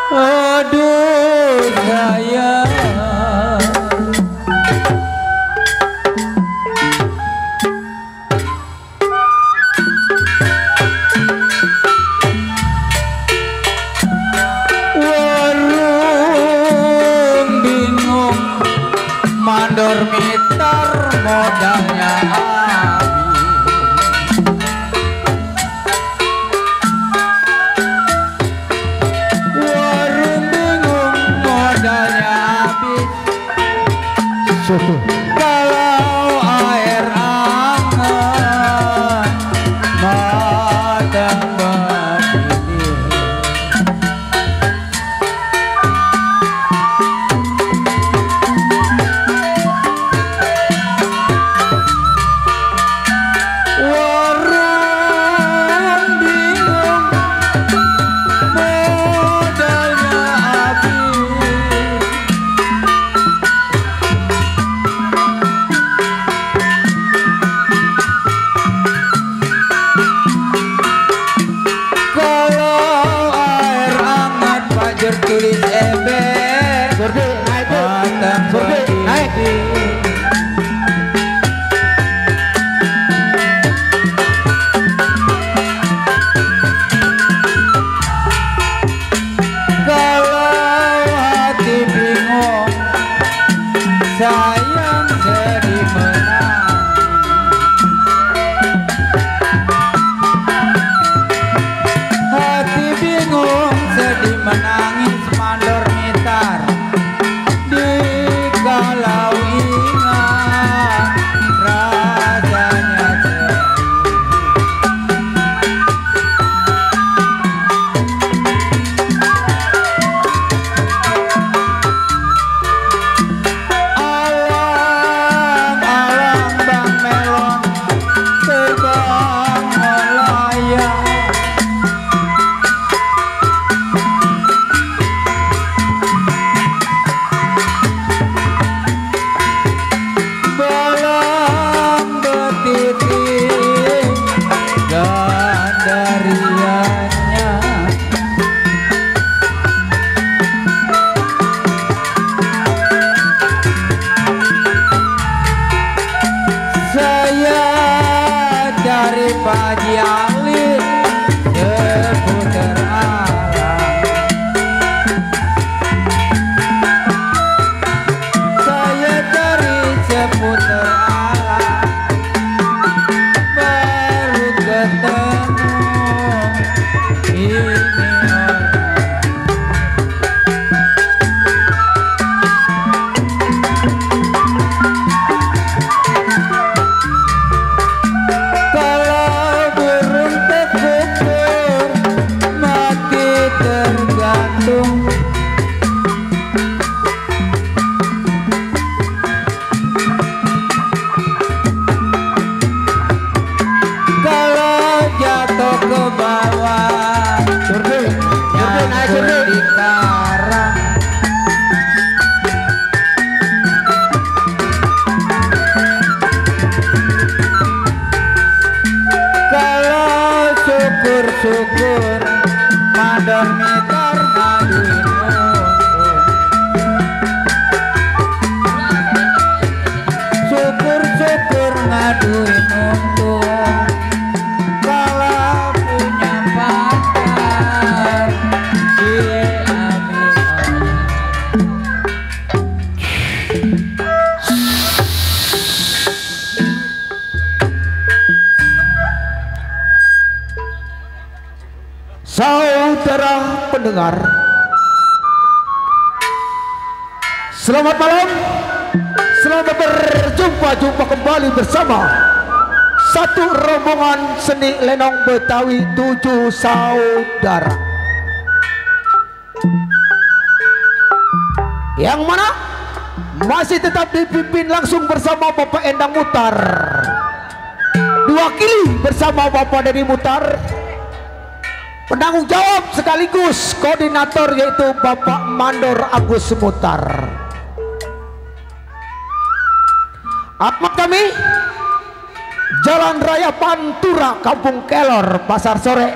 Aduh sayang, warung bingung mandor mitar modalnya kalau air anget madang begini. Warung bingung modalnya habis. Tulis ebe surdi naik surdi naik kalau hati bingung sayang sedih menangis, hati bingung sedih menangis mandor mitar di kalau ingat rasanya sedih. Alang-alang bang melon terbang melayang, gandariannya saya dari Paji Alit seputar alam, saya dari seputar alam baru ketemu ini orang. Kalau burung terkubur mati tergantung, kalau jatuh ke bawah nyangkut di karang, kalau syukur-syukur mandor mitar ngaduin untung, syukur-syukur ngaduin untung. Kalau punya pacar diambil. Saudara pendengar, selamat malam, selamat berjumpa kembali bersama satu rombongan seni lenong Betawi 7 saudara, yang mana masih tetap dipimpin langsung bersama Bapak Endang Mutar, diwakili bersama Bapak Dedi Mutar, penanggung jawab sekaligus koordinator yaitu Bapak Mandor Agus Mutar. Alamat kami Jalan Raya Pantura, Kampung Kelor, Pasar Sore,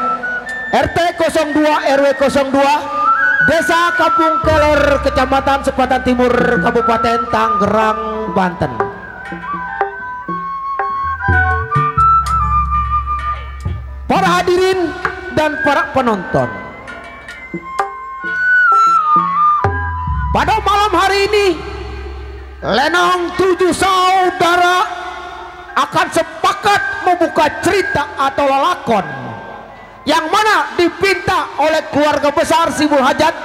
RT 02 RW 02, Desa Kampung Kelor, Kecamatan Sepatan Timur, Kabupaten Tangerang, Banten. Para hadirin dan para penonton, pada malam hari ini Lenong 7 saudara akan sepakat membuka cerita atau lelakon yang mana dipinta oleh keluarga besar Sibul Hajat,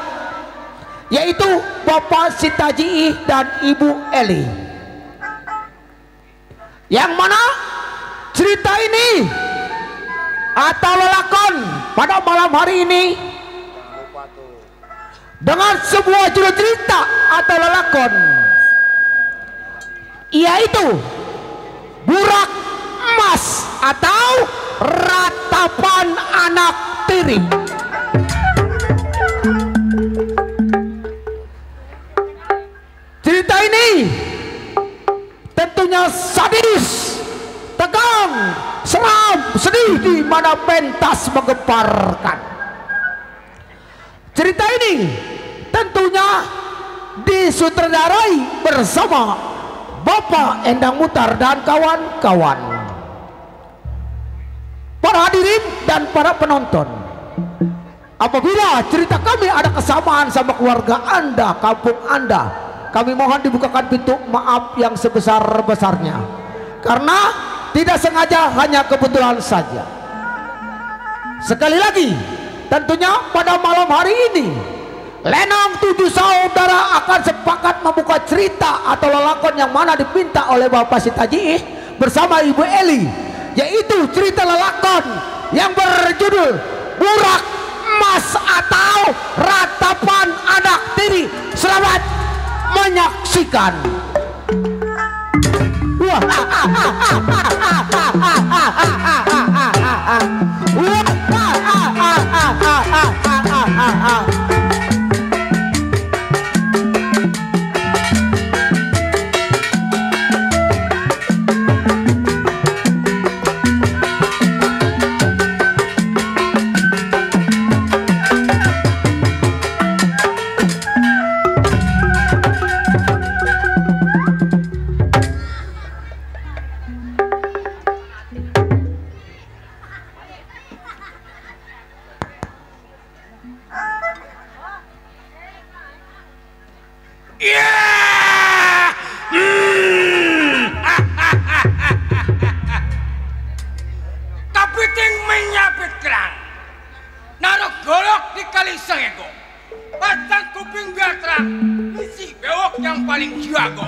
yaitu Bapak Sitaji dan Ibu Eli, yang mana cerita ini atau lelakon pada malam hari ini dengan sebuah judul cerita atau lelakon, yaitu Burak Emas atau Ratapan Anak Tiri. Cerita ini tentunya sadis, tegang, seram, sedih, di mana pentas menggemparkan. Cerita ini tentunya disutradarai bersama Bapak Endang Mutar dan kawan-kawan. Para hadirin dan para penonton, apabila cerita kami ada kesamaan sama keluarga Anda, kampung Anda, kami mohon dibukakan pintu maaf yang sebesar-besarnya, karena tidak sengaja, hanya kebetulan saja. Sekali lagi, tentunya pada malam hari ini Lenong 7 saudara akan sepakat membuka cerita atau lelakon yang mana dipinta oleh Bapak Sitaji bersama Ibu Eli, yaitu cerita lelakon yang berjudul Burak Emas atau Ratapan Anak Tiri. Selamat menyaksikan. Kapiting menyapit kerang, naruh golok di kali sengego, pasang kuping biar terang, isi bewok yang paling jago.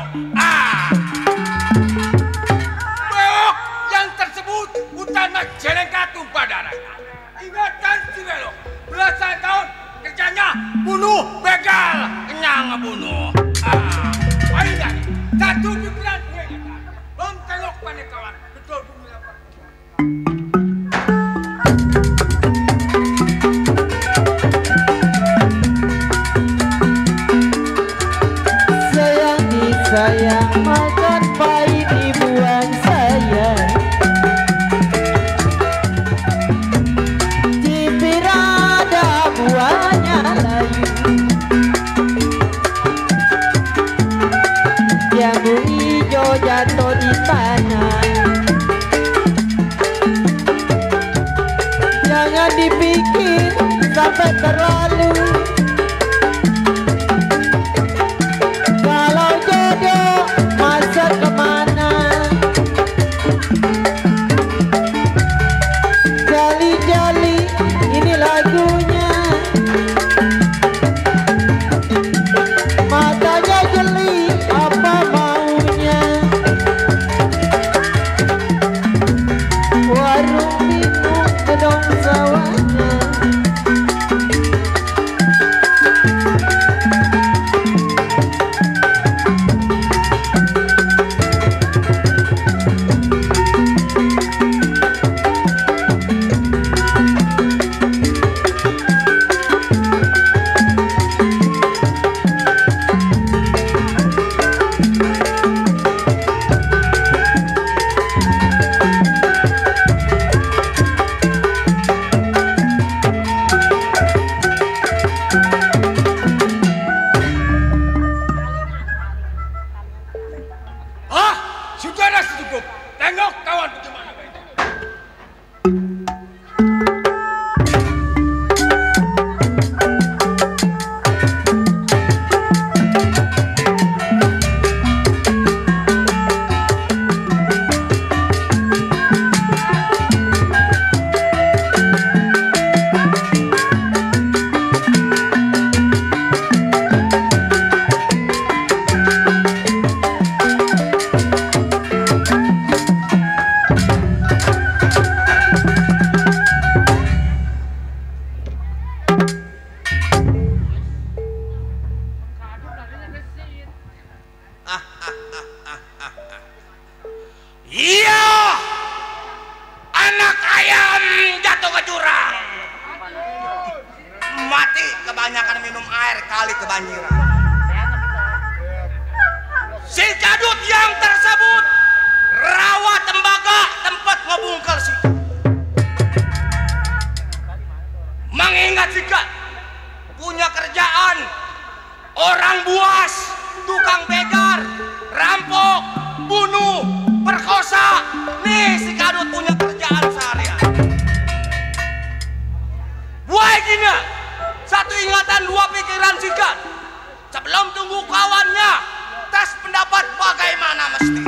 Bewok yang tersebut utama jelengka tumpah darah. Ingatan si bewok, belasan tahun kerjanya bunuh, begal, kenyang ngebunuh. Paling dari satu pikiran gue ingatan, bom tengok pada kawan, betul bumi lapar. Sayang makan pahit dibuang sayang, cipir ada buahnya layu, jambu hijau jatuh di tanah. Jangan dipikir sampai terlalu, kemana jali-jali ini lagunya, matanya jeli apa maunya, warung bingung gedong sawahnya, Iya, anak ayam jatuh ke jurang. Mati kebanyakan minum air kali kebanjiran. Si Cadut yang tersebut rawa tembaga tempat ngebungkel si. Mengingat jika punya kerjaan orang buas, tukang begal, rampok, bunuh, perkosa. Nih si Kadut punya kerjaan seharian. Buai gini, satu ingatan dua pikiran jika sebelum tunggu kawannya tes pendapat bagaimana mesti.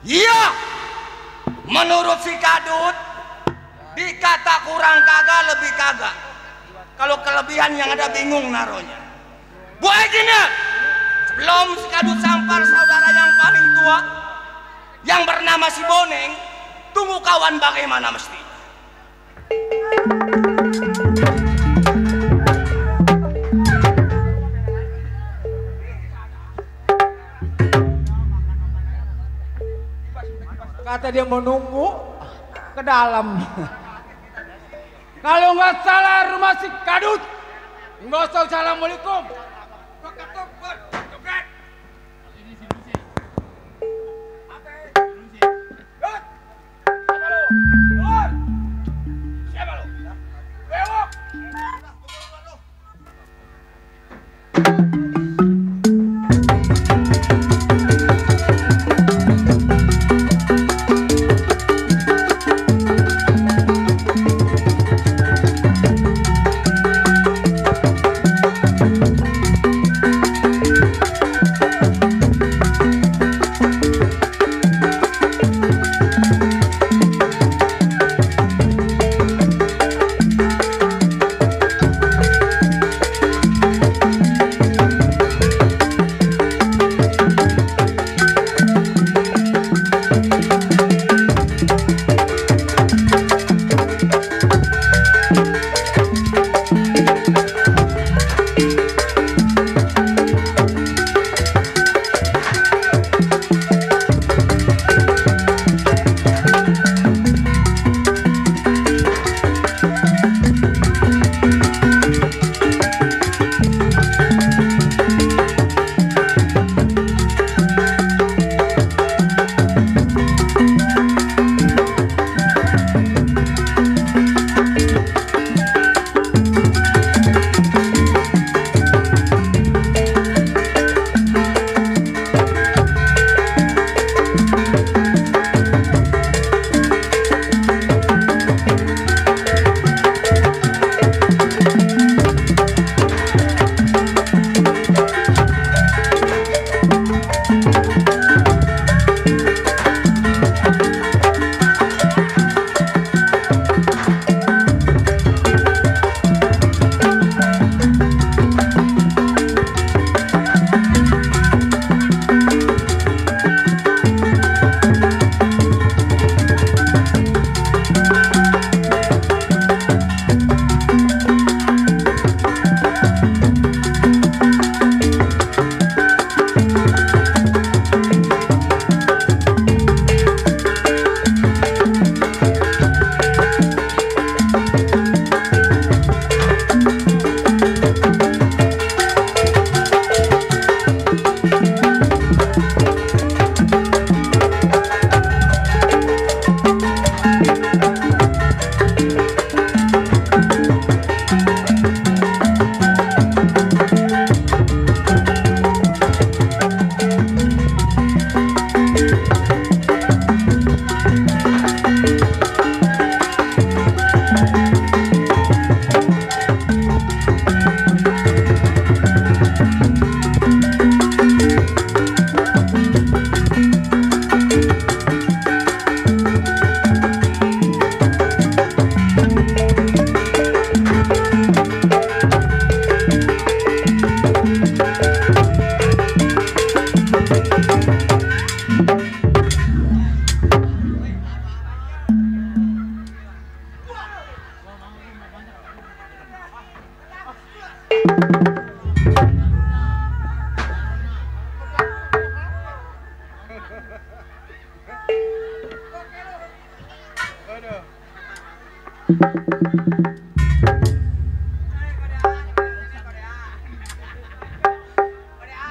Iya, menurut si Kadut dikata kurang kagak lebih kagak. Kalau kelebihan yang ada bingung naronya. Buat gini, sebelum si Kadut sampar saudara yang paling tua yang bernama si Boneng, tunggu kawan bagaimana mesti. Kata dia mau nunggu ke dalam. Kalau nggak salah rumah si Kadut. Nggak usah assalamualaikum.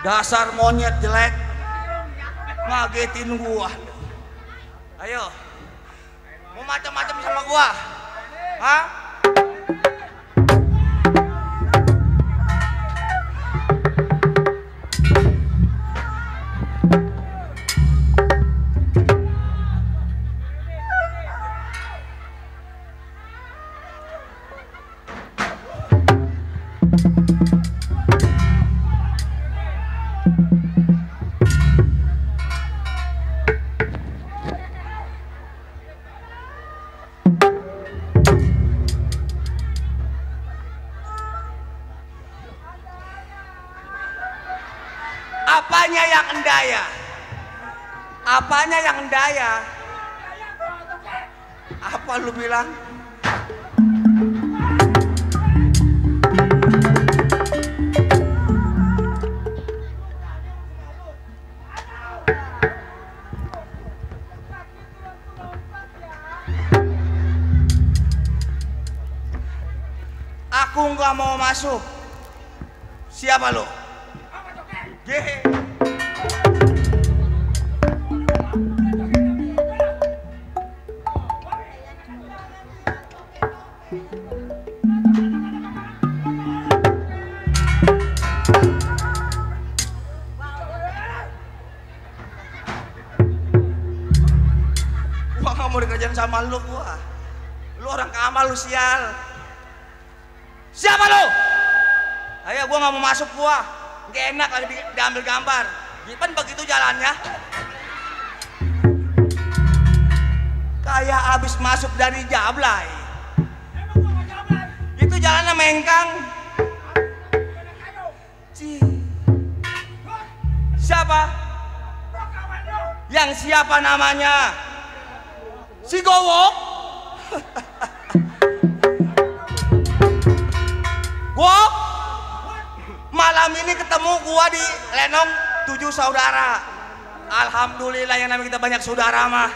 Dasar monyet jelek, ngagetin gua. Ayo, mau macam-macam sama gua, hah? Apanya yang endaya? Apanya yang endaya? Apa lu bilang? Aku nggak mau masuk. Siapa lo? Ye. Gua nggak mau dikerjain sama lu gua. Lu orang Kamal, lu sial. Siapa lu? Ayo, gua nggak mau masuk gua. Gak enak lagi diambil gambar. Gimana begitu jalannya? Kayak abis masuk dari Jablay. Itu jalannya mengkang. Siapa? Yang siapa namanya? Si Gowok? Gowok? Malam ini ketemu gua di Lenong 7 saudara. Alhamdulillah yang namanya kita banyak saudara mah.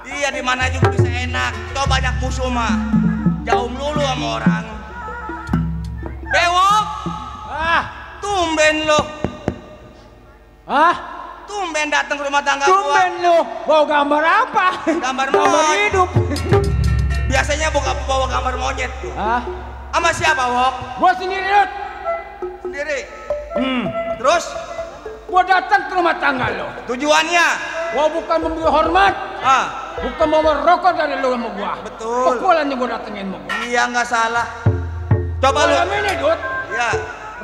Iya, di mana juga bisa enak. Kau banyak musuh mah. Jauh melulu sama orang. Bewok. Tumben lo. Tumben datang ke rumah tangga gua. Tumben lu. Bawa gambar apa? Gambar Gambar hidup. Biasanya bawa gambar monyet tuh. Sama siapa, Wok? Gua sendiri, Dut. Sendiri. Terus Gua datang ke rumah tangga lo. tujuannya? Gua bukan memberi hormat, bukan mau merokok dari lo sama gua. Betul. Pukulannya gua datengin sama gua. Iya, nggak salah. Coba lu. Malam ini, Dut. Iya.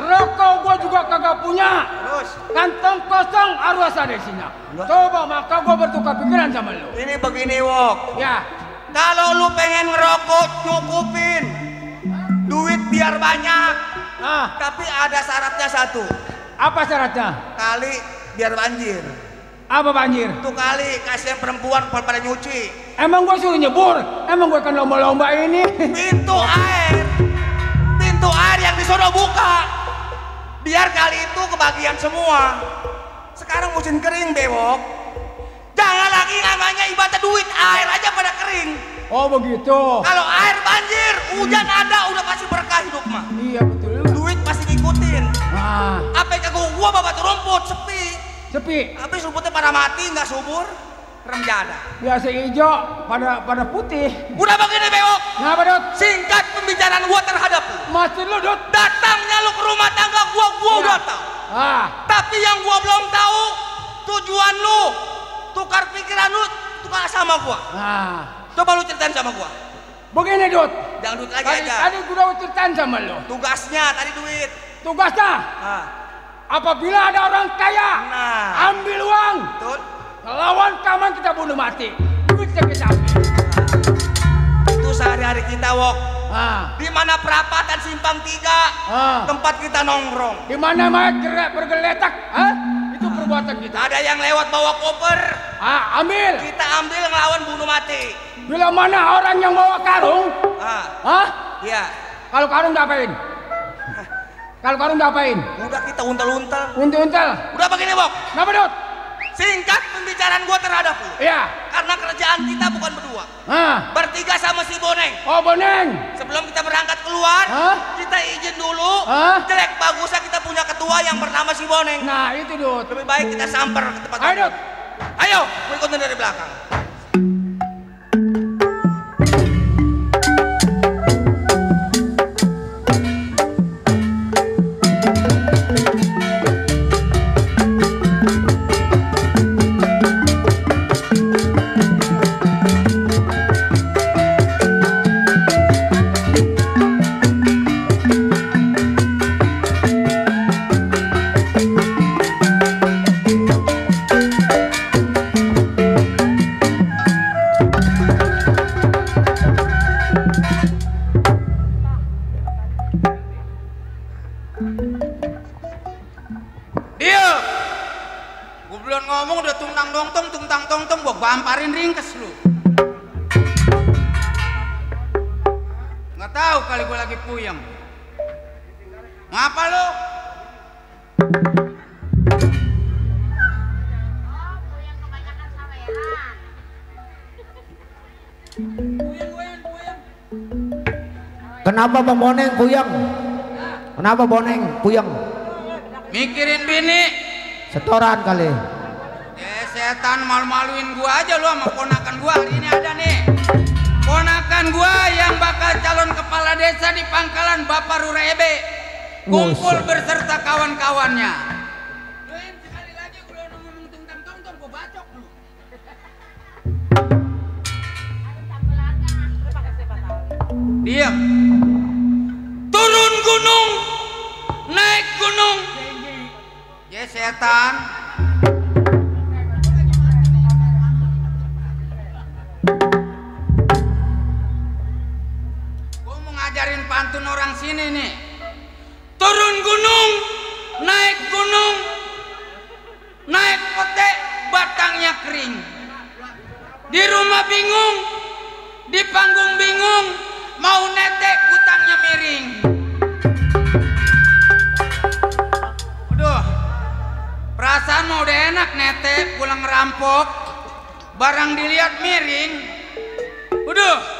Rokok gua juga kagak punya. Terus Kantong kosong harus ada isinya. Coba maka gua bertukar pikiran sama lo. ini begini, Wok. Ya. Kalau lu pengen ngerokok, cukupin duit biar banyak. Tapi ada syaratnya satu. Apa syaratnya? Kali biar banjir. Apa banjir? Tuh kali kasihan perempuan pada nyuci. Emang gua suruh nyebur? Emang gua kan lomba-lomba ini? Pintu air yang disuruh buka. Biar kali itu kebagian semua. Sekarang musim kering, Bewok. Jangan lagi namanya ibadah duit, air aja pada kering. Oh begitu. Kalau air banjir, hujan ada, udah pasti berkah hidup mah. Iya betul. Duit pasti ngikutin. Apa yang kagak gua babat rumput sepi. Sepi. Habis rumputnya pada mati, nggak subur, remjada. Biasa hijau, pada putih. Udah begini, Bewok. Kenapa, Dut? Singkat pembicaraan gua terhadap lu. Masih lu, Dut. Datangnya lu ke rumah tangga gua udah tahu. Tapi yang gua belum tahu tujuan lu, tukar pikiran lu, tukar sama gua. Coba lu ceritain sama gua. Begini, Dut. Jangan duit lagi aja. Tadi gua udah ceritain sama lu. Tugasnya tadi duit. Tugasnya, apabila ada orang kaya, ambil uang. Betul. Lawan kaman kita bunuh mati. Duitnya kita ambil. Itu sehari-hari kita, Wok. Di mana perapatan Simpang 3, tempat kita nongkrong. Di mana mayat bergeletak, itu perbuatan kita. Ada yang lewat bawa koper, ambil. kita ambil ngelawan bunuh mati. Bila mana orang yang bawa karung, Iya. Kalau karung diapain? Kalau karung diapain? Udah kita untel-untel. Untel-untel. Udah begini, Bok. Kenapa, Dut? Singkat pembicaraan gua terhadap lu. Iya. Karena kerjaan kita bukan berdua. Berarti bertiga sama si Boneng. Oh, Boneng. Sebelum kita berangkat keluar, kita izin dulu. Jelek bagusnya kita punya ketua yang bernama si Boneng. Nah, itu Dut. Lebih baik kita samper ke tempat. Ayo, Dut. Ayo, gue ikutin dari belakang. Gamparin ringkes lu. Nggak tahu kali gue lagi puyeng. Ngapa lu? Puyeng kebanyakan sama ya. Kenapa Bang Boneng puyeng? Kenapa Boneng puyeng? Mikirin bini. Setoran kali. Setan malu-maluin gua aja lu sama ponakan gua. Hari ini ada nih ponakan gua yang bakal calon kepala desa di Pangkalan Bapak Rurebe. Kumpul beserta kawan-kawannya. Sekali lagi gua ngomong tungtang-tungtang gua bacok lu. Diam. Turun gunung, naik gunung. Ya setan. Ngajarin pantun orang sini nih. Turun gunung, naik gunung, naik pete, batangnya kering. Di rumah bingung, di panggung bingung, mau netek kutangnya miring. Aduh, perasaan mau udah enak netek pulang ngerampok, barang dilihat miring. Udah.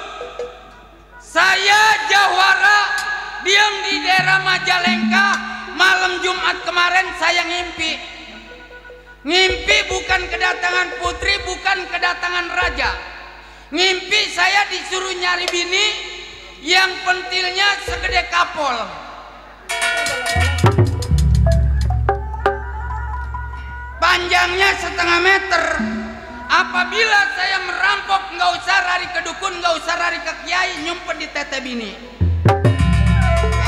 Saya jawara diam di daerah Majalengka. Malam Jumat kemarin saya ngimpi. Ngimpi bukan kedatangan putri, bukan kedatangan raja. Ngimpi saya disuruh nyari bini yang pentilnya segede kapol. Panjangnya 1,5 meter. Apabila saya merampok, nggak usah lari ke dukun, nggak usah lari ke kiai, nyumpet di tete bini.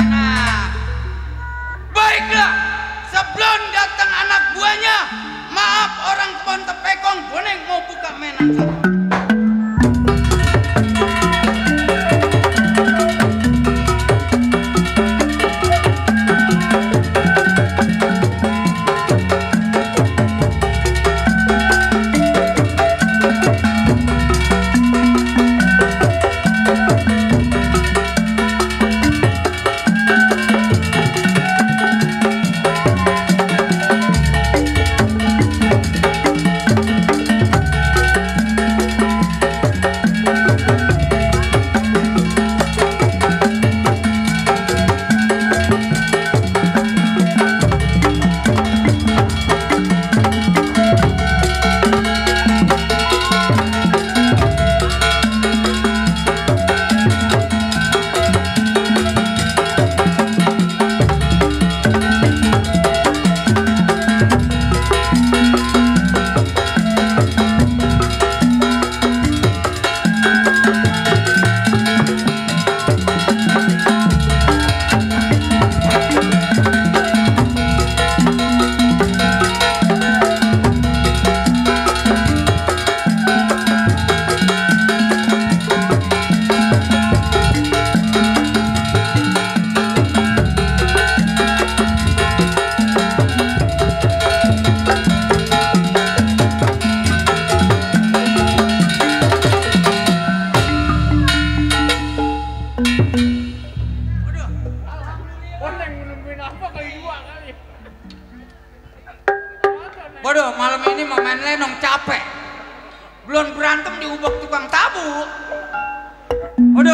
Enak. Baiklah, sebelum datang anak buahnya, maaf orang kebon tepekong, Boneng mau buka mainan saya.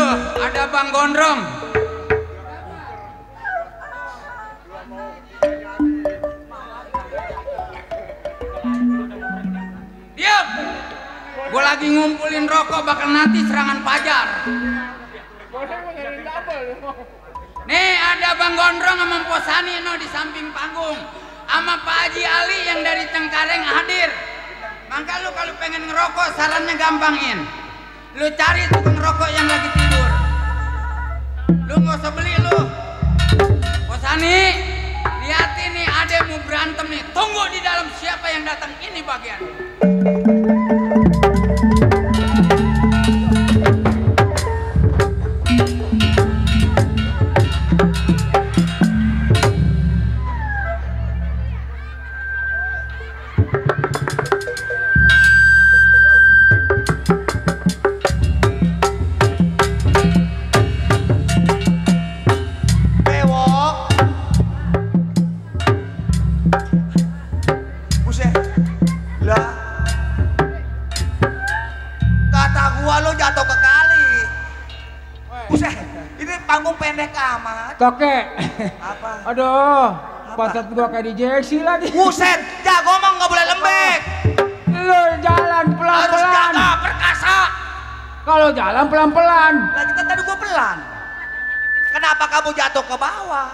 Aduh, ada Bang Gondrong. Diam. Gue lagi ngumpulin rokok bakal nanti serangan fajar. Nih ada Bang Gondrong sama Posani no di samping panggung. Sama Pak Haji Ali yang dari Cengkareng hadir. Maka lu kalau pengen ngerokok sarannya gampangin. Lu cari tukang rokok yang lagi tidur. Lu nggak usah beli lu. Posani, liatin nih ada mau berantem nih. Tunggu di dalam siapa yang datang ini bagian. Kakek. Apa? Aduh, pantat gua kayak di Jeksi lagi. Buset, jago mah nggak boleh lembek. Lu jalan Harus pelan-pelan. jaga perkasa. Kalau jalan pelan-pelan. Lagi kan tadi gua pelan. Kenapa kamu jatuh ke bawah?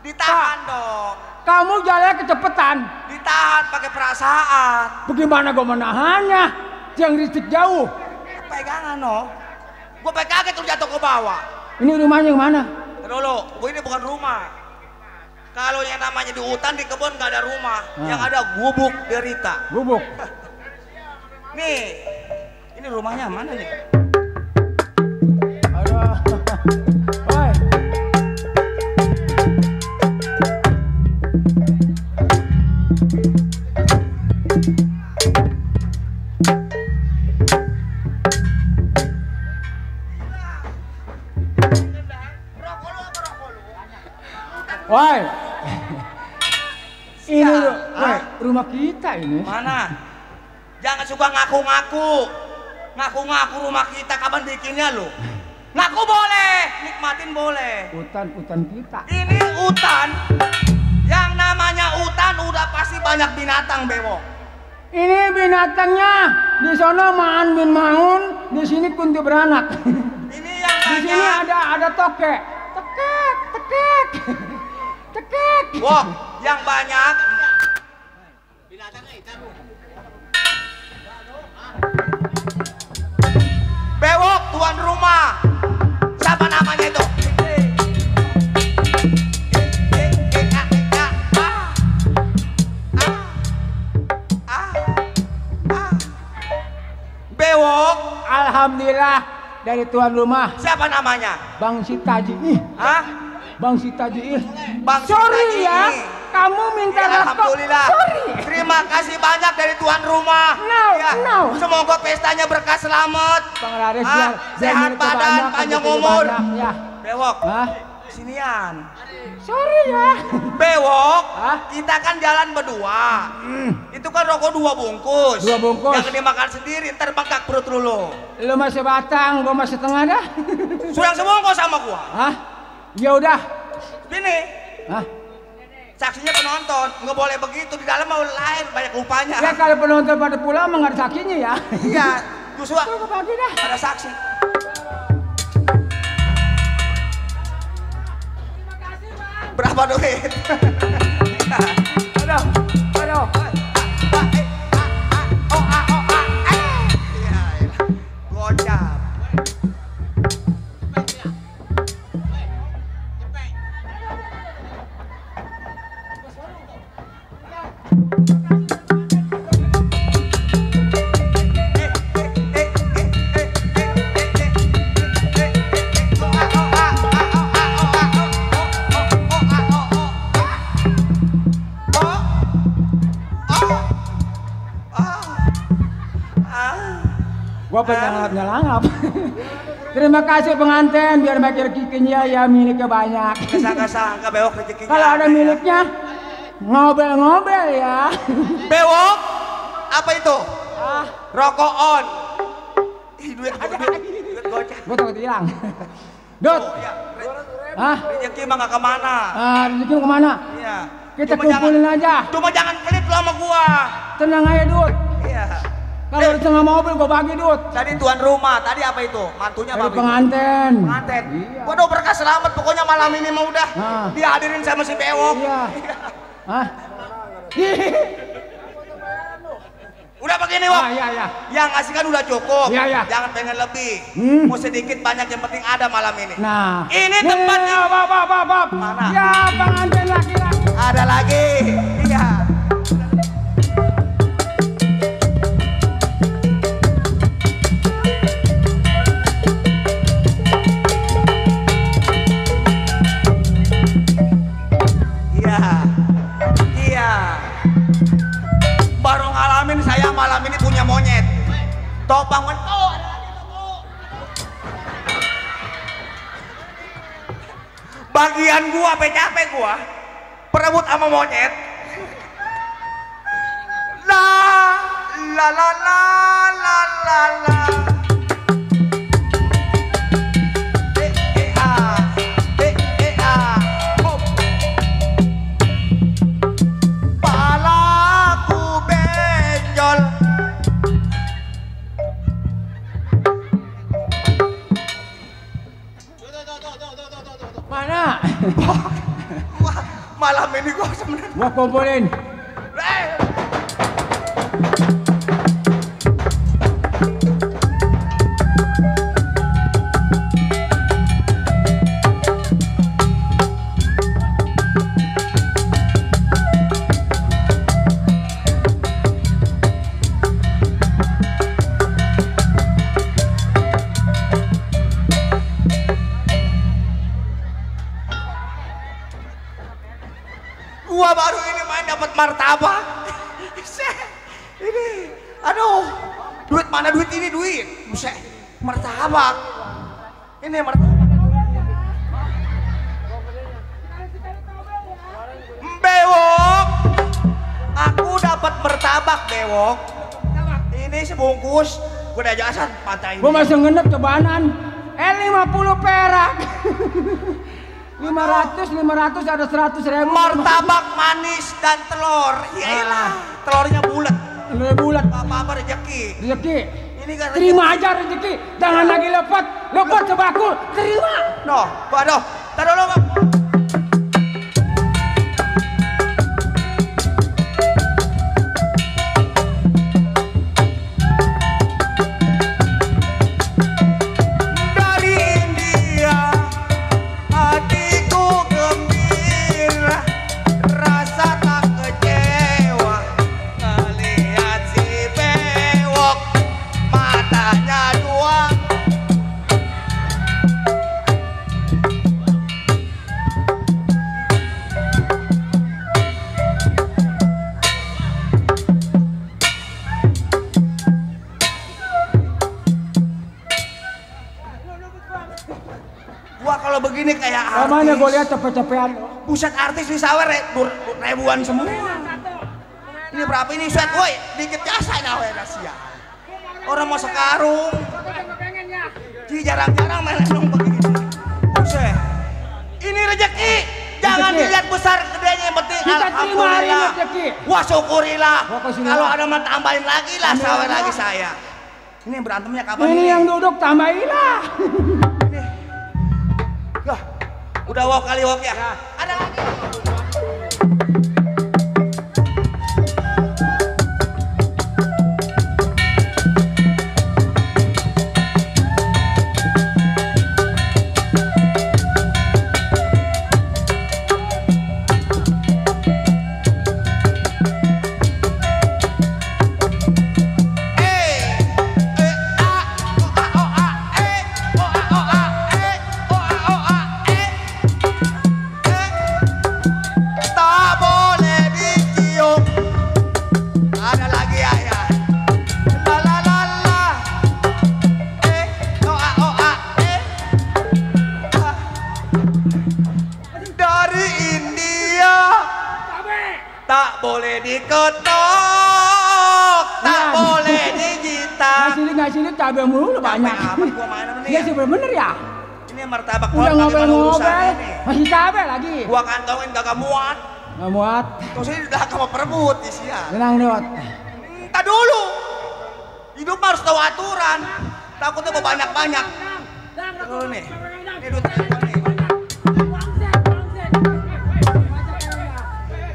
Ditahan dong. Kamu jalan kecepetan. Ditahan pakai perasaan. Bagaimana gua menahannya? Yang risik jauh. Pegangan no. Gua kaget tuh jatuh ke bawah. Ini rumahnya yang mana? Dulu, ini bukan rumah. Kalau yang namanya di hutan, di kebun nggak ada rumah. Yang ada gubuk derita. Gubuk. Nih, ini rumahnya mana nih? Aduh. Oi. Woi, ini rumah kita ini. Mana? Jangan suka ngaku-ngaku. Ngaku-ngaku rumah kita, kapan bikinnya lo? Ngaku boleh, nikmatin boleh. Hutan kita. Ini hutan. Yang namanya hutan udah pasti banyak binatang, Bewok. Ini binatangnya. Di sana Maan bin Maun, di sini kunti beranak. Ini yang Di banyak. sini ada tokek. Tekek, tekek. Tekek. Wok, yang banyak. Bewok, tuan rumah. Siapa namanya itu? Bewok. Alhamdulillah dari tuan rumah. Siapa namanya? Bang Sitaji. Hah? Bang Sitaji. Bang Sorry Sitaji. ya, kamu minta Ya, rokok. alhamdulillah. Sorry. Terima kasih banyak dari tuan rumah. No. Semoga pestanya berkah selamat. Bang Laris Ah, biar sehat miliknya badan, banyak, panjang rezeki umur. banyak, ya. Bewok. Hah? Sinian. Sorry ya. Bewok. Hah? Kita kan jalan berdua. Itu kan rokok 2 bungkus. 2 bungkus. Yang dimakan sendiri, ntar bengkak perut lu. Lu masih batang, gua masih setengah dah. Surang sebungkus sama gua. Hah? Ya udah. Ini. Hah? Saksinya penonton, nggak boleh begitu, di dalam mau lain, banyak lupanya. Ya kalau penonton pada pulang mah nggak ada saksinya ya. Iya, Joshua Tunggu pagi dah. ada saksi. Berapa duit? Aduh. Gocap. Gua penyangat-nyalangap. Terima kasih pengantin, biar makin rezekinya ya miliknya banyak. Kesangka-sangka bewok rezekinya. Kalau ada miliknya, ngobel-ngobel ya. Bewok, apa itu? Ah, Rokok on. Ih, duit gocap. Gua takut hilang. Dut. Oh, iya. Hah? Rezeki mah nggak kemana. Rezeki mau kemana? Iya. Kita Cuma kumpulin aja. Cuma jangan pelit lu sama gua. Tenang aja, Dut. Iya. Kalau di tengah mobil gua bagi, Dut. Tadi tuan rumah, tadi apa itu? Mantunya Dari apa? pengantin. Pengantin. Iya. Waduh berkah selamat pokoknya malam ini mah udah. Nah. Dihadirin sama si Bewok. Iya. Hah? Udah begini, Wok. Iya. Yang ngasih kan udah cukup. Iya. Jangan pengen lebih. Mau sedikit banyak yang penting ada malam ini. Nah. Ini tempatnya. Bab. Mana? Ya, pengantin laki-laki. Ada lagi. Iya. Iya. Baru ngalamin saya malam ini punya monyet. Topang ada lagi tuh. Bagian gua capek gua perebut sama monyet. La la la la la la la. Hop. Palaku benjol. Mana? Wah, malam ini gua sebenarnya. Gua kumpulin. Gua baru ini main dapat martabak. Ini, aduh, duit mana duit ini duit? Buset, martabak. Ini martabak. Bewok, aku dapat martabak Bewok. Ini sebungkus. Gua udah jasan patahin. Gua masih ngenep cobaanan. 50 perak. 500 ada 100.000. Martabak manis dan telur. Iyalah, telurnya bulat. Bulat. Apa-apa rezeki. Rezeki. Ini kan Terima aja rezeki. Jangan lagi lepot sebakul. Terima. No, waduh, taruh dulu, Bang. Dari India, hatiku gembira, rasa tak kecewa ngelihat si Bewok, matanya dua. Gua kalau begini kayak artis. Namanya gua lihat cepet-cepetan. Buset artis di sawer ribuan semua. Ini berapa ini set woi? Dikit jasa dah we sia. Orang mau sekarung. Ji jarang-jarang main lenong begini. Buset. Ini rezeki. Jangan Rezeki. dilihat besar gedenya, yang penting Kita terima hari ini alhamdulillah. rezeki. Wah syukurilah. Wah, kasih Kalau Allah. ada mah tambahin lagi lah Amin. sawer lagi saya. Ini berantemnya kapan Ini ini? yang duduk tambahilah. Lah, udah wok kali wok ya. Ada lagi. Tak boleh dicium. Ada lagi ayah. La la la la. Dari India. Tak boleh diketok. Tak Ya. boleh digitar. Masih nggak sini cabai mulu banyak. Amat gua main sama nih. Iya sih bener ya. Ini martabak Udah telur bagaimana ngobrol-ngobrol, urusannya nih? masih cabai lagi. Gua kantongin kagak muat. Nggak muat. Terus ini udah kamu perebut isian. Tenang Dot. Entar dulu. Hidup harus tahu aturan. Takutnya mau banyak-banyak. Dulu nih. Ini duit gua nih.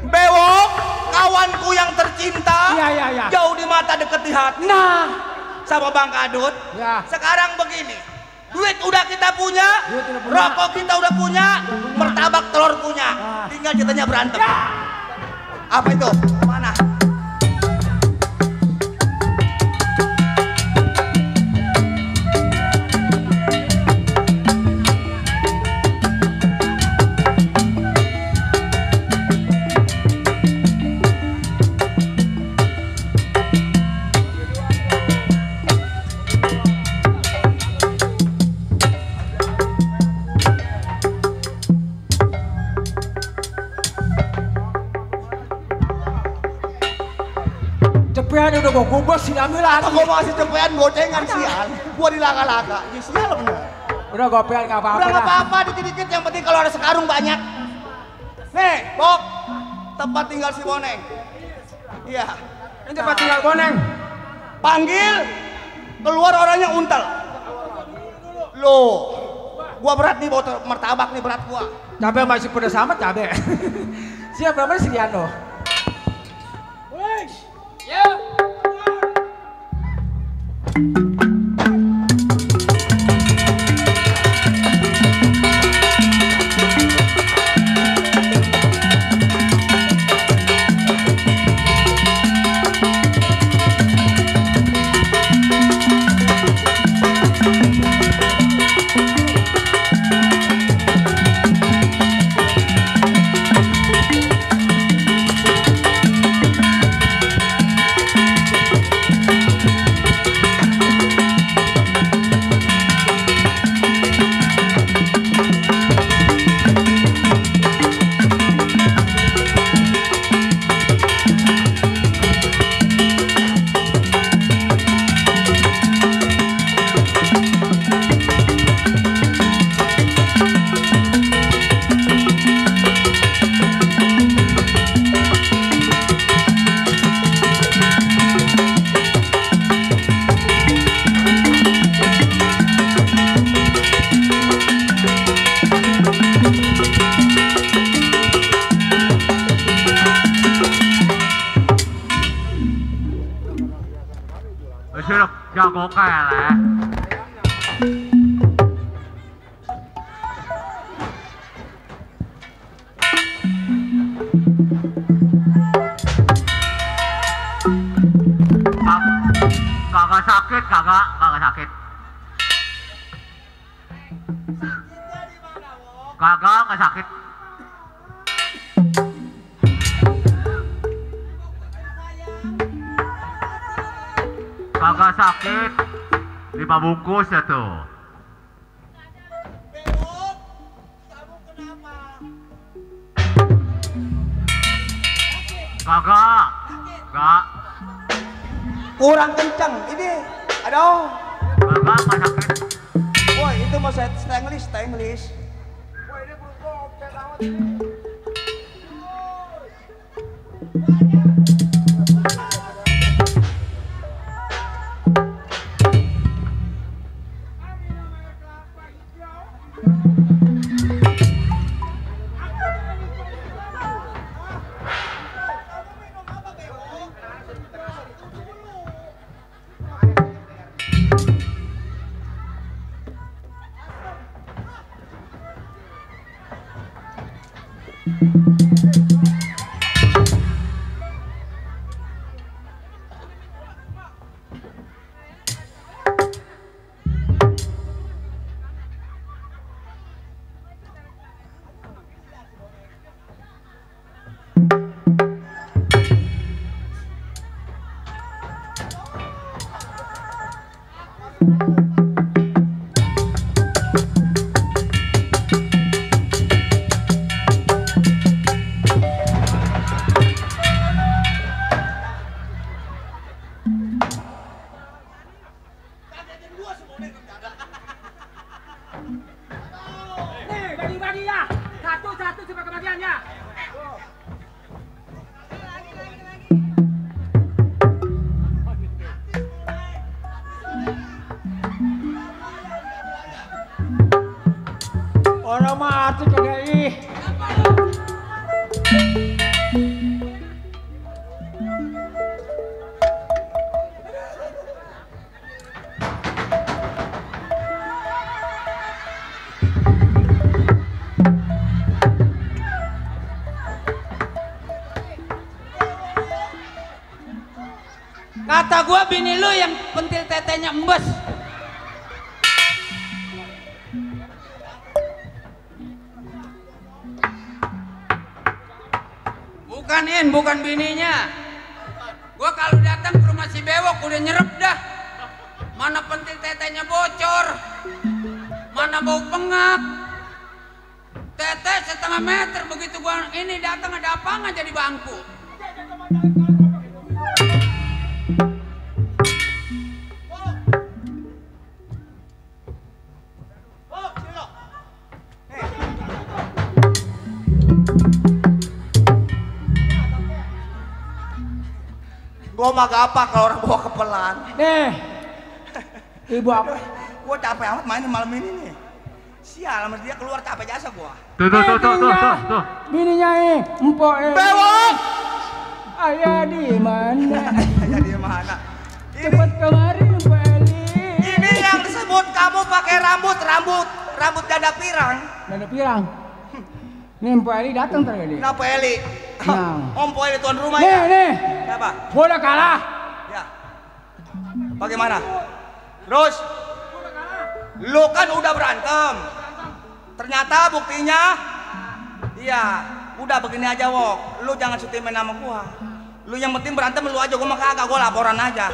Bewok, kawanku yang tercinta. Iya. Jauh di mata, deket di hati. Nah, Sama Bang Kadut. ya. Sekarang begini. Duit udah kita punya, Duit udah punya. rokok kita udah punya, martabak telur punya. Nah. Tinggal kitanya berantem. Apa itu? Mana? Cepean udah gua kubus sih ambil lagi. Aku masih cepean gocengan sial. Gua dilaka-laka. Ya sial bener. Udah gopean nggak apa-apa. Udah nggak dah. apa-apa, dikit-dikit yang penting kalau ada sekarung banyak. Nih, Bok. Tempat tinggal si Boneng. Iya. Ini tempat tinggal Boneng. Panggil. Keluar orangnya untel. Loh. Gua berat nih bawa martabak nih berat gua. Cabai masih pedas amat cabai. Siap berapa sediaan lo? Ya. Sudah jago kalah. Kagak sakit, kagak sakit. Kagak nggak sakit. Kagak sakit. 5 bungkus ya tuh. Bewok, kamu kenapa? Kagak. Enggak. Kurang kencang. Ini, aduh. Kagak nggak sakit. Woi, itu mau saya stainless. Woi, ini belum gocek amat. Orang mati kagak ih. Kata gua bini lu yang pentil tetenya embes. Bukan bininya. Gua kalau datang ke rumah si Bewok udah nyerep dah. Mana pentil tetenya bocor, mana bau pengap. Tete setengah meter, begitu gua ini datang ada apa nggak jadi bangku. Gua mah gampang kalau orang bawa kepelan. Nih, ibu apa? Gua capek amat mainin malam ini nih. Sial, sama dia keluar capek jasa gua. Tuh. Bininya empok Bewok! Ayah di mana? Ayah di mana? Cepat kemari Mbak Eli. Ini yang disebut kamu pakai rambut dada pirang. Dada pirang. Nih Mbak Eli datang tadi. Kenapa Eli? Nah. Om Po Eli tuan rumah Nih, ya? nih. Siapa? Gua udah kalah. Ya. Bagaimana? Terus? Lu kan udah berantem. Ternyata buktinya, iya, udah begini aja Wok. Lu jangan sutimin nama gua. Lu yang penting berantem lu aja, gua mah kagak, gua laporan aja.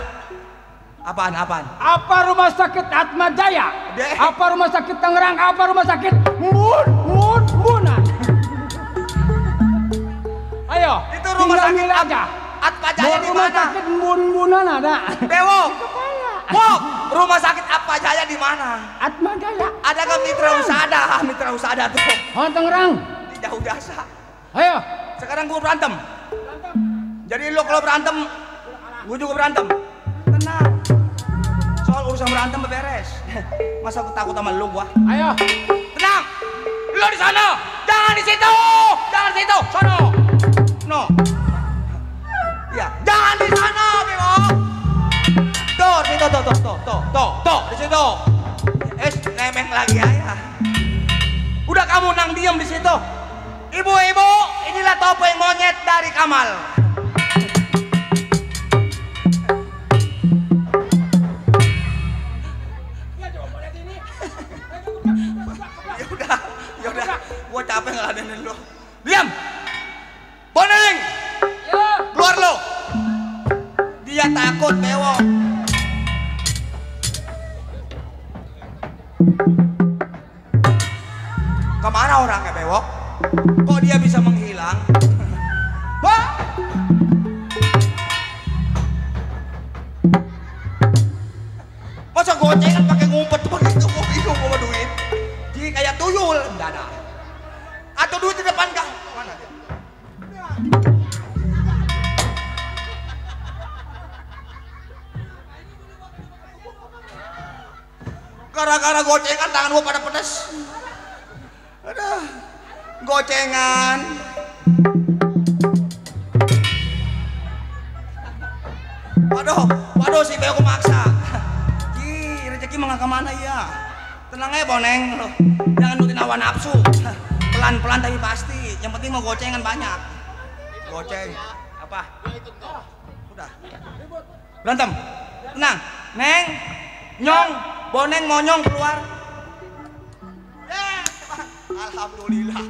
Apaan? Apa rumah sakit Atma Jaya? Apa rumah sakit Tangerang? Apa rumah sakit Munan? Ayo, itu rumah sakit aja. Atma Jaya di rumah mana? sakit Munan ada. Bewok. Wok, rumah sakit Atma Jaya di mana? Atma Jaya. Ada kan mitra usada tuh. Oh, Tangerang. Di jauh jasa. Ayo. Sekarang gua berantem. Jadi lu kalau berantem, gua juga berantem. Tenang. Soal urusan berantem beres. Masa aku takut sama lu gua? Ayo. Tenang. Lu di sana. Jangan di situ. Sono. No. Ya, jangan di sana, Bimo. Tuh, di situ. Nemeng lagi ya. Udah kamu nang diem di situ. Ibu-ibu, inilah topeng monyet dari Kamal. Ya udah, gua capek ngeladenin lu. Diam. Boneng. Keluar lu. Dia takut, Bewok. Kemana orangnya, Bewok? Kok dia bisa menghilang? Wah! Masa gocengan pakai ngumpet begitu? Gua bingung gua duit. Jadi kayak tuyul, enggak ada. Atau duit di depan kah? Mana dia? Gara-gara gocengan tangan gua pada pedes. Aduh, gocengan. Waduh si Beo maksa. Rezeki mah kemana ya? Tenang aja Boneng, jangan nurutin hawa nafsu. Pelan-pelan tapi pasti. Yang penting mau gocengan banyak. Goceng. Apa? Udah. Berantem. Tenang. Neng, Nyong, Boneng, Monyong keluar. Alhamdulillah.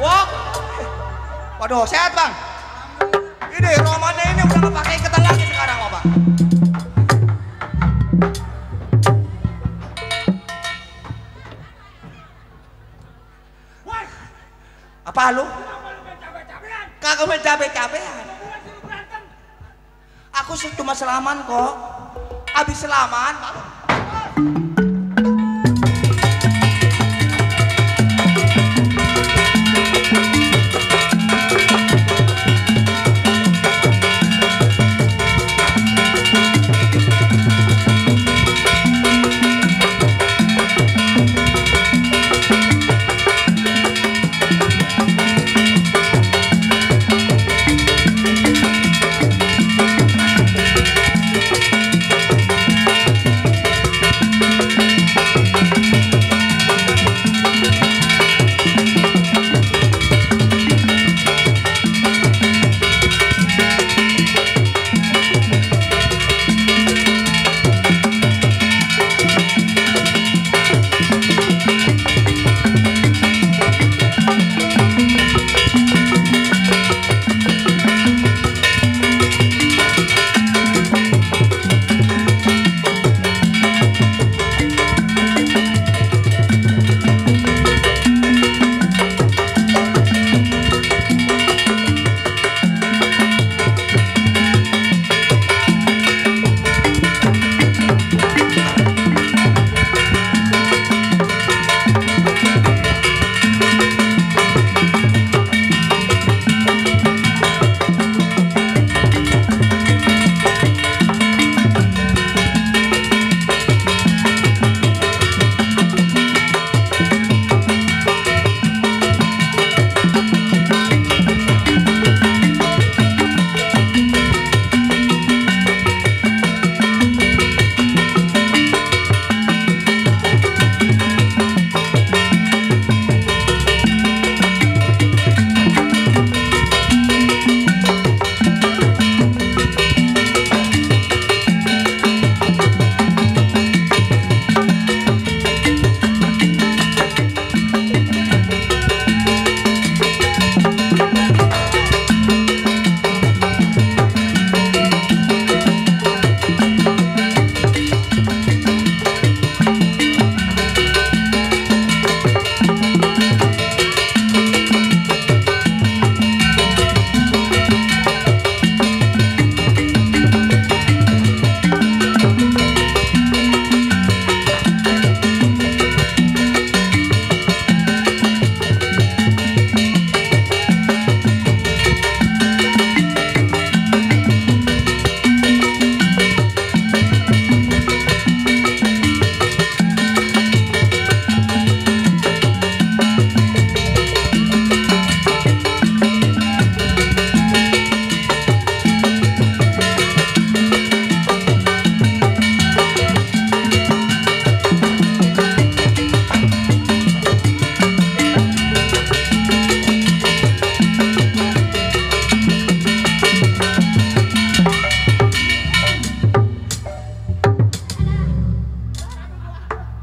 Wok. Waduh, sehat Bang. Ini romannya ini udah nggak pakai iketan lagi sekarang, Bapak. Apa lu? Kagak main capek-capean. Aku cuma selaman kok. Abis selaman,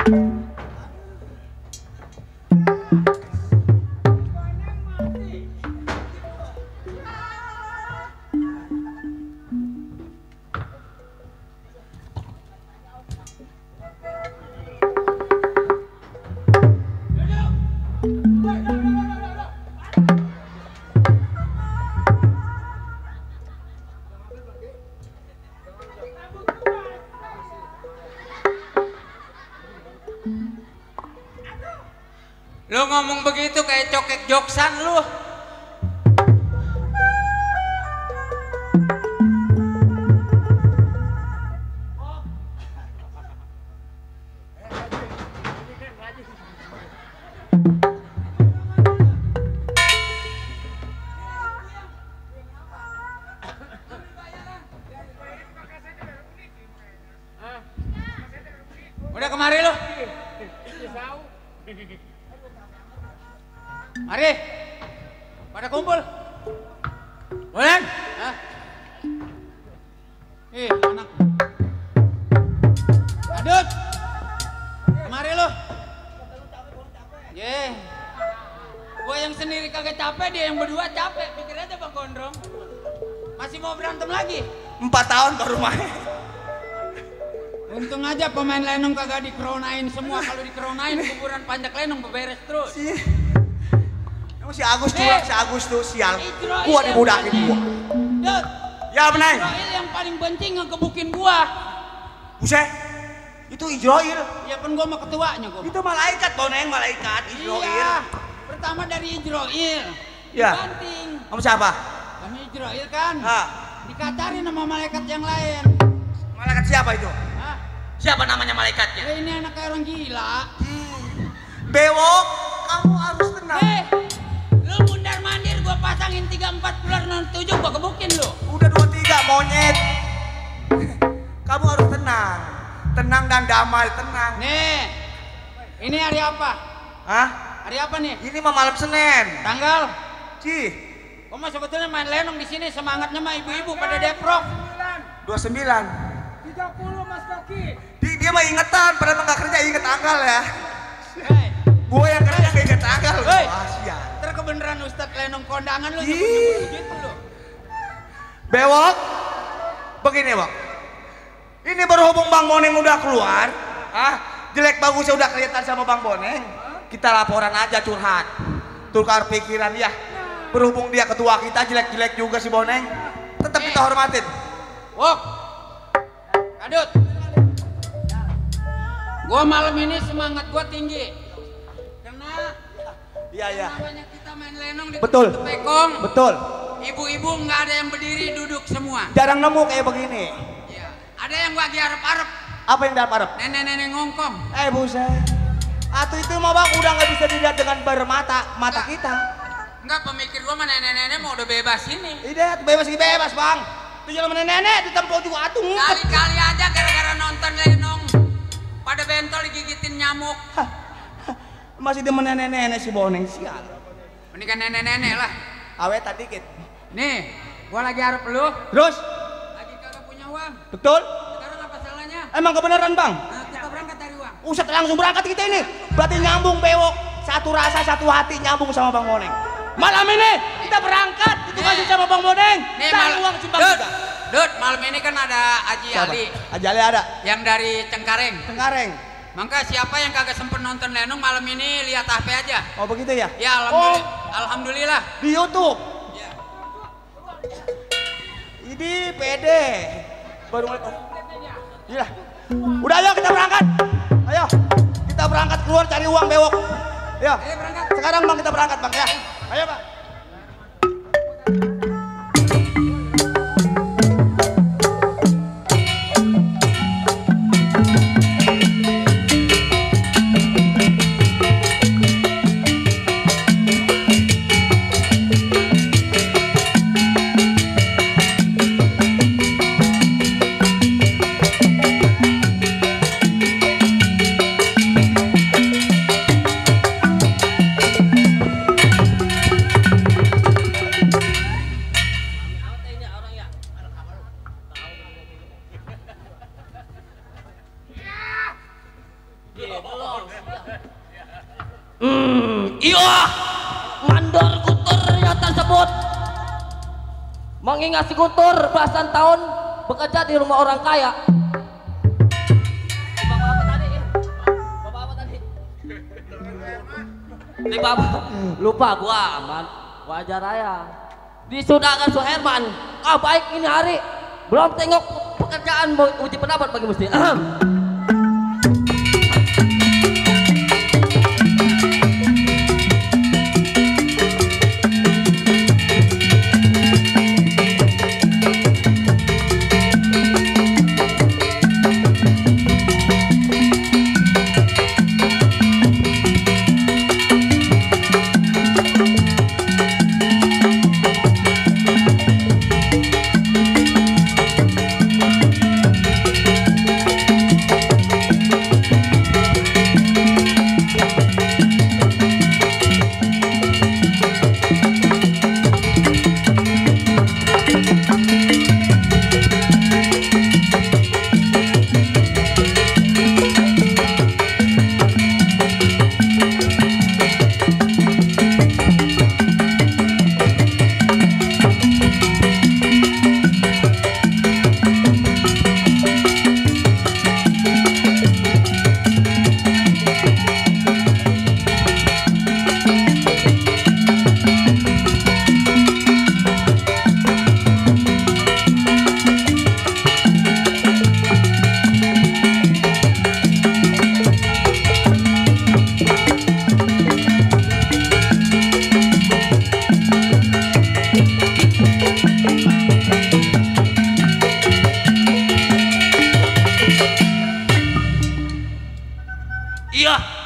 Lu ngomong begitu kayak cokek joksan lu. Udah kemari lu. Mari, pada kumpul. Boleh? Hah? Anak. Adut, kemari lu. Gua yang sendiri kagak capek, dia yang berdua capek. Pikir aja Bang Gondrong. Masih mau berantem lagi? 4 tahun baru main. Untung aja pemain lenong kagak dikeronain semua. Kalau dikeronain kuburan panjak lenong beberes terus. Si Agus curang, si Agus tuh sial. Gua dibudakin gua. Dut. Ya benar. Ijroil yang paling benci ngegebukin gua. Buset. Itu Ijroil. Ya pun gua mah ketuanya gua. Itu malaikat, Boneng, malaikat Ijroil. Iya. Pertama dari Ijroil. Iya. Dibanting. Kamu siapa? Kami Ijroil kan. Hah. Dikatarin sama malaikat yang lain. Malaikat siapa itu? Hah? Siapa namanya malaikatnya? Ini anak kayak orang gila. Bewok, kamu harus tenang. Lu mundar mandir gua pasangin 3-4 ular 7 gua kebukin lu. Udah 2-3 monyet. Kamu harus tenang. Tenang dan damai, tenang. Nih. Ini hari apa? Hah? Hari apa nih? Ini mah malam Senin. Tanggal? Cih. Gua mah sebetulnya main lenong di sini semangatnya mah ibu-ibu pada deprok. 29. 30 Mas Koki. Dia mah ingetan, padahal nggak kerja inget tanggal ya. Hei. Gue yang kerja nggak inget tanggal. Hei. Kasian. Ntar kebeneran Ustadz lenong kondangan lu nyebut-nyebut gitu lu. Bewok, begini Bok. Ini berhubung Bang Boneng udah keluar, jelek bagusnya udah kelihatan sama Bang Boneng, kita laporan aja curhat, tukar pikiran ya. Berhubung dia ketua kita jelek-jelek juga si Boneng, tetap kita hormatin. Wok, Adut, gua malam ini semangat gua tinggi, karena Iya. namanya kita main lenong di Betul. Pekong. Betul. Ibu-ibu nggak ada yang berdiri, duduk semua. Jarang nemu kayak begini. Ya. Ada yang gua lagi arep-arep. Apa yang dapat Arab? Nenek-nenek ngongkong. Buset. Atau itu mah Bang udah nggak bisa dilihat dengan mata kita. Enggak, pemikir gua mah nenek-nenek mau udah bebas ini. Tidak, bebas Bang. Itu jalan nenek ditempel juga atuh. Kali-kali aja gara-gara nonton lenong pada bentol digigitin nyamuk. Masih demen nenek-nenek si Boneng sial. Mendingan nenek-nenek lah. Awetan dikit. Nih, gua lagi harap lu. Terus? Lagi kagak punya uang. Betul? Sekarang apa salahnya? Emang kebenaran Bang? Nah, kita berangkat dari uang. Usat langsung berangkat kita ini. Berarti nyambung Bewok. Satu rasa, satu hati nyambung sama Bang Boneng. Malam ini kita berangkat. Itu kasih sama Bang Boneng. Nih, Cari uang sumbang juga. Dut, malam ini kan ada Haji Siapa? Ali Haji Ali ada. yang dari Cengkareng. Cengkareng. Maka siapa yang kagak sempet nonton lenong malam ini lihat HP aja. Oh begitu ya? Ya, alhamdulillah. Di YouTube. Ya. Ini pede. Baru mulai. Iya. Udah ayo kita berangkat. Ayo. Kita berangkat keluar cari uang Bewok. Ya. Ayo berangkat. Sekarang Bang kita berangkat Bang ya. Ayo Bang. Iya, mandor Gunturnya tersebut mengingat si Guntur belasan tahun bekerja di rumah orang kaya. Bapak apa tadi? Bapak apa tadi? Di bapak lupa gua aman. Wajar aja. Disudahkan Suherman. Ah baik ini hari belum tengok pekerjaan uji pendapat bagi mesti.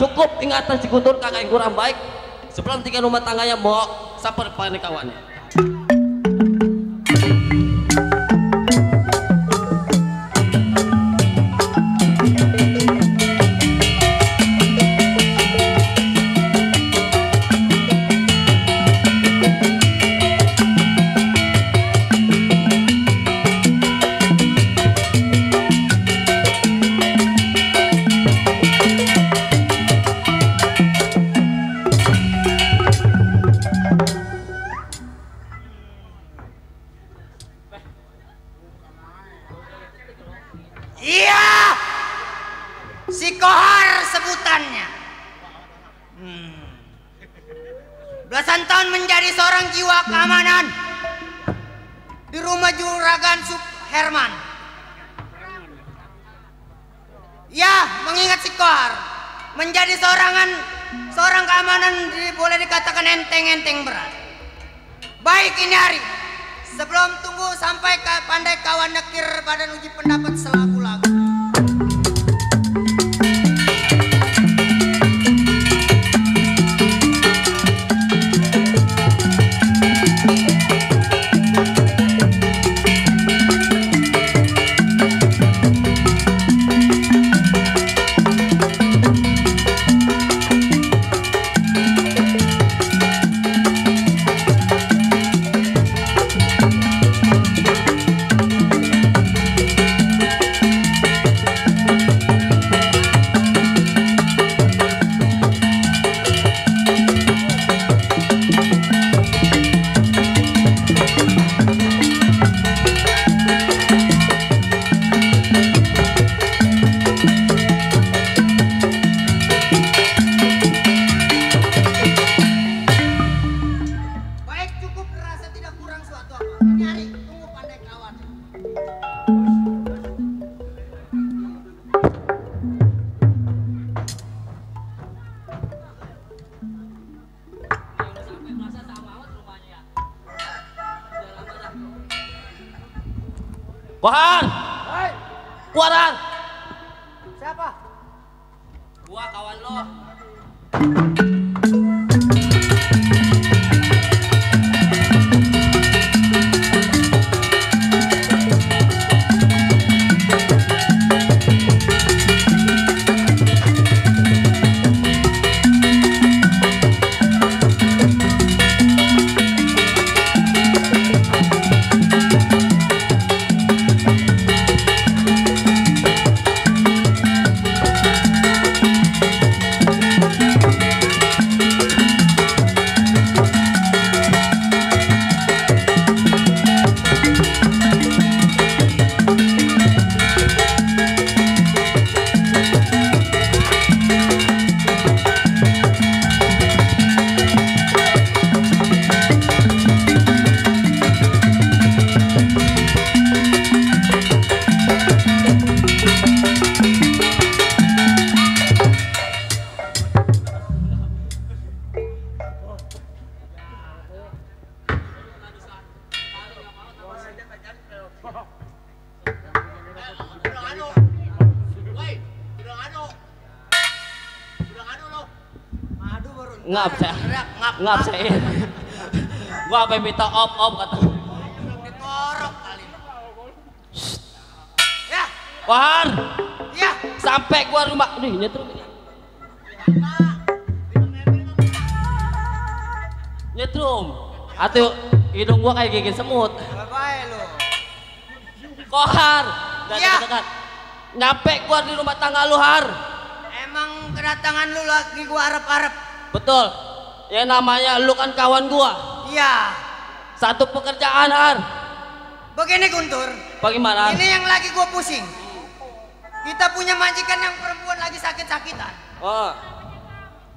Cukup ingatan si Guntur kakak yang kurang baik sebelum tinggal rumah tangganya mau sampai pernikahannya. Belasan tahun menjadi seorang jiwa keamanan di rumah juragan Suherman. Ya, mengingat si Kohar menjadi seorang keamanan boleh dikatakan enteng-enteng berat. Baik ini hari, sebelum tunggu sampai pandai kawan nekir badan uji pendapat selaku lagu. Kohan! Kuarang! Siapa? Gua kawan lo. Ngap saya. Ngap saya. Gua apa minta op kata. Dikorok kali. Ya. Kohar. Ya. Sampai gua rumah. Nih nyetrum ini. Nyetrum. Atuh hidung gua kayak gigit semut. Baik lu. Kohar. Ya. Dekat. Nyampe gua di rumah tangga lu Har. Emang kedatangan lu lagi gua harap-harap. Betul. Ya namanya lu kan kawan gua. Iya. Satu pekerjaan Har. Begini Guntur. Bagaimana? Ini yang lagi gua pusing. Kita punya majikan yang perempuan lagi sakit-sakitan. Oh.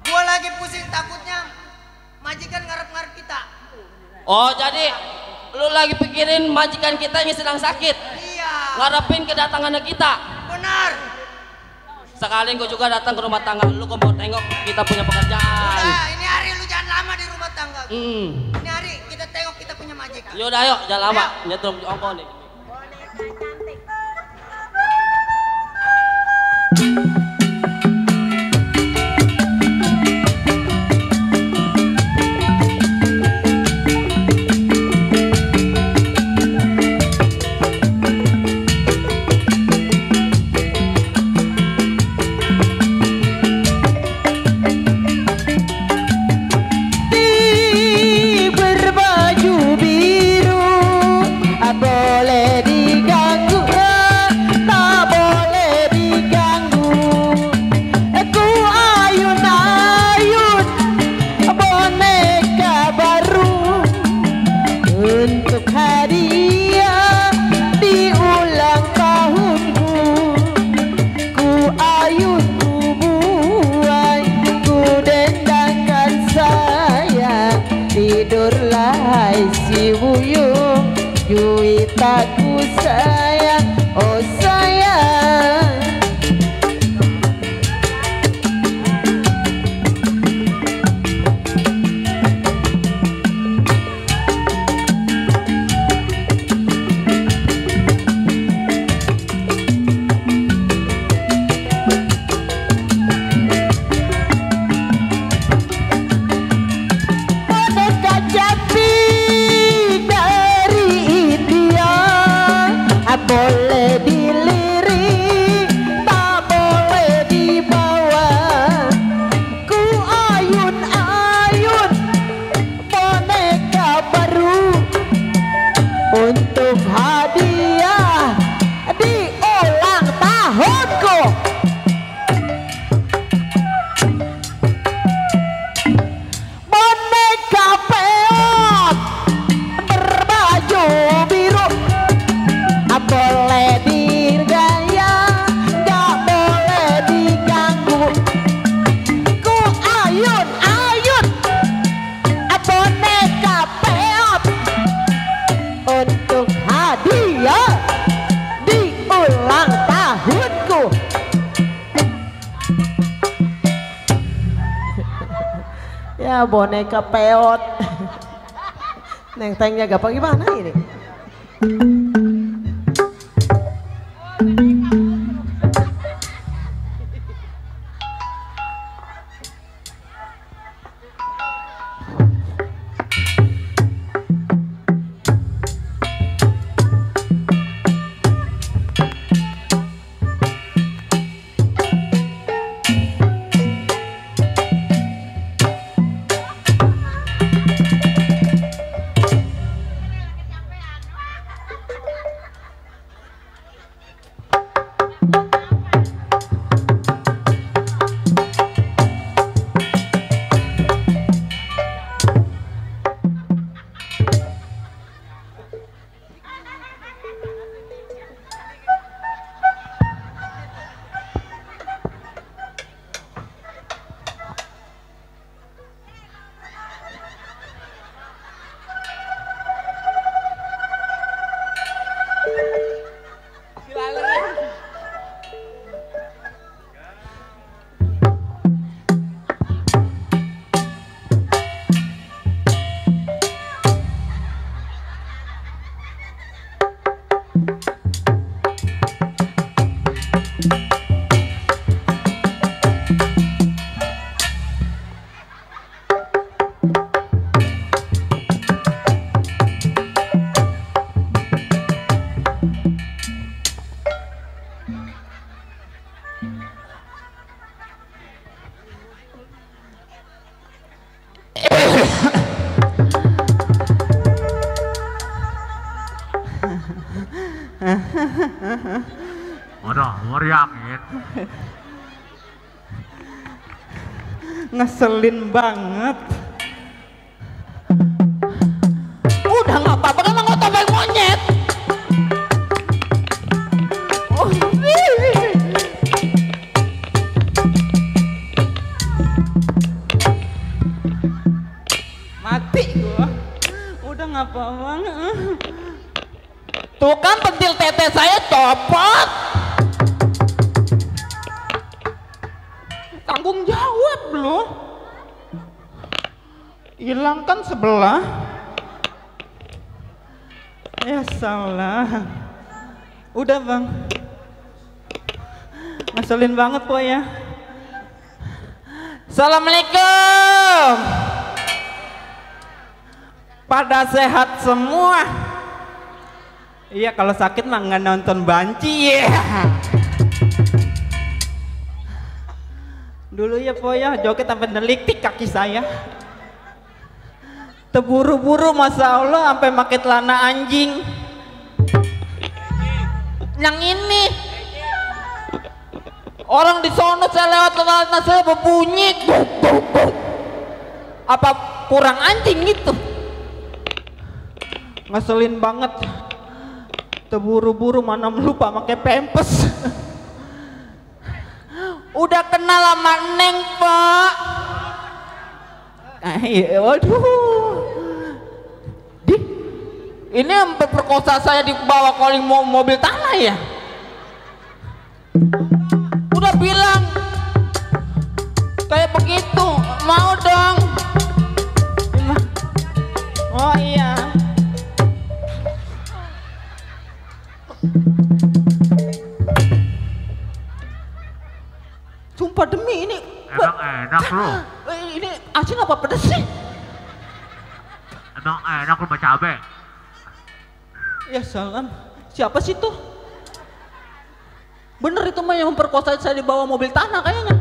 Gua lagi pusing takutnya majikan ngarep-ngarep kita. Oh jadi lu lagi pikirin majikan kita yang sedang sakit. Iya. Ngarepin kedatangannya kita. Benar. Sekali gua juga datang ke rumah tangga lu, gua mau tengok kita punya pekerjaan. Udah, ini hari lu jangan lama di rumah tangga. Hmm. Ini hari kita tengok kita punya majikan. Yaudah ayo, jangan lama. Nyetrum ongko nih. Aku sayang, oh sayang. Boneka cantik dari India, boleh dilirik, tak boleh dibawa. Ku ayun-ayun boneka baru untuk hadiah di ulang tahunku. Boneka peot berbaju biru, boleh digaya, gak boleh diganggu. Ku ayun-ayun boneka peot untuk hadiah di ulang tahunku. Ya boneka peot. Neng tengnya gak gimana ini? Aduh, meriangin. Ngeselin banget. Udah nggak apa-apa kan emang otobeng monyet. Oh, Mati gua. Udah ngapa banget. tuh kan pentil tete saya copot. Tanggung jawab lo. Hilang kan sebelah. Ya salah. Udah bang. Ngeselin banget po ya. Assalamualaikum. Pada sehat semua. Iya kalau sakit mah nggak nonton banci ya. Dulu ya po ya joget sampai deliktik kaki saya. Terburu-buru masa Allah sampai pakai celana anjing. Yang ini orang di sono saya lewat saya berbunyi. Apa kurang anjing gitu? Ngeselin banget. Terburu-buru mana lupa pakai pempes. Udah kenal sama Neng, Pak. Waduh. Ini sampai perkosa saya dibawa calling mobil tanah ya? Udah bilang kayak begitu, mau dong. Oh iya. Sumpah demi ini. Emang enak lu. Ini asin apa pedes sih? Emang enak lu cabe. Ya salam. Siapa sih tuh? Bener itu mah yang memperkosa saya dibawa mobil tanah kayaknya.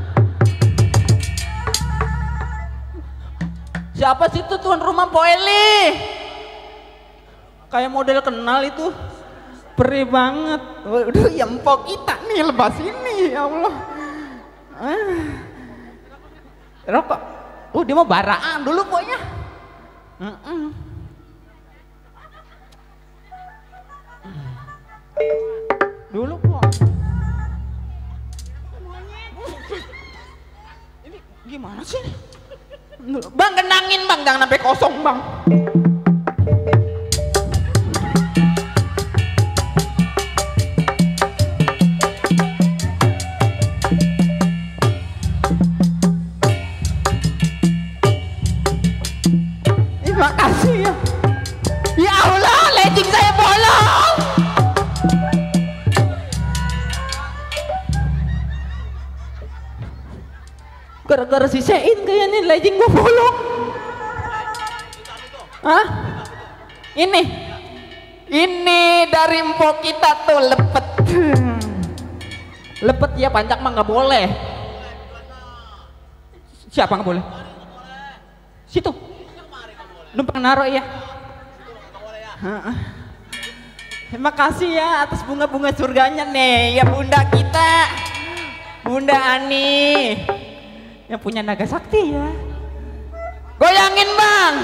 Siapa sih itu tuan rumah Po Eli? Kayak model kenal itu. Perih banget. Waduh, ya empok kita nih lepas ini ya Allah. Rokok. Dia mau baraan dulu pokoknya. Dulu po. Ini gimana sih? Bang kenangin bang, jangan sampai kosong bang. Terima kasih ya. Ya Allah, legging saya bolong. Gara-gara si Sein kayaknya legging gua bolong. Hah? Ini dari empok kita tuh lepet. Lepet ya, panjang mah nggak boleh. Siapa nggak boleh? Situ. Numpang naruh ya. Terima kasih ya atas bunga-bunga surganya nih ya bunda kita, Bunda Ani yang punya naga sakti ya. Goyangin bang.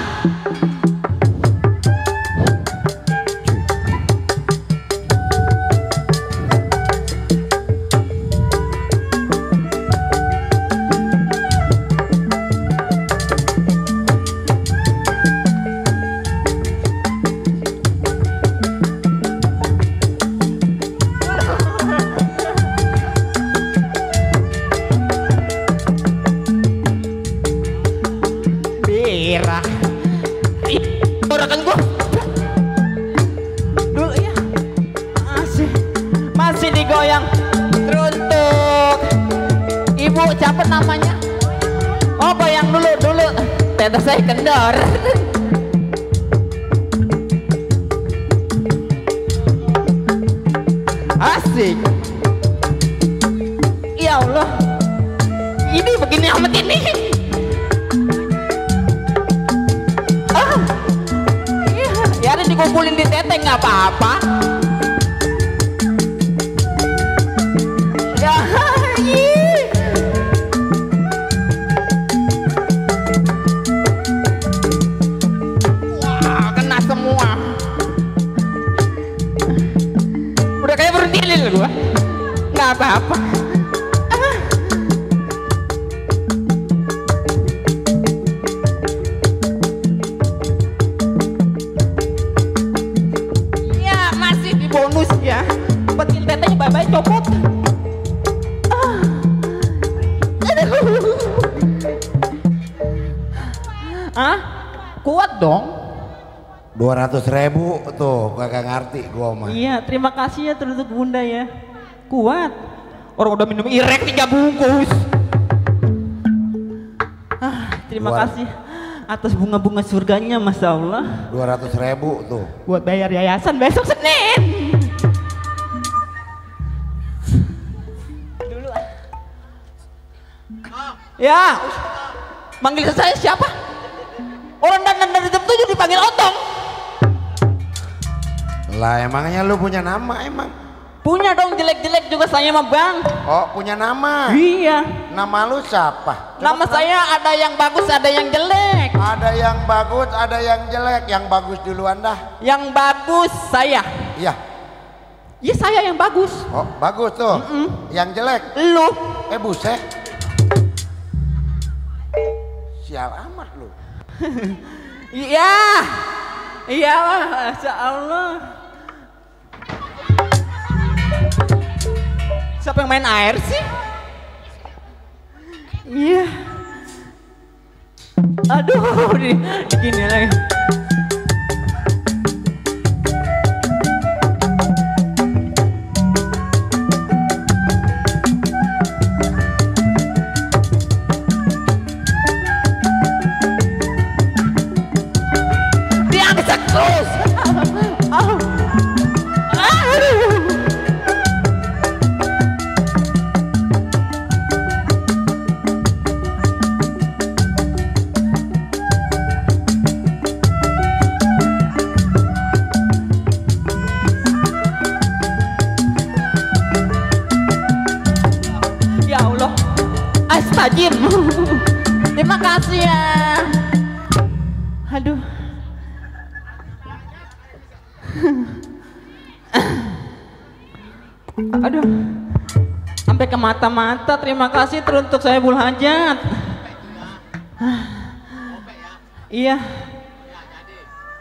Berak. Orakan gua. Dulu ya. Masih digoyang. Teruntuk ibu siapa namanya? Oh goyang dulu. Tete saya kendor. Asik. Ya Allah. Ini begini amat ini. Ya ada dikumpulin di tete nggak apa-apa. Hah? Kuat dong. 200.000 tuh, kagak ngerti gua mah. Iya, terima kasih ya untuk Bunda ya. Kuat. Orang udah minum irek 3 bungkus. Terima kasih atas bunga-bunga surganya, Masya Allah. 200.000 tuh. Buat bayar yayasan besok Senin. Dulu. Ya, manggil saya siapa? Orang dari jam 7 dipanggil Otong. Lah emangnya lu punya nama emang? Punya dong, jelek-jelek juga saya mah Bang. Oh punya nama? Iya. Nama lu siapa? Nama saya ada yang bagus, ada yang jelek. Ada yang bagus, ada yang jelek. Yang bagus duluan dah. Yang bagus saya. Iya. Iya saya yang bagus. Oh bagus tuh. Yang jelek? Lu. Buset. Sial amat lu. Iya. Iya Masya Allah. Siapa yang main air sih? Iya. Aduh, gini lagi. Diangkat terus. Astagfir. Terima kasih ya. Aduh. Aduh. Sampai ke mata-mata. Terima kasih teruntuk saya bul hajat. Iya.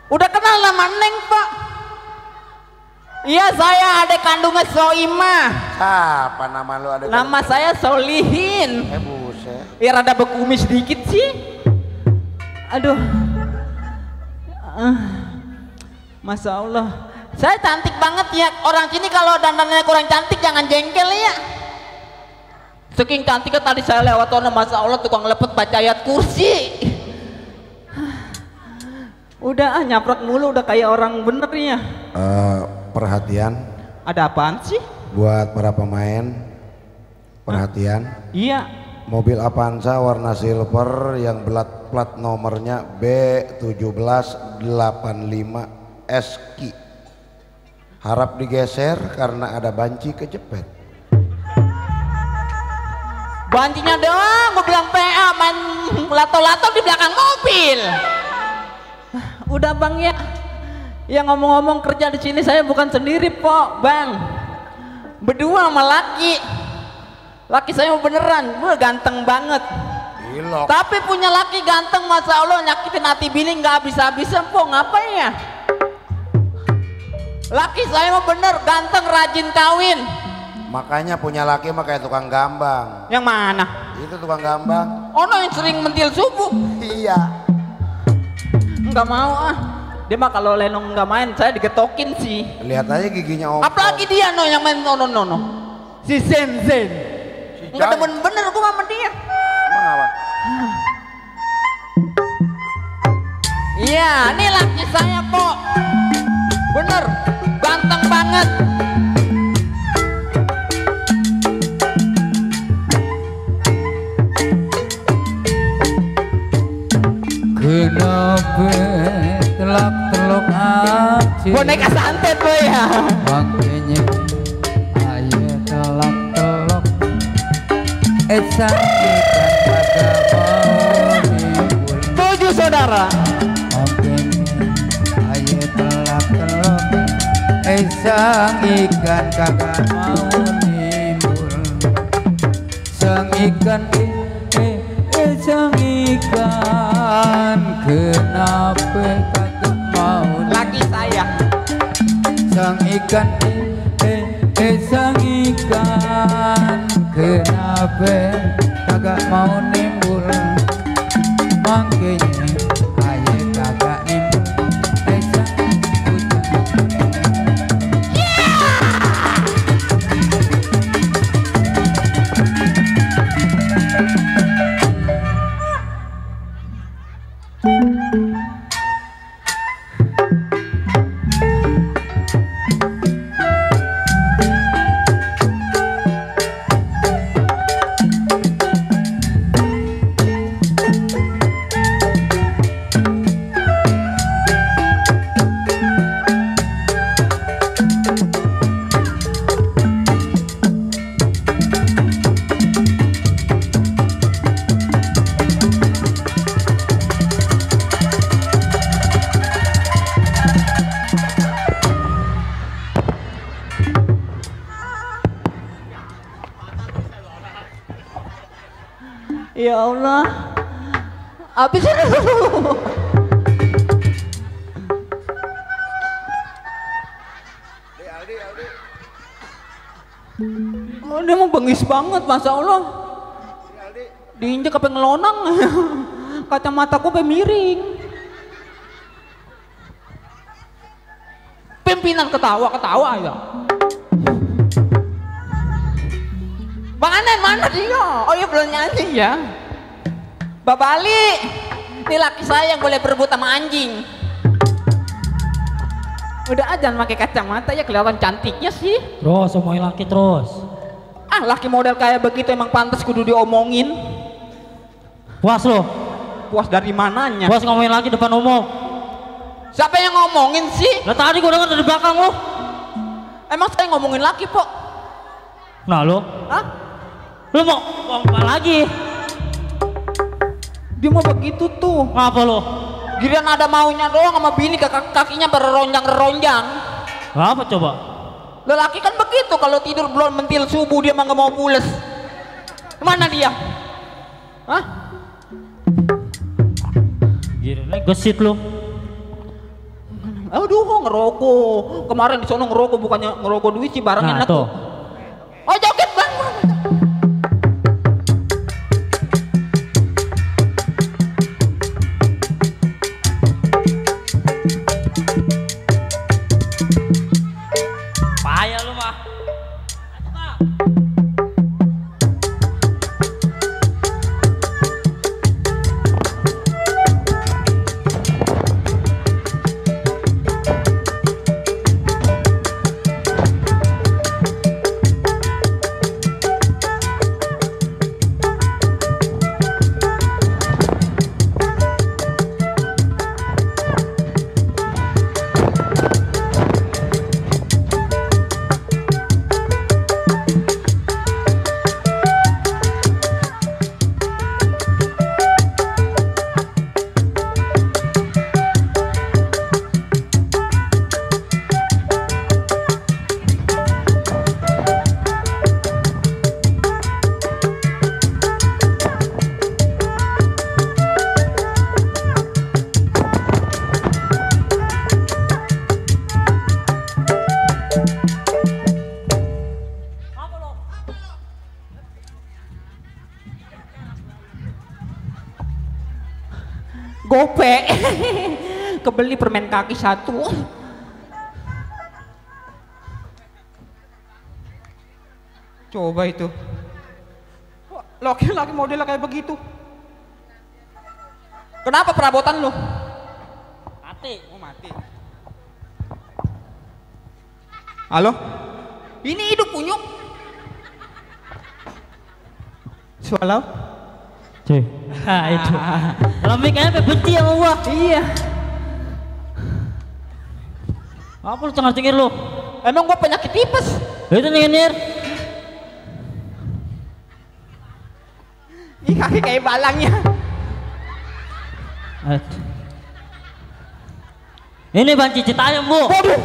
Udah kenal nama Neng, Pak? Iya, saya adik kandungnya Soimah. Siapa nama lu adik? Nama saya Solihin. Buset. Ya rada bekumis sedikit sih. Aduh. Masya Allah. Saya cantik banget ya. Orang sini kalau dandannya kurang cantik jangan jengkel ya. Saking cantiknya tadi saya lewat sana, Masya Allah tukang lepet baca ayat kursi. Udah nyaprok mulu udah kayak orang bener ya. Perhatian. Ada apaan sih? Buat para pemain. Perhatian. Iya. Mobil Avanza warna silver yang plat nomornya B1785 SQ. Harap digeser karena ada banci kejepit. Bancinya doang, gue bilang PA main lato-lato di belakang mobil. Udah Bang ya. Ya ngomong-ngomong kerja di sini saya bukan sendiri Pok, Bang. Berdua sama laki. Laki saya beneran, gue ganteng banget. Gilok. Tapi punya laki ganteng, Masya Allah nyakitin hati bini nggak habis-habisan Pok, ngapain ya? Laki saya mah bener ganteng, rajin kawin. Makanya punya laki mah kayak tukang gambang. Yang mana? Itu tukang gambang. Oh no, yang sering mentil subuh. Iya. Nggak mau ah. Dia mah kalau Lenong nggak main, saya digetokin sih. Lihat aja giginya Om. Apalagi dia no yang main no. Si Zen. Nggak demen bener gua sama dia. Emang apa? Iya, ini laki saya Pok. Bener, ganteng banget. Kenapa telak-telok aja Boneka santet lo ya. makanya ayo telak-telok sakitan kagak mau hibur. Setuju saudara. Makanya ayo telak-telok sang ikan kagak mau hibur. Sang ikan sang ikan kenapa kagak mau Laki saya. sang ikan sang ikan kenapa kagak mau nimbul, makanya aye kagak nimbul. Sang Ya Allah, habis ini dulu. Oh, dia mau bengis banget, Masya Allah. Diinjek apa ngelonang. Kacamataku sampai miring. Pimpinan ketawa-ketawa ya. Bang Anen mana dia? Oh iya belum nyanyi ya. Babali, ini laki saya yang boleh berebut sama anjing. Udah aja pakai kacamata ya kelihatan cantiknya sih. Terus omongin laki terus. Ah laki model kayak begitu emang pantas kudu diomongin. Puas lo? Puas dari mananya? Puas ngomongin laki depan umum. Siapa yang ngomongin sih? Lah tadi gua dengar dari belakang lo. Emang saya ngomongin laki kok. Nah lo? Hah? Lu mau apa lagi? Dia mau begitu tuh. Ngapa lo? Giliran ada maunya doang sama bini kakinya beronjang-ronjang. Apa coba? Lelaki kan begitu kalau tidur belum mentil subuh dia mah nggak mau pules. Mana dia? Hah? Gila gesit lo. Aduh ngerokok. Kemarin di sono ngerokok bukannya ngerokok duit sih barangnya enak tuh. Oh joget bang. Payah lu mah. Gope. Kebeli permen kaki satu. Coba itu. Laki-laki modelnya kayak begitu. Kenapa perabotan lu? Mati. Oh mati. Halo? Ini hidup kunyuk. Swallow? Cuy. Nah itu. Lami kayaknya benci sama gua. Iya. Apa lu cengar-cengir lu? Emang gua penyakit tipes. Itu nyengir. Ih kaki kayak balangnya. Ini banci citayam bu. Waduh.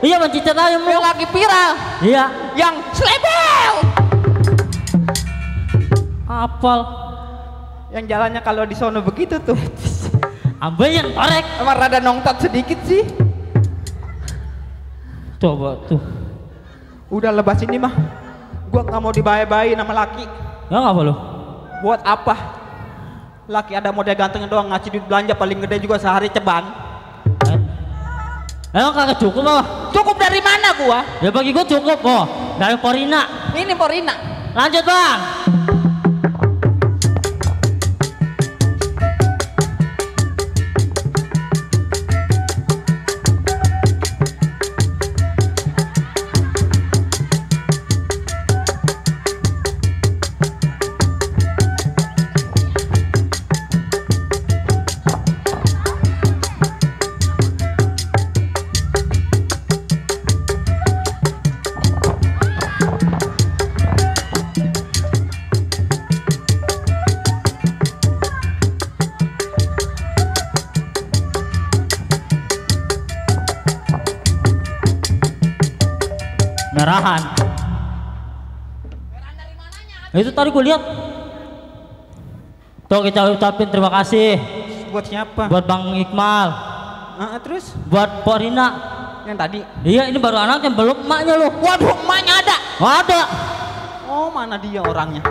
Iya banci citayam bu. Yang lagi viral. Iya. Yang selebel. Apal. Yang jalannya kalau di sono begitu tuh. Ambil yang torek. Emang rada nongtot sedikit sih. Coba tuh. Udah lebas ini mah. Gua nggak mau dibayi-bayi nama laki. Ya nggak apa lu? Buat apa? Laki ada model ganteng doang ngasih duit belanja paling gede juga sehari ceban. Emang kagak cukup apa? Cukup dari mana gua? Ya bagi gua cukup. Oh, dari Porina. Ini Porina. Lanjut bang. Merahan. Itu tadi gue lihat. Tuh kita ucapin terima kasih. Buat siapa? Buat Bang Iqmal. Terus? Buat Porina. Yang tadi? Iya, ini baru anaknya, belum emaknya loh. Waduh, emaknya ada? Ada. Oh, mana dia orangnya?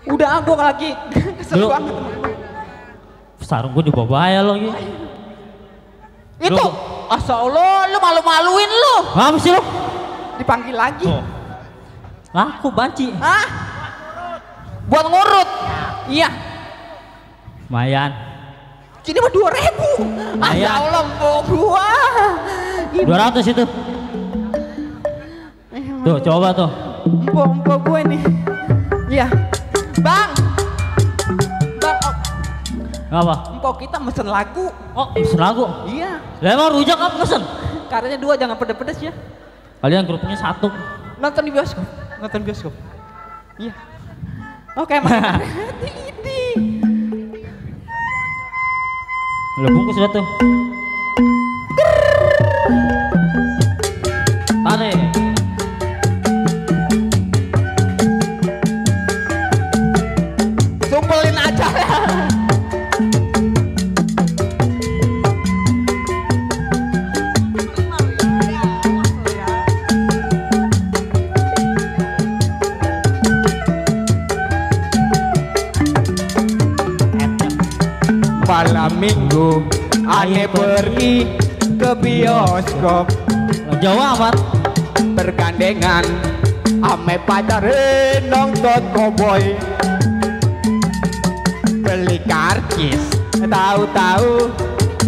Udah gue lagi kesel Lu- banget. Sarung gue dibawa bahaya loh gitu. Itu, asal Allah, lu malu-maluin lu. Apa sih lo? Dipanggil lagi. Laku banci. Hah? Buat ngurut. Iya. Lumayan. Ini mah 2.000. Lumayan. Asal Allah, empok gua. 200 itu. Tuh, coba tuh. Empok gue nih. Iya. Bang. Bang, Apa? empok kita mesen lagu. Oh, pesen lagu. Iya. Lah emang rujak apa pesen? Karetnya 2, jangan pedes-pedes ya. Kalian grupnya 1. Nonton di bioskop. Nonton bioskop. Iya. Oke, Mas. Ini. Udah bungkus dah tuh. Tarik. Sumpelin aja ya. Malam minggu aneh pergi ke bioskop, Jawa amat. bergandengan ame pacar nonton cowboy. Beli karcis tahu-tahu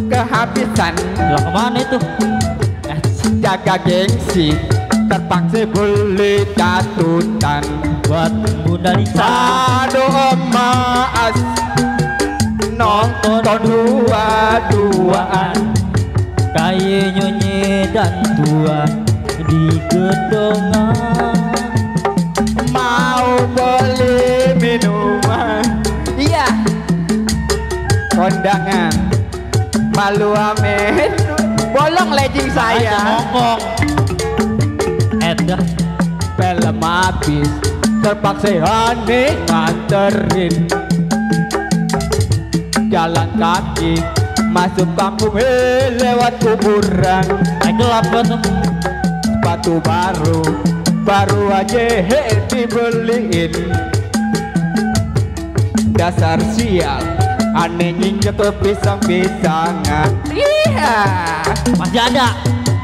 kehabisan. Lah kemana itu? Jaga gengsi terpaksa beli catutan. Buat Bunda Lisa. Aduh emas nonton dua-duaan. Kayak nyonyi dan tuan di gedongan. Mau beli minuman. Iya. Kondangan malu amin. Bolong legging saya. Ngomong. Dah. Film habis terpaksa aneh nganterin. Jalan kaki masuk kampung lewat kuburan. Gelap tuh. Sepatu baru aja dibeliin. Dasar sial aneh nginjek ke pisang-pisangan. Iya. Masih ada.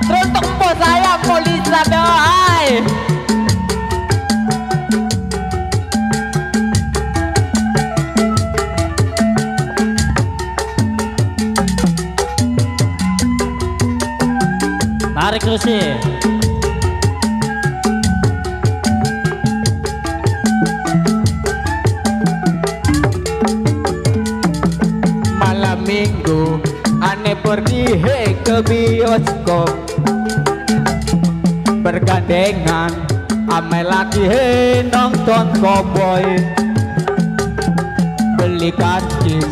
Terus tempo saya polisi doai. Tarik terus sih. Malam minggu aneh pergi ke bioskop, bergandengan ame lagi nonton cowboy. Beli karcis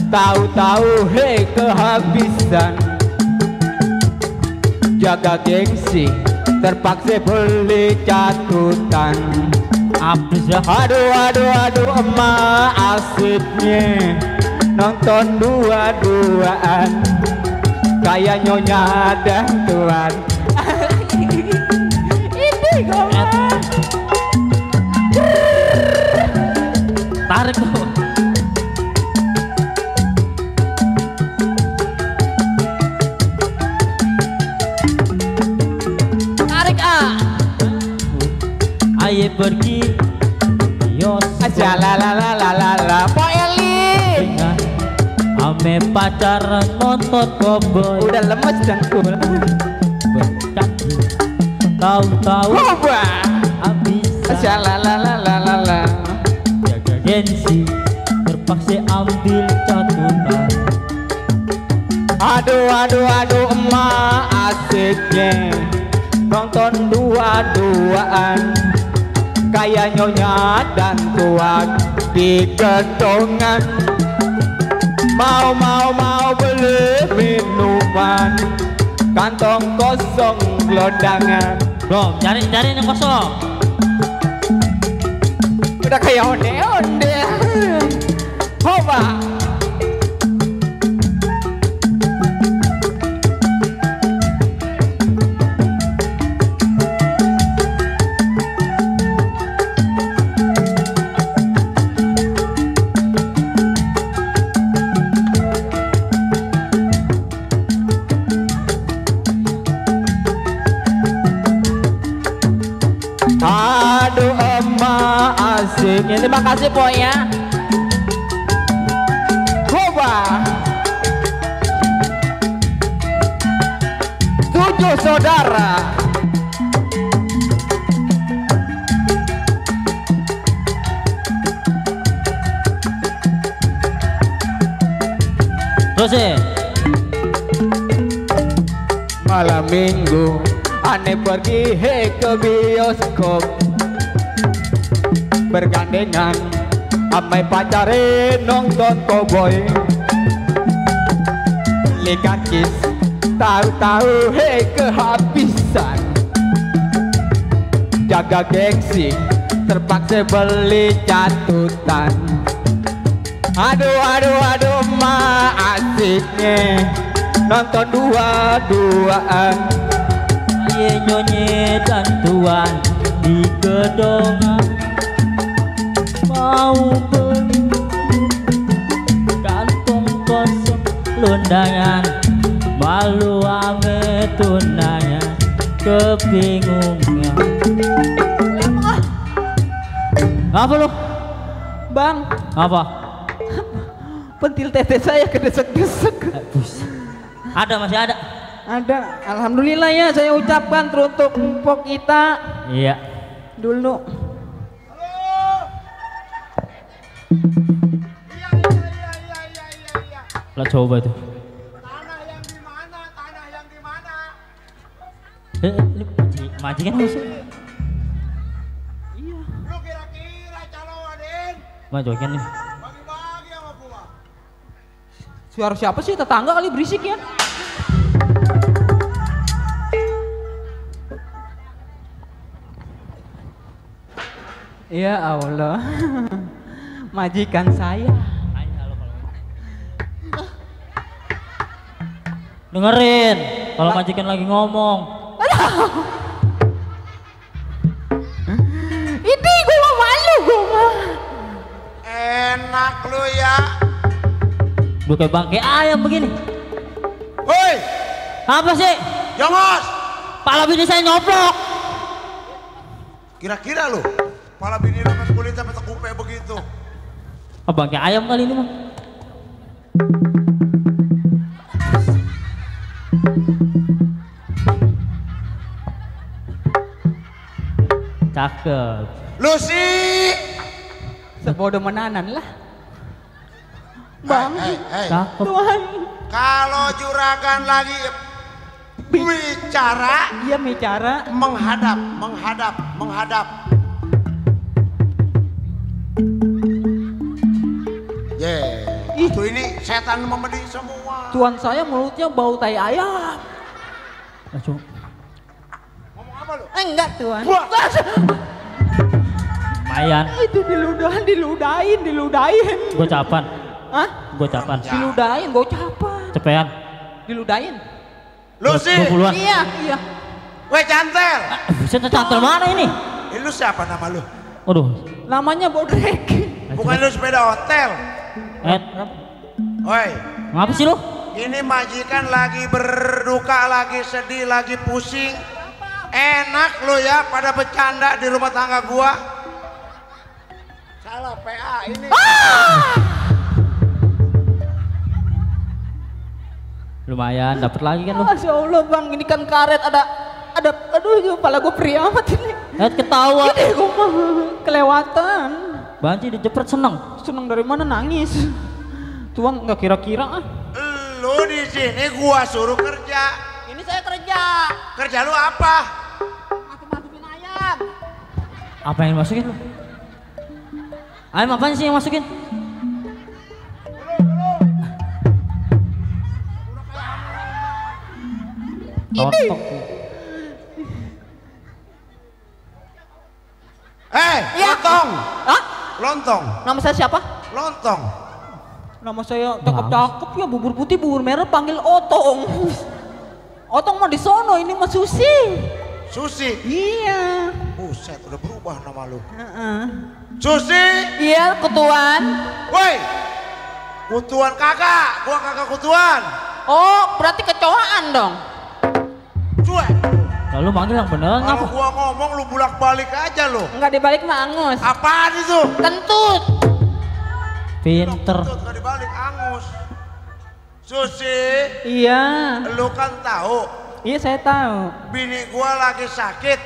tahu-tahu kehabisan. Jaga gengsi terpaksa beli catutan. Abis ya. Aduh emak asiknya nonton dua-duaan. Kayak nyonya dan tuan. Ini Tarik tuh. Tarik Ayo pergi Yos la Po Eli. Ame pacaran nonton cowboy. Udah lemes dan cool. Berkati tahu-tahu habis la. jaga gengsi terpaksa ambil catatan. Aduh emak asiknya nonton dua-duaan kayak nyonya dan tuan di gedongan. Mau beli minuman kantong kosong gelodangan. Belum, cari yang kosong. Udah kayak onde-onde. Coba. Aduh emak asik. Terima kasih Po ya. Coba. Tujuh saudara. Terus Malam minggu aneh pergi ke bioskop bergandengan amai pacare nonton cowboy beli karcis tahu-tahu kehabisan jaga gengsi terpaksa beli catatan. Aduh ma asiknya nonton dua-duaan. Ayo nyonye dan tuan di gedongan. Mau beli kantong kosong lundangan. Malu ame tunangan kebingungan. Apa lu? Bang, Apa? pentil tete saya kedesek-desek. Ada, masih ada. Ada, alhamdulillah ya saya ucapkan teruntuk empok kita. Iya. Dulu. Lah coba itu. Ini majikan musuh. Iya. Lu kira-kira calon Aden Majikan nih. bagi-bagi sama gua. Suara siapa sih? Tetangga kali berisik ya. Ya Allah. Majikan saya. Dengerin kalau majikan lagi ngomong. Ini gue mah malu gue mah. Enak lu ya. Gue kayak bangke ayam begini. Woi, Apa sih? Jongos. Pala bini saya nyoplok. Kira-kira lu, kepala bini lu kan kulit sampai tekupe begitu. Oh, bangke ayam kali ini mah. Cakep. Lucy. Sebodoh menanan lah. Bang, Cakep. Tuhan. Kalau juragan lagi bicara, Dia bicara. menghadap. Itu ini setan memedi semua. Tuan saya mulutnya bau tai ayam. Langsung. Ngomong apa lu? Enggak Tuan. Mayan. Itu diludahin. Gocapan. Hah? Gocapan. Diludahin, gocapan. Cepean. Diludahin. Lucy. 20-an. Iya. Weh cantel. Buset, cantel mana ini? Lu siapa nama lu? Waduh. Namanya Bodrek. Bukan lu sepeda hotel. Woi. Ngapa sih lu? Ini majikan lagi berduka, lagi sedih, lagi pusing. Enak lu ya pada bercanda di rumah tangga gua. Salah PA ini. Lumayan dapat lagi kan lu. Masya Allah bang, ini kan karet ada aduh kepala gue perih amat ini. Ketawa. Ini gue mah kelewatan. Banci dijepret seneng. Seneng dari mana nangis? Tuang nggak kira-kira ah. Lu di sini gua suruh kerja. Ini saya kerja. Kerja lu apa? Masukin ayam. Apa yang masukin lu? Ayam apaan sih yang masukin? Totok. Lontong. Hah? Lontong. Nama saya siapa? Lontong. Nama saya cakep-cakep ya, bubur putih bubur merah panggil Otong. Otong mah di sono, ini mah Susi. Susi? Iya. Buset, udah berubah nama lu. Susi? Iya, kutuan. Woi, kutuan kagak, gua kagak kutuan. Oh, berarti kecoaan dong. Cuek. Lalu manggil yang beneran Kalau apa? gua ngomong lu bolak-balik aja lu. Enggak dibalik mah angus. Apaan itu? Kentut. Pinter. Kentut gak dibalik, angus. Susi? Iya. Lu kan tahu. Iya, saya tahu. Bini gua lagi sakit.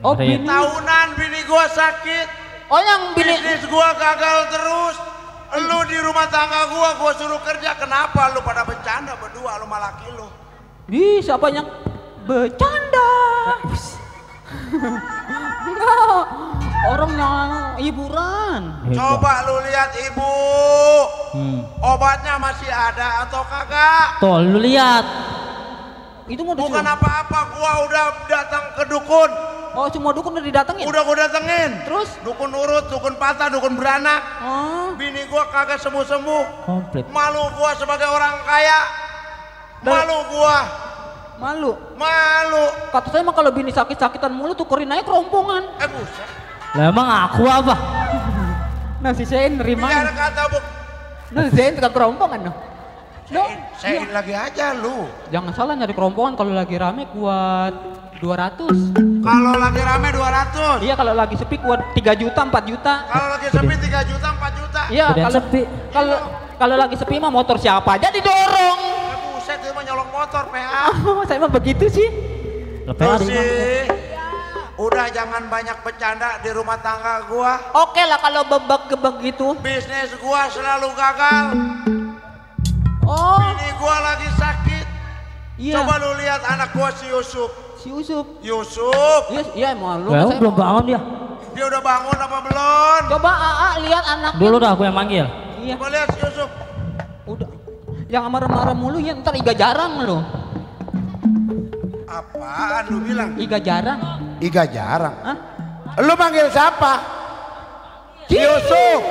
Oh, bini. Tahunan bini gua sakit. Oh, yang bini. Bisnis gua gagal terus. Lu di rumah tangga gua suruh kerja. Kenapa lu pada bercanda berdua lu sama laki lu? Ih, siapa yang bercanda? Enggak. Orang yang hiburan. Coba lu lihat ibu. Obatnya masih ada atau kagak? Tuh, lu lihat. Itu mau bukan apa-apa, gua udah datang ke dukun. Oh, semua dukun udah didatengin? Udah gua datengin. Terus? Dukun urut, dukun patah, dukun beranak. Bini gua kagak sembuh-sembuh. Komplit. Malu gua sebagai orang kaya. Malu gua. Malu? Malu. Kata saya mah kalau bini sakit-sakitan mulu tukerin aja kerompongan. Buset. Lah emang aku apa? Nah si Zain nerima. Biar kata bu. Nah Zain tukang kerompongan noh. Saya lagi aja lu. Jangan salah nyari kerompongan kalau lagi rame kuat 200. Kalau lagi rame 200. Iya kalau lagi sepi kuat 3 juta 4 juta. Kalau lagi sepi 3 juta 4 juta. Iya kalau lagi sepi mah motor siapa aja didorong. Buset itu mah nyolong motor PA. Saya mah begitu sih. Susi, udah jangan banyak bercanda di rumah tangga gua. Oke lah kalau bebek-gebek gitu. Bisnis gua selalu gagal. Oh. Bini gua lagi sakit. Iya. Coba lu lihat anak gua si Yusuf. Si Yusuf. Yusuf. Iya emang lu. Belum bangun dia. Dia udah bangun apa belum? Coba AA lihat anaknya. Dulu dah gue yang manggil. Iya. Coba lihat si Yusuf. Udah. Yang marah-marah mulu ya ntar Iga jarang lo. Apaan lu bilang? Iga jarang. Iga jarang? Hah? Lu panggil siapa? Si Yusuf.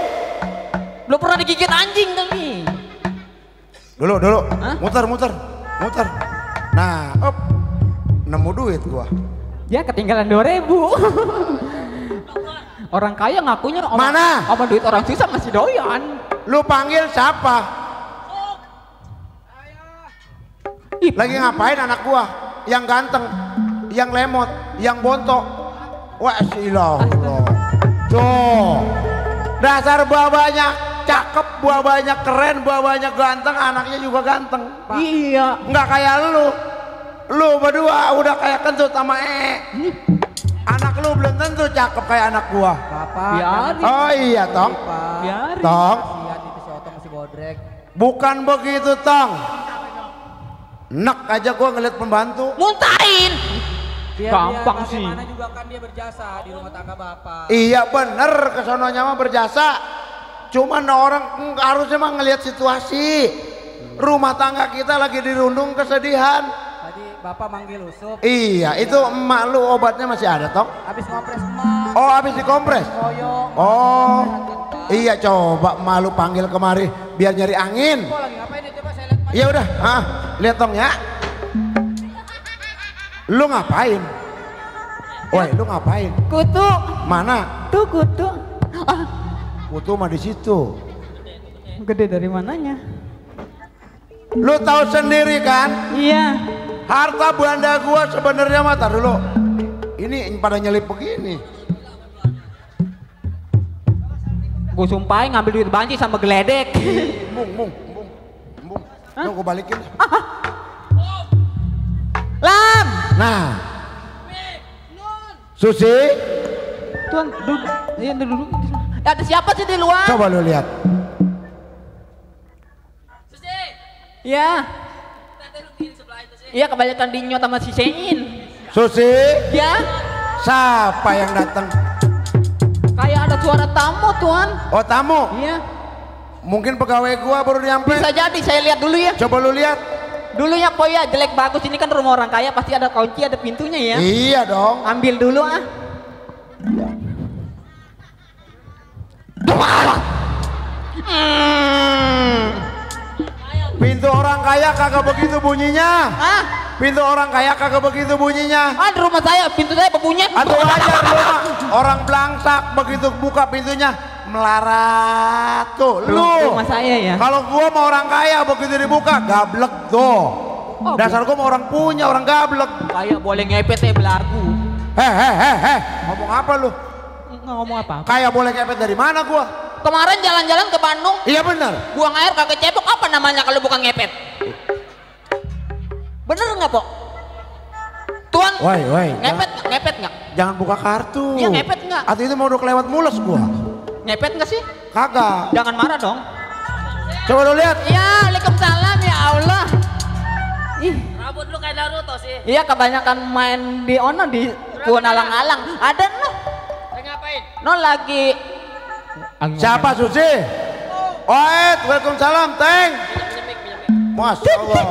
Belum pernah digigit anjing kali. Dulu. Hah? Muter. Nah, op. Nemu duit gua. Ya ketinggalan 2.000. Orang kaya ngakunya mana? Sama duit orang susah masih doyan. Lu panggil siapa? Lagi ngapain anak gua? Yang ganteng, yang lemot, yang bontok. Wah silah. Tuh. Dasar babanya cakep, babanya keren, babanya ganteng, anaknya juga ganteng. Iya. Nggak kayak lu. Lu berdua udah kayak kentut sama Anak lu belum tentu cakep kayak anak gua. Biarin. Oh iya, Tong. Biarin. Tong. Kasihan itu si Otong masih bodrek. Bukan begitu, Tong. Nek aja gua ngeliat pembantu. Muntahin. Gampang sih. Bagaimana juga kan dia berjasa di rumah tangga Bapak. Iya bener, kesononya mah berjasa. Cuman orang harusnya mah ngeliat situasi. Rumah tangga kita lagi dirundung kesedihan. Bapak manggil Yusuf. Iya, itu emak lu obatnya masih ada, Tong? Habis kompres emak. Oh, habis dikompres? Oh, iya coba emak lu panggil kemari biar nyari angin. Kok lagi ngapain ya, coba saya lihat. Iya udah, lihat Tong ya. Lu ngapain? Woi, lu ngapain? Kutu. Mana? Tuh kutu. Kutu mah di situ. Gede dari mananya? Lu tahu sendiri kan? Iya. Harta benda gua sebenarnya mah tar dulu. Ini pada nyelip begini. Gue sumpahin ngambil duit banci sama geledek. Mung. Lu gua balikin. Lam. Nah. Susi. Tuan duduk. Iya duduk. Ada siapa sih di luar? Coba lu lihat. Susi. Iya. Iya kebanyakan dinyot sama si Sein. Susi. Ya. Siapa yang datang? Kayak ada suara tamu tuan. Oh tamu? Iya. Mungkin pegawai gua baru nyampe. Bisa jadi, saya lihat dulu ya. Coba lu lihat. Dulunya po ya jelek bagus, ini kan rumah orang kaya pasti ada kunci, ada pintunya ya. Iya dong. Ambil dulu ah. Pintu orang kaya kagak begitu bunyinya. Hah? Pintu orang kaya kagak begitu bunyinya. Ah di rumah saya, pintu saya berbunyi. Atau aja rumah orang belangsak begitu buka pintunya melarat tuh. Lu. Rumah saya ya. Kalau gua mau orang kaya begitu dibuka gablek tuh. Oh, dasar gua mau orang punya, orang gablek. Kayak boleh ngepet ya belagu. Heh. Ngomong apa lu? Nggak ngomong apa? Kayak boleh kepet dari mana gua? Kemarin jalan-jalan ke Bandung. Iya benar. Buang air kagak cebok, apa namanya kalau bukan ngepet? Bener nggak Pok? Tuan. Woi. Ngepet nggak? Jangan buka kartu. Iya ngepet nggak? Atau itu mau udah kelewat mules gua? Ngepet nggak sih? Kagak. Jangan marah dong. Coba lu lihat. Ya, waalaikumsalam ya Allah. Ih. Rambut lu kayak Naruto sih. Iya kebanyakan main di ono di kebun alang-alang. Ada no. Ngapain? No lagi. Siapa Susi? Waalaikumsalam Teng. Masya Allah.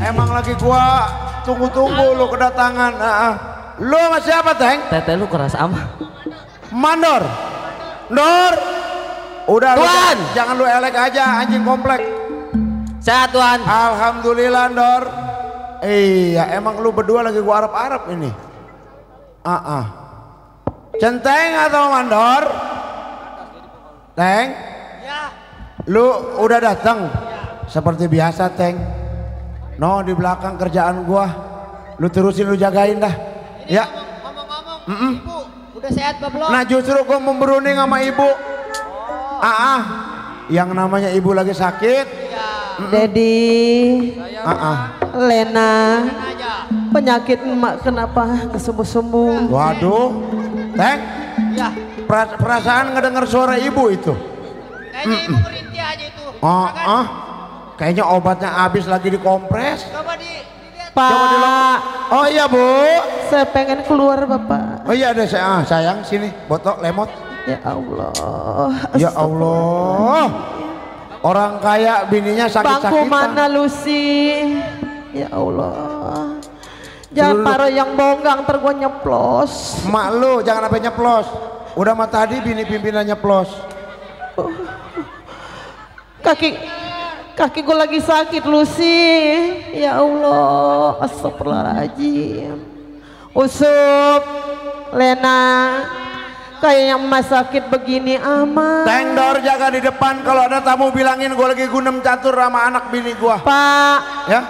Emang lagi gua tunggu-tunggu lu kedatangan. Lu sama siapa Teng? Tete lu keras amat. Mandor. Dor. Udah Tuan. Jangan lu elek aja anjing komplek. Sehat Tuan. Alhamdulillah Dor. Iya emang lu berdua lagi gua arep-arep ini. Centeng atau Mandor? Teng? Ya. Lu udah datang? Seperti biasa Teng. No di belakang kerjaan gua. Lu terusin lu jagain dah. Ini ya. Ngomong-ngomong, Ibu udah sehat apa belum? Nah justru gua mau berunding sama ibu. Yang namanya ibu lagi sakit. Dedi. Lena. Penyakit emak kenapa kesembuh-sembuh? Waduh. Teng. Ya. Perasaan ngedenger suara ibu itu. Kayaknya ibu merintih aja itu. Kayaknya obatnya habis lagi dikompres. Coba dilihat. Pak. Oh iya Bu. Saya pengen keluar Bapak. Oh iya ada sayang sini botok lemot. Ya Allah. Ya Allah. Orang kaya bininya sakit-sakitan. Bangku mana Lucy? Ya Allah. Jangan parah yang bonggang tergua nyeplos. Mak lu jangan sampai nyeplos. Udah mah tadi bini pimpinan nyeplos. Kaki gue lagi sakit Lucy. Ya Allah. Astagfirullahaladzim. Usup. Lena. Kayaknya emas sakit begini amat. Tengdor jaga di depan kalau ada tamu bilangin gue lagi gunem catur sama anak bini gue. Pak. Ya.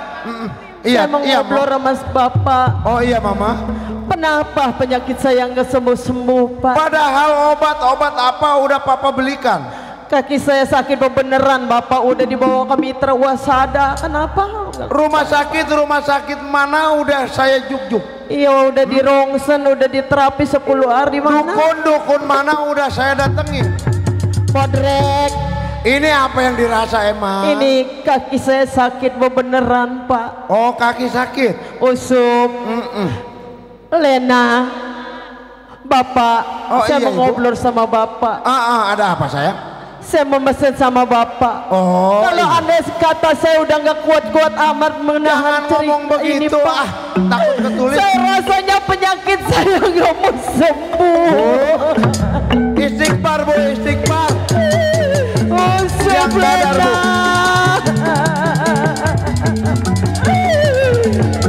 Iya. Saya mau ngobrol sama Bapak. Oh iya Mama. Kenapa penyakit saya nggak sembuh-sembuh Pak? Padahal obat apa udah Papa belikan. Kaki saya sakit beneran Bapak udah dibawa ke Mitra Wasada. Kenapa? Rumah sakit mana udah saya juk-juk. Iya udah di rongsen, udah di terapi 10 hari mana? Dukun mana udah saya datengin. Podrek. Ini apa yang dirasa emang? Ini kaki saya sakit beneran Pak. Oh kaki sakit. Usup. Lena. Bapak. Saya mau ngobrol sama Bapak. Ada apa sayang? Saya memesan sama Bapak. Oh. Kalau andai kata saya udah nggak kuat-kuat amat menahan ngomong begitu ini, Pak. Takut ketulis. Saya rasanya penyakit saya nggak mau sembuh. Istighfar Bu, istighfar. Yang sadar Bu.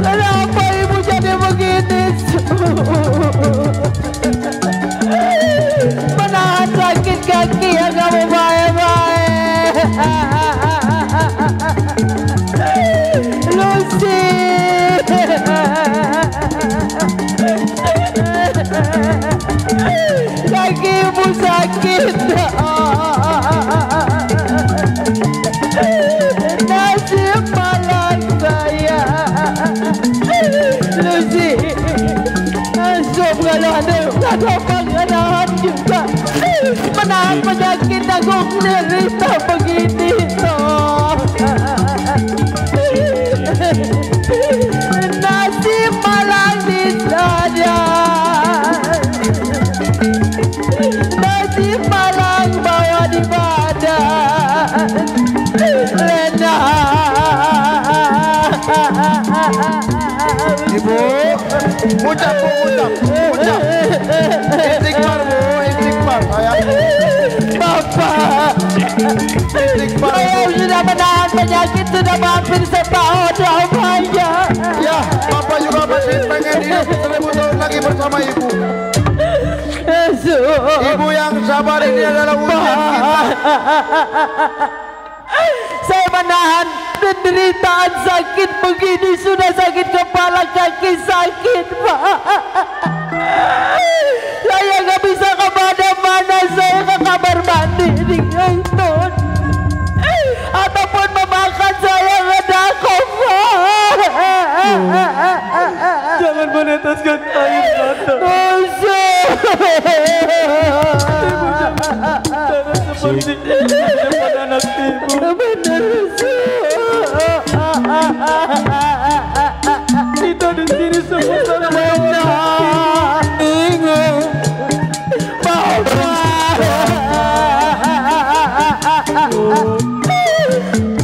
Kenapa Ibu jadi begini? kaki ibu sakit. Nasib malang saya. Lucy, asum kalau ada pangarahan juga. Menahan penyakit aku menderita begini toh. Nasib malang di sana. Nasib malang bawa di badan. Lena. Ibu, ucap Bu, ucap. Istighfar Bu, istighfar sayang. Bapak, Istighfar saya Bu. sudah menahan penyakit sudah hampir setahun lamanya. Ya, Bapak juga masih pengen hidup 1000 tahun lagi bersama Ibu. Ibu yang sabar ini adalah ujian kita. Saya menahan penderitaan sakit begini, sudah sakit kepala, kaki sakit, Pak. Saya nggak bisa kemana-mana, saya ke kamar mandi di Nonton ataupun memakan saya ngedakop, Pak. Jangan meneteskan air mata. Jangan seperti ini di depan anak ibu. Kita di sini semua salah. Bingung,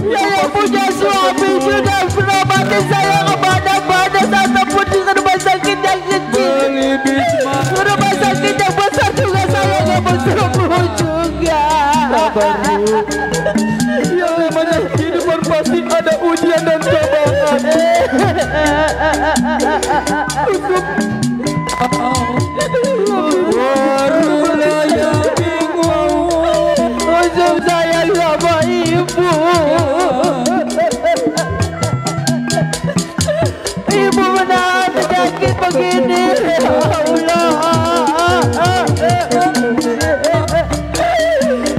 saya punya suami sudah berobatin saya kemana-mana ataupun di rumah sakit yang kecil. Rumah sakit yang besar juga saya nggak mau sembuh juga. Yang namanya kehidupan pasti ada ujian dan cobaan. Saya bingung, usum saya sama ibu. Ibu menahan penyakit begini, ya Allah.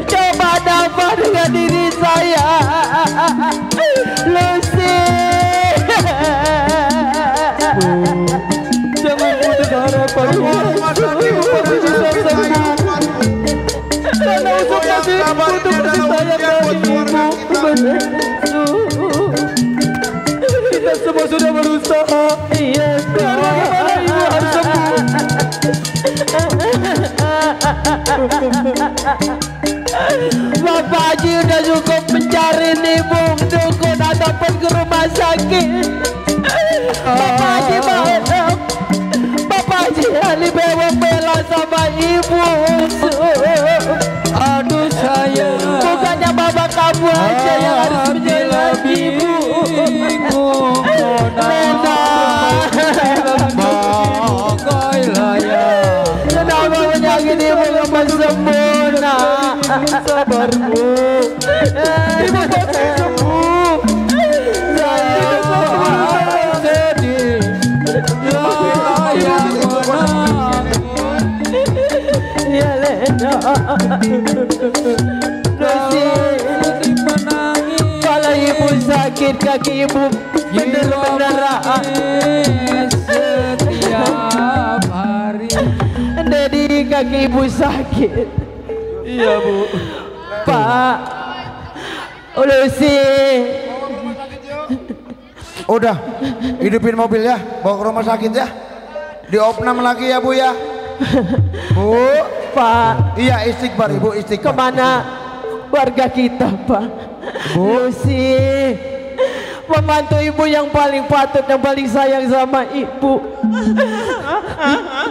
Coba dapat dengan diri saya, Lucy. Jangan putus harapan. Ibu pasti bisa sembuh. Karena usum masih butuh kasih sayang dari ibu. Kita semua sudah berusaha. Iya, bagaimana ibu harus sembuh? Bapak Haji udah cukup mencari ibu dukun ataupun ke rumah sakit. Bapak Haji mau, Bapak Haji Ali bewang bela sama ibu. Aduh sayang, bukannya bapak kamu aja yang harus menjaga ibu. Lena, baiklah ya. kenapa penyakit ibu kamu sembuh, nak? Sabarmu, ibu pasti sembuh. Sayang, sedih, sayang ya Lena. Lucy, kalau ibu sakit kaki ibu bener-bener setiap hari. Jadi kaki ibu sakit. Iya Bu. Pak, Lucy. Udah, hidupin mobil ya, bawa ke rumah sakit ya. Diopnam lagi ya Bu ya. Bu, Pak. Iya istighfar Ibu, istighfar. Kemana warga kita, Pak? Lucy, membantu ibu yang paling patut, yang paling sayang sama ibu.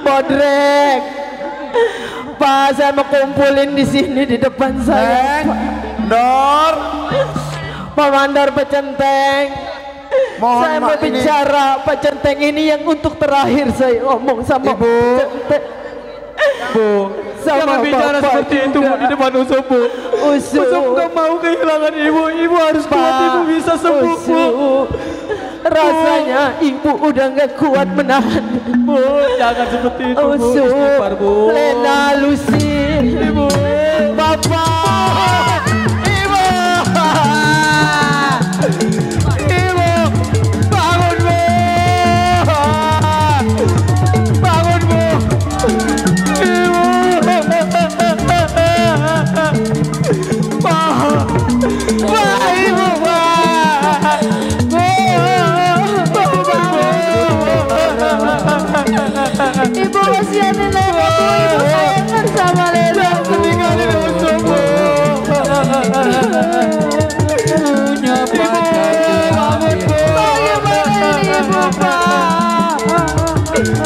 Bodrek, Pak, saya mau kumpulin di sini di depan saya. Dor, Pak Mandor Pecenteng. mohon Saya mau ini. bicara Pak Centeng ini yang untuk terakhir saya ngomong sama Ibu. Centeng. Bu, Sama jangan bicara Bapak seperti itu Bu, juga. di depan Usop Bu. Usop. Usop gak mau kehilangan ibu. Ibu harus kuat, ibu bisa sembuh Bu. Rasanya ibu udah gak kuat menahan. Bu, jangan seperti itu, Bu. Usup, Istighfar, Bu. Lena, Lucy, Ibu, Bapak, Ibu, Ibu, bangun Bu, bangun Bu, Ibu, Ibu, Ibu kasihanin Lena, Bu. Ibu sayang sama Lena, Bu. tinggalin Ucup Bu. Punya pacar diambil. Bagaimana ini Ibu, Pak?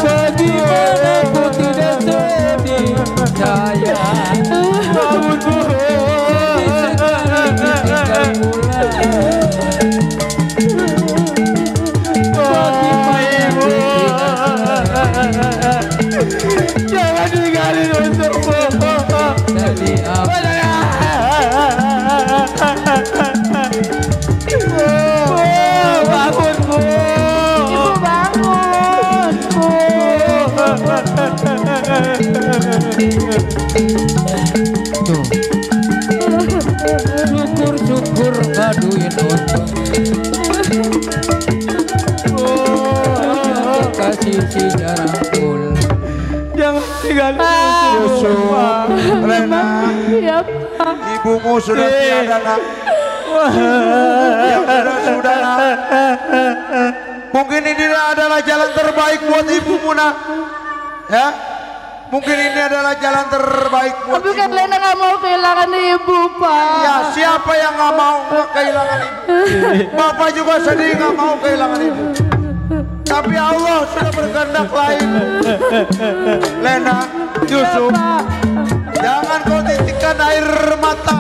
Bagaimana aku tidak sedih sayang. Bangun Bu. Jangan tinggalin Ucup Bu. Dari apa? Bangun Bu. Ibu bangun, Bu. Tuh. Syukur-syukur ngaduin untung. Kasih si jarangkul. Jangan tinggalin Ucup. Lena, Ya, Pak. ibumu sudah tiada nak. Yang sudah nak. Mungkin ini adalah jalan terbaik buat ibumu nak. Ya, mungkin ini adalah jalan terbaik buat Tapi kan ibu. Lena gak mau kehilangan ibu, Pak. Ya, siapa yang nggak mau kehilangan ibu? Bapak juga sedih nggak mau kehilangan ibu. Tapi Allah sudah berkehendak lain. Lena, Yusuf, jangan kau titikkan air mata.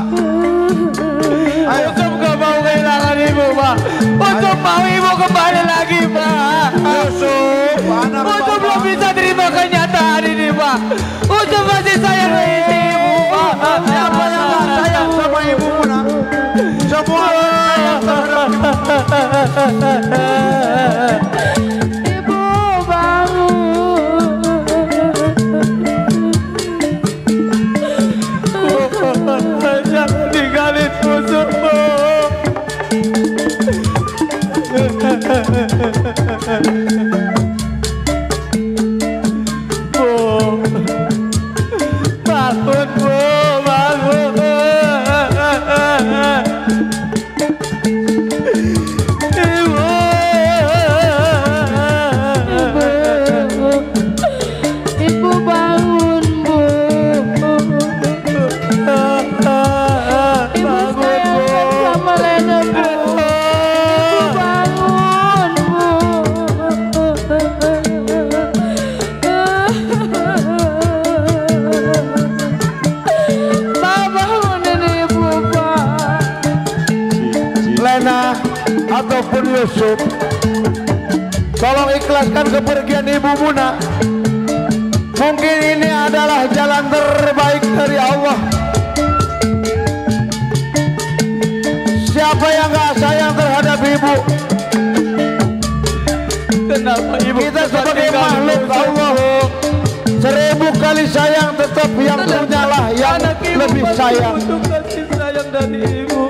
Yusuf gak mau kehilangan ibu, Pak. Yusuf mau ibu kembali lagi, Pak. Yusuf, anak Yusuf belum bisa terima kenyataan ini, Pak. Yusuf masih sayang ibu, Pak. Siapa yang gak sayang sama ibumu, nak? Semua orang sayang terhadap Ibu bangun. jangan tinggalin Yusuf, Bu. Bangun Bu, bangun. Ibu bangun, Bu. Ibu sayang sama Lena, Bu. Ibu bangun, Bu. Pak, bangunin Ibu, Pak. Lena ataupun Yusuf, tolong ikhlaskan kepergian ibumu nak. Mungkin ini adalah jalan terbaik dari Allah. Siapa yang gak sayang terhadap ibu? kenapa ibu Kita sebagai makhluk Allah 1000 kali sayang, tetap yang punyalah yang lebih sayang. untuk kasih sayang dari ibu?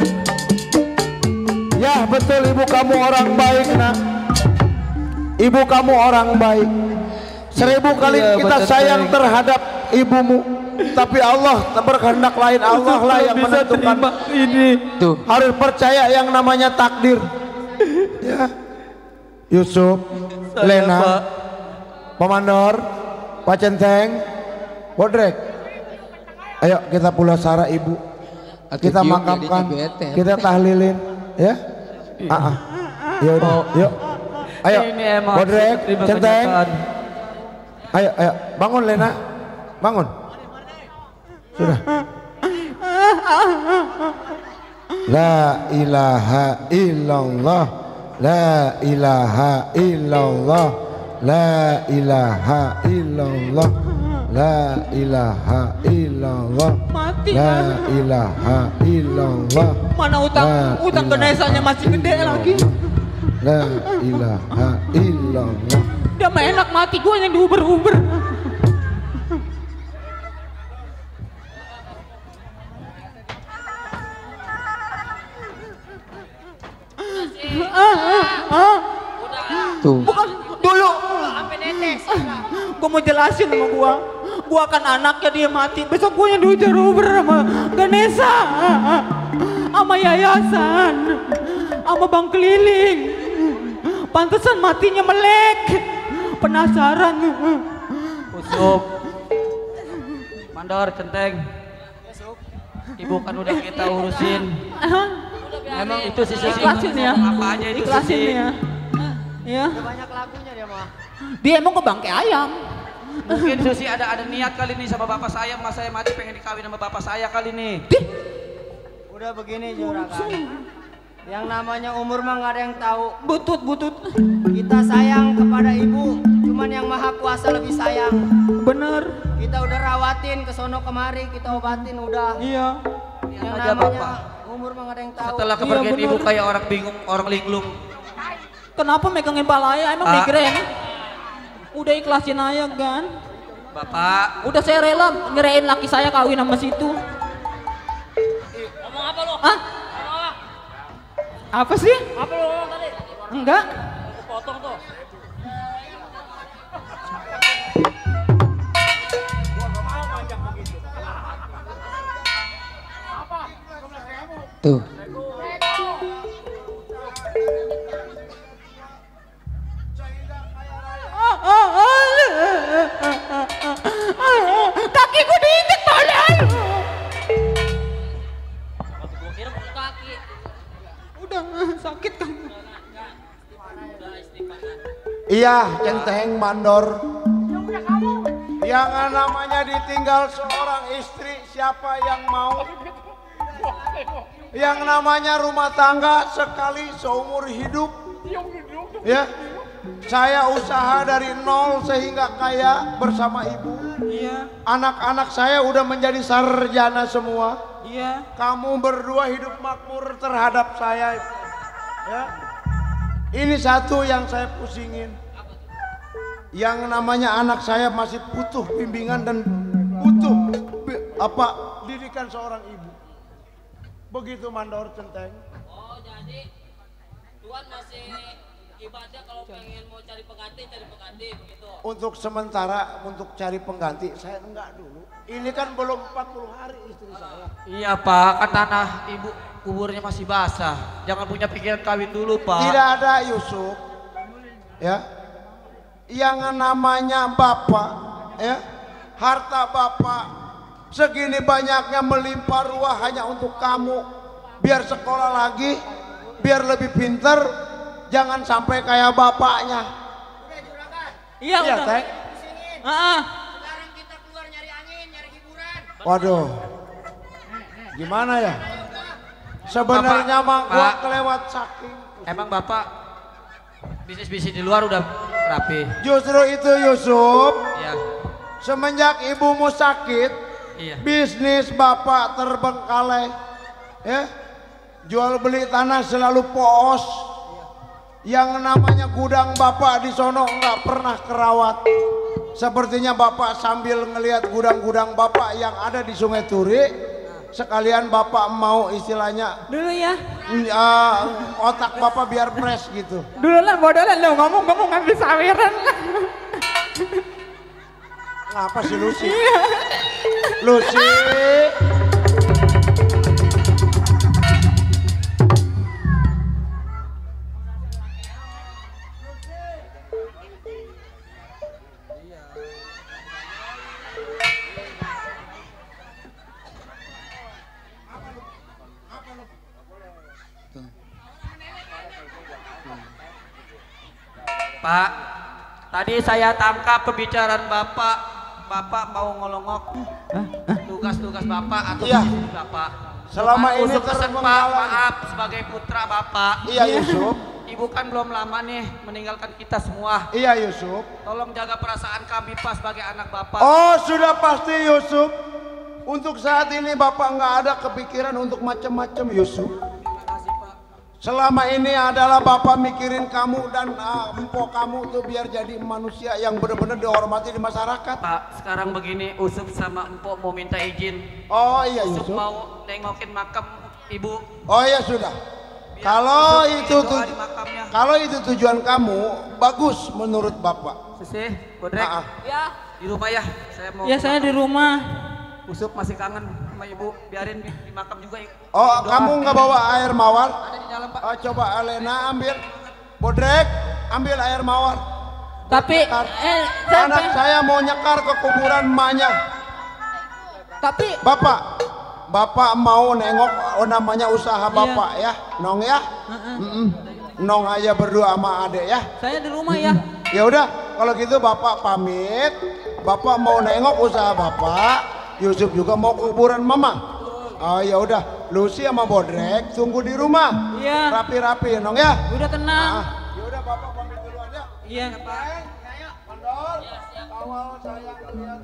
Ya betul, ibu kamu orang baik nak. Ibu kamu orang baik. 1000 kali Iya, kita betul, sayang baik. terhadap ibumu, tapi Allah berkehendak lain. Allah lah yang bisa menentukan. terima ini. Tuh. Harus percaya yang namanya takdir. Ya, Yusuf, Saya, Lena, Pak. Komandor, Pak Centeng, Bodrek. Ayo kita pulasara ibu. Kita cium makamkan, jadinya bete. kita tahlilin, ya. Yaudah, yuk. Ayo, Ini emang Bodrek, terima Centeng. kenyataan. Ayo, ayo, bangun Lena, bangun. Sudah. La ilaha illallah, la ilaha illallah, la ilaha illallah, la ilaha illallah, Mati la kan? ilaha illallah. Mana utang La utang ilaha Ganesanya masih gede lagi. La ilaha illallah. Dia mah enak mati, gue yang diuber-uber. Tuh. Bukan dulu. Gue mau jelasin sama gue. Gue kan anaknya, dia mati. Besok gue yang diuber-uber sama Ganesha, sama yayasan, sama bang keliling. Pantesan matinya melek. Penasaran. Usup. Mandor, centeng. Ibu kan udah kita urusin. Emang itu sih Ikhlasin ya. Apa aja itu Ikhlasin sih. ya. Ya. Udah banyak lagunya dia mah. Dia emang ke bangkai ayam. Mungkin Susi ada niat kali nih sama bapak saya, mas saya mati pengen dikawin sama bapak saya kali nih. Udah begini Juragan. Yang namanya umur mah nggak ada yang tahu. Butut. Kita sayang kepada ibu, cuman yang maha kuasa lebih sayang. Bener. Kita udah rawatin ke sono kemari, kita obatin udah. Iya. Yang aja, namanya Bapak. umur mah nggak ada yang tahu. Setelah kepergian Iya, ibu bener. kayak orang bingung, orang linglung. Kenapa megangin palanya? Emang migrain? Udah ikhlasin aja kan. Bapak. Udah saya rela nyerahin laki saya kawin sama situ. Ngomong apa lo? Hah? Apa sih? Apa lo ngomong tadi? Enggak. Aku potong tuh. Tuh. Kakiku diinjek tolong. Gua kira pakai kaki. Udah sakit kan. Iya, centeng mandor. Yang namanya ditinggal seorang istri, siapa yang mau? Yang namanya rumah tangga sekali seumur hidup. Ya, saya usaha dari nol sehingga kaya bersama ibu. Iya. Anak-anak saya udah menjadi sarjana semua. Iya. Kamu berdua hidup makmur terhadap saya. Ya. Ini satu yang saya pusingin. Yang namanya anak saya masih butuh bimbingan dan butuh didikan seorang ibu. Begitu mandor centeng. Oh, jadi Tuhan masih ibadah kalau pengen mau cari pengganti begitu. Untuk sementara untuk cari pengganti saya enggak dulu. Ini kan belum 40 hari istri saya. Iya Pak, kan tanah ibu kuburnya masih basah. Jangan punya pikiran kawin dulu Pak. Tidak ada Yusuf. Ya. Yang namanya bapak, ya. Harta bapak segini banyaknya melimpah ruah hanya untuk kamu. Biar sekolah lagi, biar lebih pinter, jangan sampai kayak bapaknya. Iya Iya, udah. Teng. Sekarang kita keluar nyari angin, nyari hiburan. Waduh. Gimana ya? Sebenarnya mah gua Pak. kelewat saking. Emang Bapak bisnis-bisnis di luar udah rapi? Justru itu Yusuf. Iya. Semenjak ibumu sakit, Iya. bisnis bapak terbengkalai. Ya. Jual beli tanah selalu poos. Yang namanya gudang bapak di sono nggak pernah kerawat. Sepertinya bapak sambil ngelihat gudang-gudang bapak yang ada di Sungai Turi, sekalian bapak mau istilahnya Dulu ya. otak bapak biar fresh gitu. Dulu lah bodohan lo ngomong ngambil sawiran. Ngapa sih Lucy? Lucy. Pak, tadi saya tangkap pembicaraan Bapak. Bapak mau ngolongok tugas-tugas Bapak atau Iya. bisnis Bapak. Selama Cuman ini Usup pesen Pak, terbengkalai. maaf sebagai putra Bapak. Iya Yusuf. Ibu kan belum lama nih meninggalkan kita semua. Iya Yusuf. Tolong jaga perasaan kami Pak sebagai anak Bapak. Oh sudah pasti Yusuf. Untuk saat ini bapak nggak ada kepikiran untuk macam-macam Yusuf. Terima kasih Pak. Selama ini adalah Bapak mikirin kamu dan empok kamu tuh biar jadi manusia yang benar-benar dihormati di masyarakat. Pak, sekarang begini, Usup sama empok mau minta izin. Oh iya, Usup Yusuf. mau nengokin makam ibu. Oh iya sudah. Kalau itu tujuan kamu, bagus menurut Bapak. Sisi, Bodrek. Ya. Di rumah ya, saya mau. Ya saya di rumah. Usup masih kangen sama ibu, biarin di makam juga. Oh, kamu nggak bawa air mawar? Ada di dalam, Pak. Oh, coba Alena ambil. Bodrek, ambil air mawar. Tapi Anak saya mau nyekar ke kuburan emaknya. Tapi Bapak mau nengok namanya usaha Bapak ya, Nong ya. Nong aja berdua sama adek ya. Saya di rumah ya. Ya udah, kalau gitu Bapak pamit. Bapak mau nengok usaha Bapak. Yusuf juga mau ke kuburan Mama. Oh ya udah, Lucy sama Bodrek tunggu di rumah. Iya. Rapi-rapi, Nong ya. Udah tenang. Ya udah Bapak pamit duluan ya. Iya. Mandor, kawal saya kalian.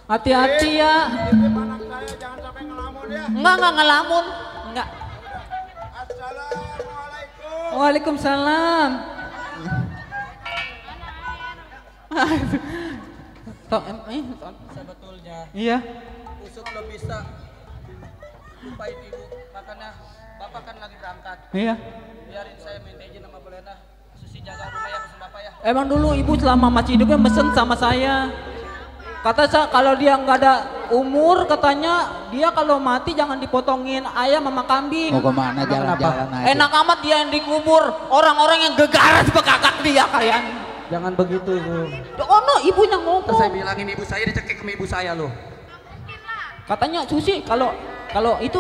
Hati-hati ya. Anak saya jangan sampai ngelamun ya. Enggak ngelamun. Enggak. Assalamualaikum. Waalaikumsalam. Sebetulnya Iya. Usup belum bisa lupain ibu, makanya Bapak kan lagi berangkat. Iya. Biarin saya minta izin sama Bolena. Susi jaga rumah ya sama Bapak ya. Emang dulu ibu selama masih hidupnya mesen sama saya. Kata saya kalau dia nggak ada umur, katanya dia kalau mati jangan dipotongin ayam sama kambing. Mau kemana jalan-jalan aja. Enak amat dia yang dikubur, orang-orang yang gegaras bekakak dia kayaknya. Jangan begitu tuh. Oh no, ibunya ngomong. Terus saya bilangin ibu saya dicekik sama ibu saya loh. Katanya Susi kalau itu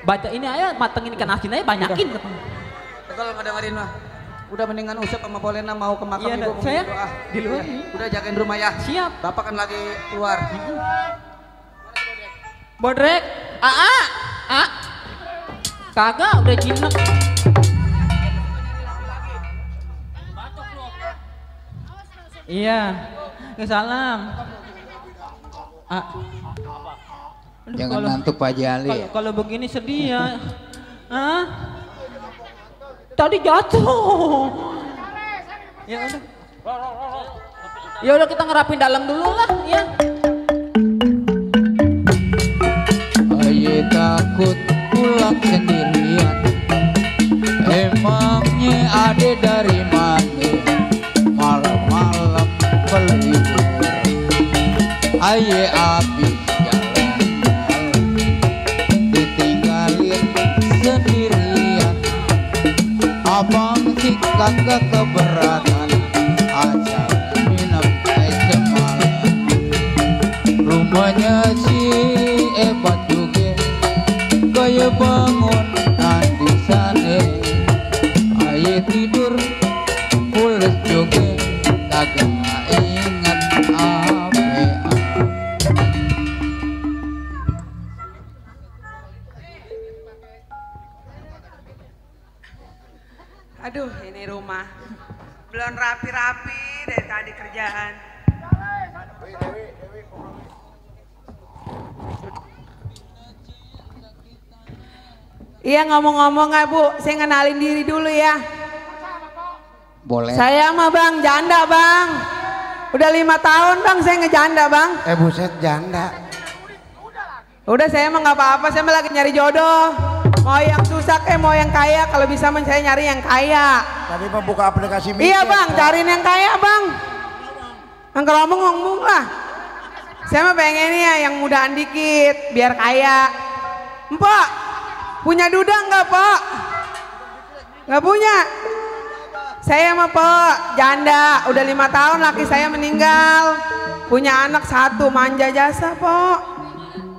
baca ini aja matengin ikan asin aja banyakin. Kalau nggak dengerin mah, udah mendingan Usup sama Bolena mau ke makam Iya, ibu mau saya doa. di luar. Udah jagain rumah ya. Siap. Bapak kan lagi keluar. Bodrek, kagak udah jinak. Iya, salam. Jangan ngantuk Pak Jali. Kalau begini sedih ya. Tadi jatuh. Ya udah. Ya udah kita ngerapin dalam dulu lah, ya. Aye takut pulang sendirian. Emangnya ada dari mana? Malam-malam pelibur. Aye habis jalan-jalan, ditinggalin sendirian. Abang si kagak keberatan, ajak minum es semalam. Rumahnya si hebat juga, kaya bangun di sana. Aye tidur pules juga, kagak ingat apa. Aduh, ini rumah belum rapi-rapi dari tadi kerjaan. Iya, ngomong-ngomong nggak Bu, saya ngenalin diri dulu ya. Boleh. Saya mah Bang, janda Bang. Udah 5 tahun Bang saya ngejanda Bang. Buset janda. Udah saya mah nggak apa-apa, saya mah lagi nyari jodoh. Mau yang susah mau yang kaya, kalau bisa mah saya nyari yang kaya. Tadi mah buka aplikasi Miket. Iya Bang, cariin yang kaya Bang. Yang ngomong lah. Saya mah pengen ya yang mudahan dikit, biar kaya. Mpok, punya duda nggak Pak? Nggak punya. Saya mah Pak, janda, udah 5 tahun laki saya meninggal. Punya anak 1, manja jasa Pak.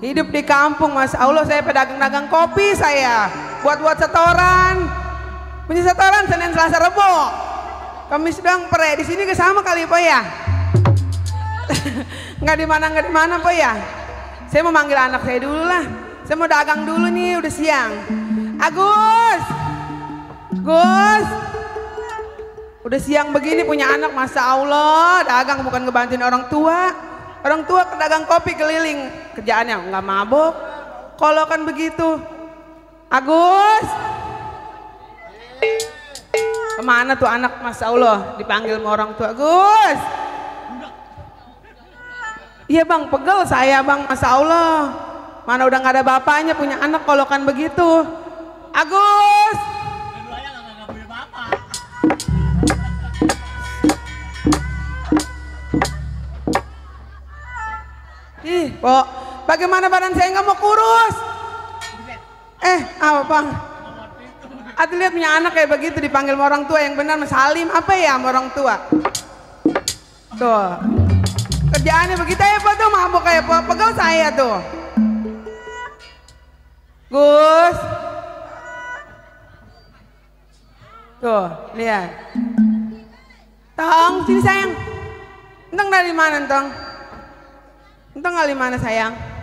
Hidup di kampung, Masya Allah, saya pedagang-dagang kopi saya. Buat setoran. Punya setoran Senin, Selasa, Rebo. Kamis doang pere, di sini ke sama kali Pak ya. Nggak di mana Pak ya. Saya mau manggil anak saya dulu lah. Saya mau dagang dulu nih, udah siang. Agus. Gus. Udah siang begini punya anak, Masya Allah, dagang bukan ngebantuin orang tua. Orang tua pedagang kopi keliling, kerjaannya nggak mabok. Kalau kan begitu. Agus, kemana tuh anak? Masya Allah, dipanggil sama orang tua. Agus, iya bang, pegel saya bang, Masya Allah. Mana udah nggak ada bapaknya, punya anak kalau kan begitu. Agus, ih, Pok, bagaimana badan saya nggak mau kurus? Apa bang? Atuh lihat punya anak kayak begitu dipanggil sama orang tua yang benar Mas Salim apa ya sama orang tua? Tuh, kerjaannya begitu ya Pak tuh mabuk kayak Pak, pegel saya tuh. Gus, tuh lihat. Tong, sini sayang. Entong dari mana Entong? Entong dari mana sayang?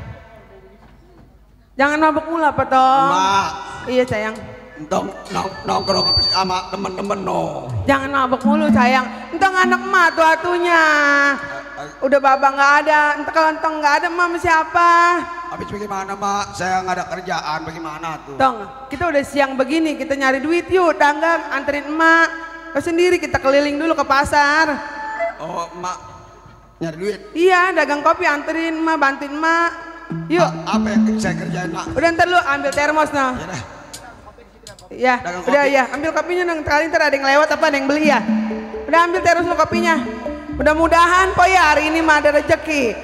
Jangan mabuk mula Pak Tong. Mak. Iya sayang. Entong nongkrong sama temen-temen no. Jangan mabuk mulu sayang. Entong anak emak tuh atunya. Udah baba nggak ada. Entah kalau Entong nggak ada emak sama siapa? Habis bagaimana mak? Saya nggak ada kerjaan bagaimana tuh? Tong, kita udah siang begini kita nyari duit yuk. Dagang anterin emak. Kau sendiri kita keliling dulu ke pasar. Oh emak nyari duit? Iya dagang kopi anterin emak, bantuin emak. Yuk. Apa yang saya kerjain mak? Udah ntar lu ambil termos nah. Ya, udah ya, ambil kopinya dong. Kali ntar ada yang lewat apa ada yang beli ya. Udah ambil terus lu kopinya. Mudah-mudahan po ya hari ini mah ada rezeki.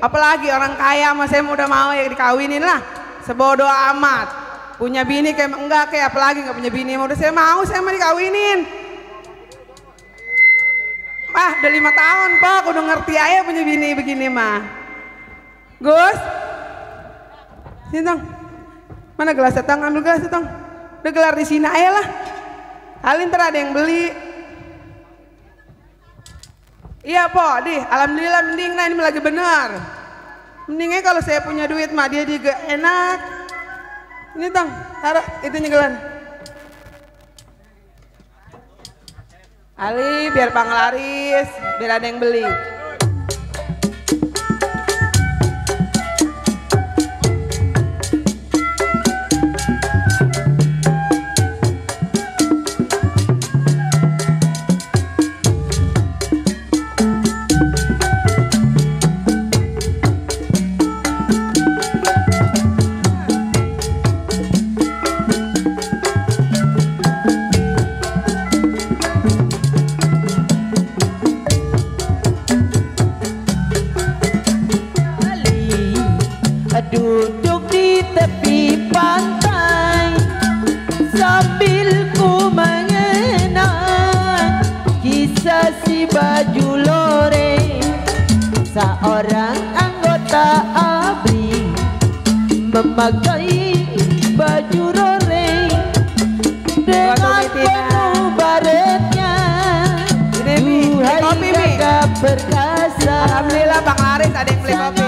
Apalagi orang kaya mah saya udah mau ya dikawinin lah. Sebodoh amat. Punya bini kayak enggak kayak apalagi nggak punya bini mah udah saya mau dikawinin. Udah 5 tahun Pak, udah ngerti aja punya bini begini mah. Gus, sini Tong. Mana gelasnya Tong? Ambil gelasnya Tong. Udah gelar di sini aja lah. Kali ntar ada yang beli. Iya Po, alhamdulillah mending nah ini lagi bener. Mendingnya kalau saya punya duit mah dia juga enak. Ini Tong, taruh itunya gelar. Ali biar panglaris, biar ada yang beli. Duduk di tepi pantai sambil ku mengenang kisah si baju loreng. Seorang anggota ABRI memakai baju loreng dengan penuh baretnya. Duhai gagah perkasa. Alhamdulillah Bang Laris ada yang beli kopi.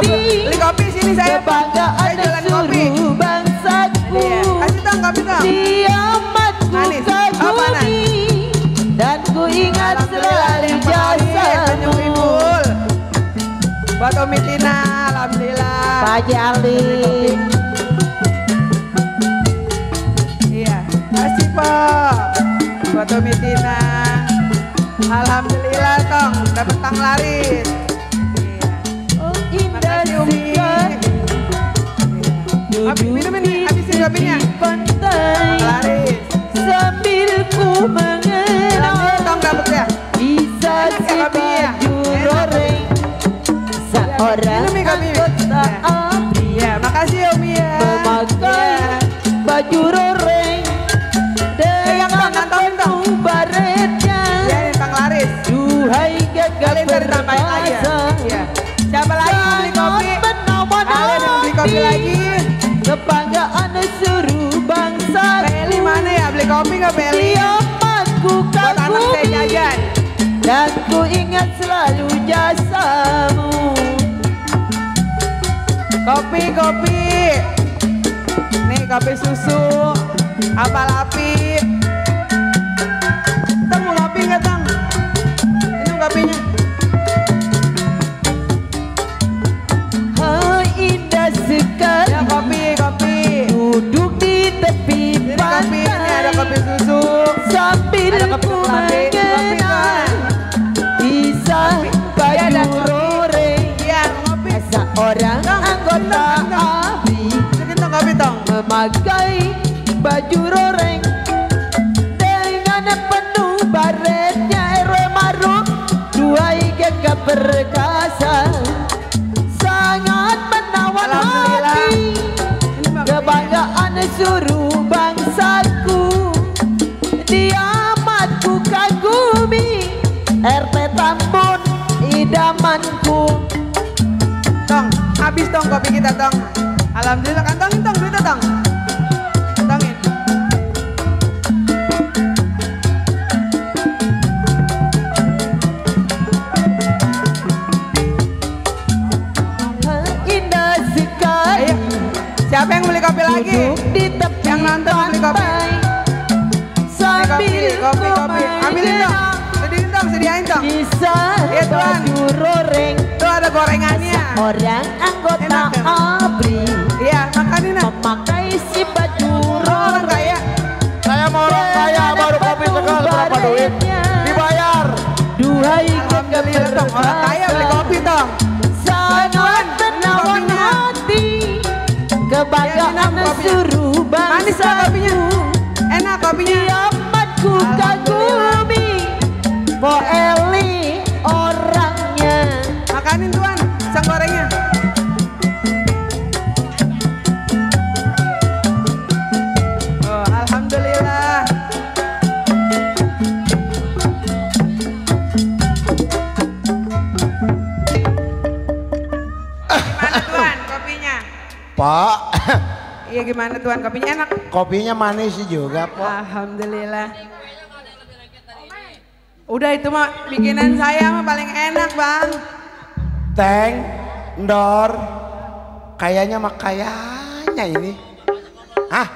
Beli kopi sini saya kebanggaan seluruh bangsaku. Kasih Tong kopi Tong. Diamat ku kagumi dan ku ingat selalu jasamu. Buat Umi Tina, alhamdulillah. Pak Jali. Iya, kasih Pak. Buat Umi Tina. Alhamdulillah Tong, dapat Tang Laris. Minum ini, habisin kopinya. Laris. Sambil ku mengenang Tong dapat ya. bisa si baju loreng. Seorang anggota ABRI. Ya, makasih Umi ya. Memakai baju loreng dengan penuh baretnya. Ya, ini Tang Laris. Duhai gagah perkasa. Ya. Siapa lagi yang beli kopi? Kalian yang beli kopi lagi? Kebanggaan seluruh bangsa. Peli mana ya? Beli kopi nggak Peli? Kiamatku buat anak saya jajan. Dan ku ingat selalu jasamu. Kopi. Nih kopi susu. Apal api. Tong mau kopi nggak Tong? Minum kopinya. memakai baju roreng dengan penuh baretnya Erwe Maruf dua gagah perkasa sangat menawan hati kebanggaan seluruh bangsaku dia amat ku kagumi RT Tambun idamanku. Tong, habis tong kopi kita tong. Alhamdulillah kantongin tong duitnya tong. Kantongin. Indah sekali. Ayo. Siapa yang beli kopi lagi? Di tepi yang nonton beli kopi. Sambil kopi. Ambilin dong. Sediain dong. Kisah baju roreng. Tuh ada gorengannya. Orang anggota ABRI. Iya, makanin lah. Memakai si baju roreng. Kaya. Saya mau orang kaya baru kopi sekali berapa duit? Dibayar. Duhai alhamdulillah dong. Orang kaya beli kopi dong. Sangat menawan hati. Kebanggaan seluruh bangsa. Manis lah kopinya. Enak kopinya. Amatku kagumi. Po Eli orangnya. Makanin tuan, pisang gorengnya. Oh, alhamdulillah. Gimana tuan kopinya? Pak. Iya gimana tuan kopinya enak? Kopinya manis juga Pak. Alhamdulillah. Udah itu mah bikinan saya mah paling enak bang. Teng, Ndor, kayaknya mah kayaknya ini. Hah?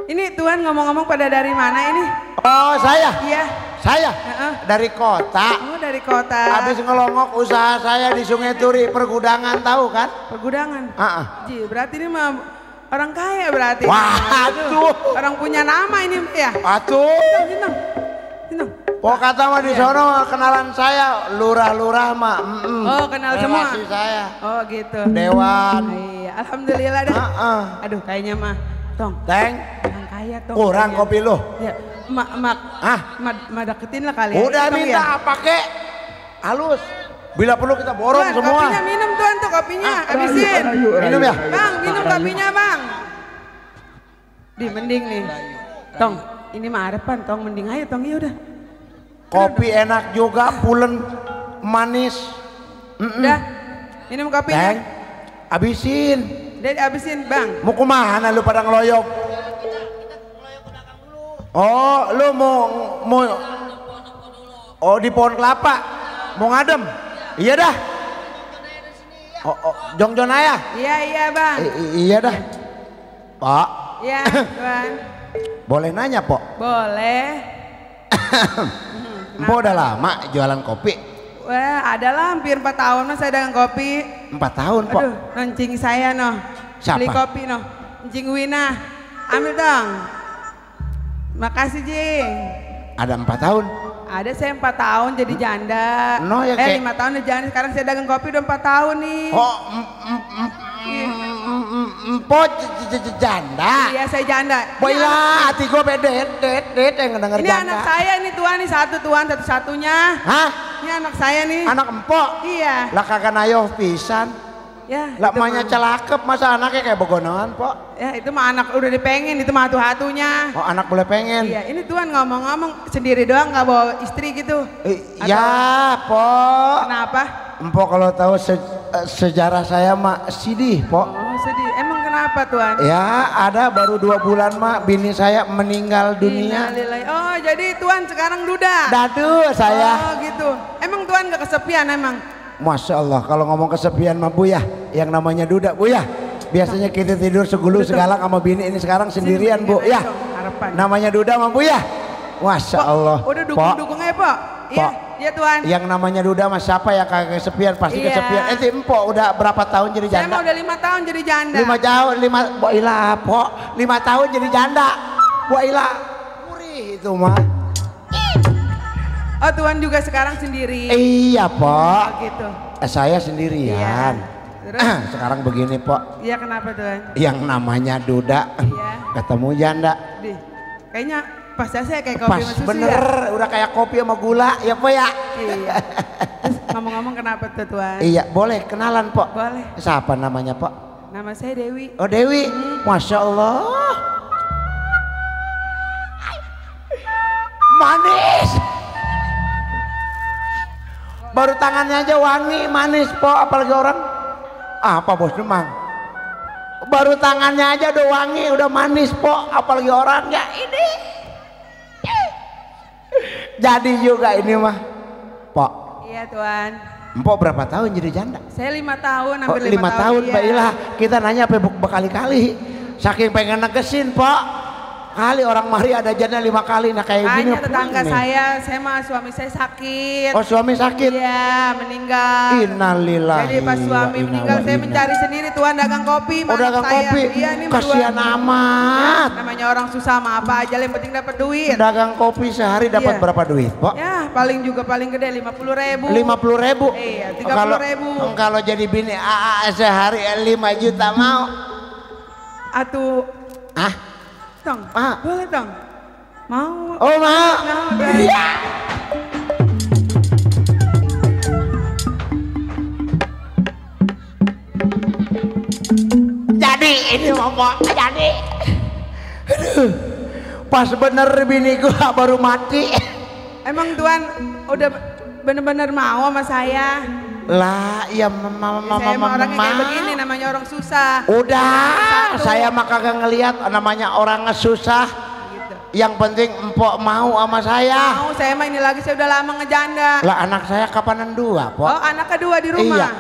Ini tuan ngomong-ngomong pada dari mana ini? Oh saya? Iya. Saya? Dari kota. Oh dari kota. Habis ngelongok usaha saya di Sungai Turi pergudangan tahu kan? Pergudangan? Ji, berarti ini mah orang kaya berarti. Waduh. Orang punya nama ini ya? Atuh. Sintang. Pok kata mah di sono kenalan saya lurah-lurah mah. Oh kenal semua. Relasi saya. Oh gitu. Dewan. Iya, alhamdulillah dah. Aduh kayaknya mah tong. Teng. Orang kaya tong. Kurang kopi lu. Ya, mak deketin lah kali. Udah minta pakai halus. Bila perlu kita borong tuan, semua. Kopinya minum tuan tuh kopinya, habisin. Minum ya. Bang, minum kopinya bang. Di mending nih. Tong, ini mah harapan tong mending ayo tong iya udah. Kopi enak juga, pulen, manis. Udah, minum kopinya. Teng, abisin. Udah dihabisin bang. Mau kemana lu pada ngeloyok? Oh, lu mau oh di pohon kelapa, mau ngadem? Iya dah. Oh, Jongjon ayah. Iya bang. Iya dah. Pak. Iya tuan. Boleh nanya Pok? Boleh. Mpok udah lama jualan kopi? Wah adalah hampir 4 tahun mas saya dagang kopi. 4 tahun Pok? Aduh noncing saya noh. Siapa? Beli kopi noh. Ncing Wina. Ambil dong. Makasih Jing. Ada 4 tahun? Ada saya 4 tahun jadi janda. No, ya, 5 tahun udah janda. Sekarang saya dagang kopi udah 4 tahun nih. Oh Mpok janda? Iya saya janda. Boylah hati gue bedet yang ngedenger ini janda. Ini anak saya nih tuan nih satu-satunya. Hah? Ini anak saya nih. Anak Empok? Iya. Lah kagak nayoh pisan. Ya. Lah emaknya celakep masa anaknya kayak begonoan Pok? Ya itu mah anak udah dipengen itu mah hatu-hatunya. Oh anak boleh pengen? Iya ini tuan ngomong-ngomong sendiri doang gak bawa istri gitu. Ya Pok. Kenapa? Empok kalau tahu sejarah saya mah sedih Pok. Oh sedih, emang kenapa tuan? Ya ada baru 2 bulan mah bini saya meninggal dunia. Oh jadi tuan sekarang duda? Dadu saya. Oh gitu, emang tuan gak kesepian emang? Masya Allah kalau ngomong kesepian mah Bu ya, yang namanya duda Bu ya. Biasanya kita tidur segulu segalak sama bini, ini sekarang sendirian Bu ya. Namanya duda mah Bu ya. Masya Allah. Udah dukung-dukung aja Pok. Iya tuan. Yang namanya duda mah siapa ya kagak kesepian pasti kesepian. Empok udah berapa tahun jadi janda? Saya mah udah 5 tahun jadi janda. 5 tahun, 5 Boilah Pok. 5 tahun jadi janda. Boilah. Murih itu mah. Oh tuan juga sekarang sendiri. Iya Pok. Oh, gitu. Saya sendirian. Terus? Sekarang begini, Pok. Iya, kenapa Tuan? Yang namanya duda ketemu janda. Kayaknya pas saya kayak kopi Pas sama susu bener, ya? udah kayak kopi sama gula, ya Pok ya? Iya. Terus ngomong-ngomong kenapa tuh Tuan? Iya, boleh kenalan, Pok. Boleh. Siapa namanya, Pok? Nama saya Dewi. Oh, Dewi. Masya Allah. Manis. Baru tangannya aja wangi, manis, Pok. Apalagi orang. Apa bos Demang? Baru tangannya aja udah wangi, udah manis, Pok. Apalagi orangnya ini. Jadi juga ini mah, Pok. Iya Tuan. Empok berapa tahun jadi janda? Saya 5 tahun, Oh, hampir 5 tahun, iya. baiklah. Kita nanya apa berkali-kali. Saking pengen negesin, Pok. Kali orang mari ada janda 5 kali, nah kayak gini. Hanya tetangga saya mah suami saya sakit. Oh, suami sakit? Iya, meninggal. Innalillahi. Jadi pas suami wa inna meninggal wa saya inna. mencari sendiri Tuan, dagang kopi. Oh, dagang kopi. Iya, ini Kasihan amat. Namanya orang susah mah apa aja, yang penting dapat duit. Dagang kopi sehari dapat Iya. berapa duit, Pok? Ya, paling gede 50.000. 50.000. Iya, Kalau 30.000. kalau jadi bini AA sehari 5 juta mau? Atuh. Ah? Tong, boleh Tong? Mau? Oh, mau? Iya. Jadi ini ngomong jadi. Aduh, pas bener bini gua baru mati. Emang Tuan udah bener-bener mau sama saya? Lah, ya mama Saya mah orangnya kayak begini, namanya orang susah. Udah, saya mah kagak ngelihat namanya orang susah. Yang penting empok mau sama saya. Mau, saya mah ini lagi saya udah lama ngejanda. Lah anak saya kapanan 2, Pok? Oh, anak kedua di rumah. Iya.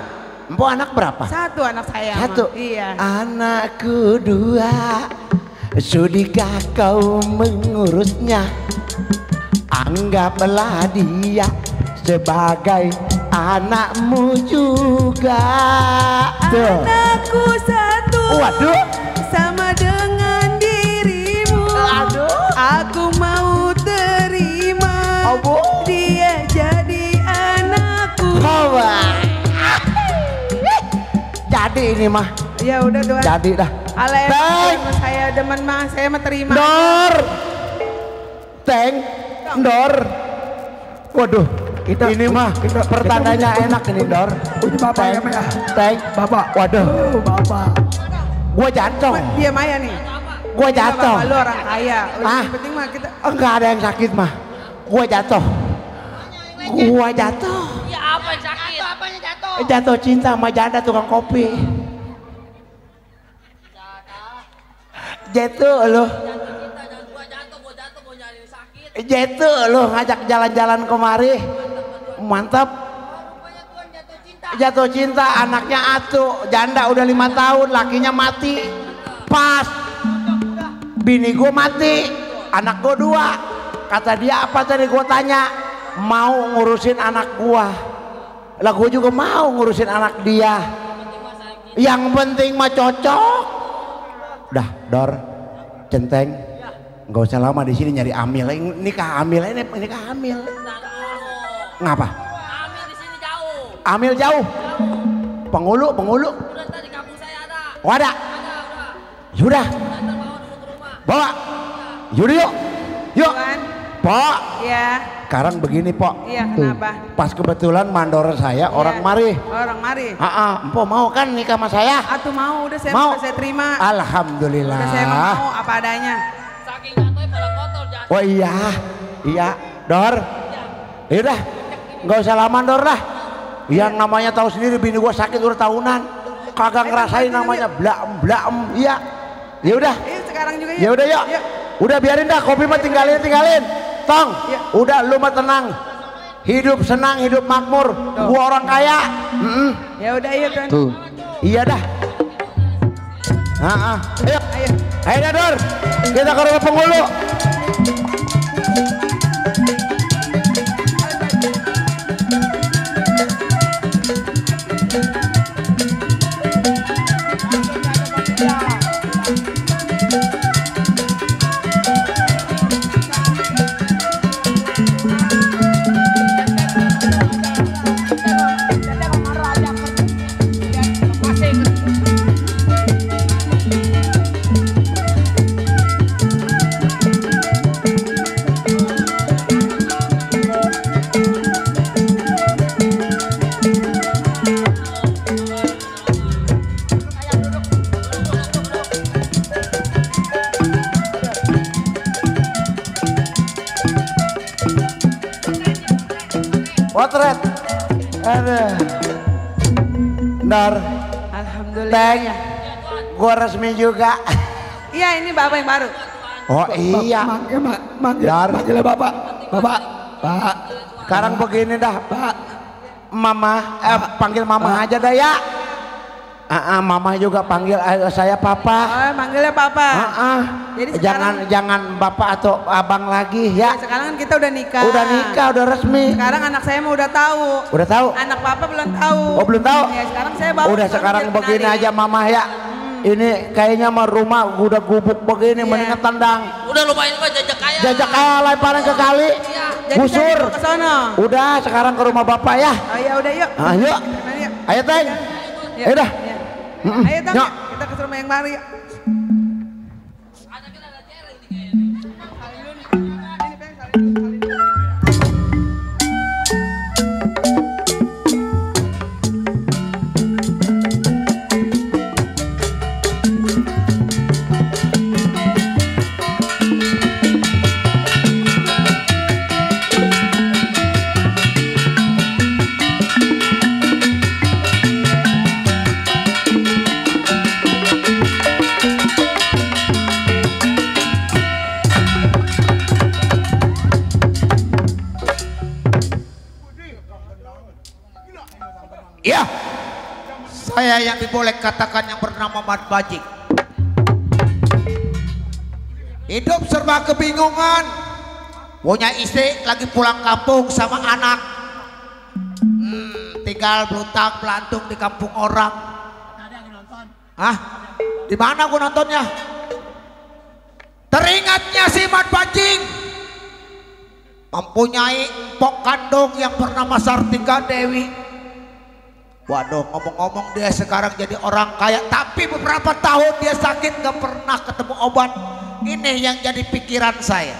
Empok anak berapa? 1 anak saya. Satu. Mah. Iya. Anakku 2, sudikah kau mengurusnya? Anggaplah dia sebagai anakmu juga. Tuh. Anakku 1. Waduh. Sama dengan dirimu. Aduh. Aku mau terima. Dia jadi anakku. Jadi ini mah. Ya udah Tuan. Jadi dah. Sama saya demen mah, saya mah terima. Dor. Teng. Dor. Waduh. Ini mah pertandanya enak ini, Dor. Bapak ya, Teng. Bapak. Waduh. Bapak. Gua jatuh. Dia Maya nih. Gua jatuh. Lu orang kaya. Ah. Yang penting mah kita. Enggak ada yang sakit mah. Gua jatuh. Gua jatuh. Ya apa yang sakit? Apanya jatuh? Jatuh cinta sama janda tukang kopi. Jatuh lo. Jatuh lo ngajak jalan-jalan kemari. Mantap. Jatuh cinta, anaknya atuh, janda udah 5 tahun, lakinya mati. Pas bini gue mati, anak gue 2. Kata dia apa tadi gue tanya, mau ngurusin anak gue. Lah gue juga mau ngurusin anak dia. Yang penting mah cocok. Dah, Dor, centeng, nggak usah lama di sini nyari amil. Nikah amil ini nikah amil. Ngapa? Amil jauh. Penghulu. Udah tadi kampung saya ada. Oh ada. Sudah. Bawa. Yuk. Pok. Iya. Sekarang begini, Pok. Iya, kenapa? Pas kebetulan mandor saya orang mari. Orang mari. Empok mau kan nikah sama saya? Atuh mau, udah saya Mau. udah saya terima. Alhamdulillah. Udah saya mau apa adanya. Saking jatuhnya pada kotor jatuh. Oh iya, Dor. Yaudah, nggak usah lama Dor lah. Yang namanya tahu sendiri, bini gua sakit udah tahunan, kagak ngerasain namanya blaem. Iya, ya udah. Sekarang juga Ya udah yuk. Udah biarin dah, kopi mah tinggalin. Tong, udah lu mah tenang. Hidup senang, hidup makmur. Gua orang kaya. Ya udah iya Tuan. Tuh, iya dah. Ayo dah Dor, kita ke rumah penghulu. Aduh. Dar. Alhamdulillah. Teng. Ya. Gua resmi juga. Iya, ini bapak yang baru. Oh iya. Manggilnya bapak. Bapak. Pak. Sekarang begini dah, Pak. Mama, panggil mama aja dah ya. Mama juga panggil saya papa. Oh, manggilnya papa. Jadi jangan bapak atau abang lagi ya. Sekarang kan kita udah nikah. Udah nikah, udah resmi. Sekarang anak saya mau udah tahu. Udah tahu? Anak papa belum tahu. Oh belum tahu? Ya sekarang saya bawa. Udah sekarang begini aja mama ya. Ini kayaknya mah rumah udah gubuk begini, mendingan tendang. Udah lupain Pak jajak kaya. Jajak kaya lemparan ke kali. Busur. Udah sekarang ke rumah bapak ya. Oh ya udah yuk. Yuk. Ayo Teng. Ayo dah. Ayo Teng, kita ke rumah yang baru yuk. Iya, saya yang diboleh katakan yang bernama Mat Bajing. Hidup serba kebingungan. Punya istri lagi pulang kampung sama anak. Tinggal belutang belantung di kampung orang. Hah? Di mana gua nontonnya? Teringatnya si Mat Bajing mempunyai empok kandung yang bernama Sartika Dewi. Waduh, ngomong-ngomong dia sekarang jadi orang kaya, tapi beberapa tahun dia sakit gak pernah ketemu obat. Ini yang jadi pikiran saya.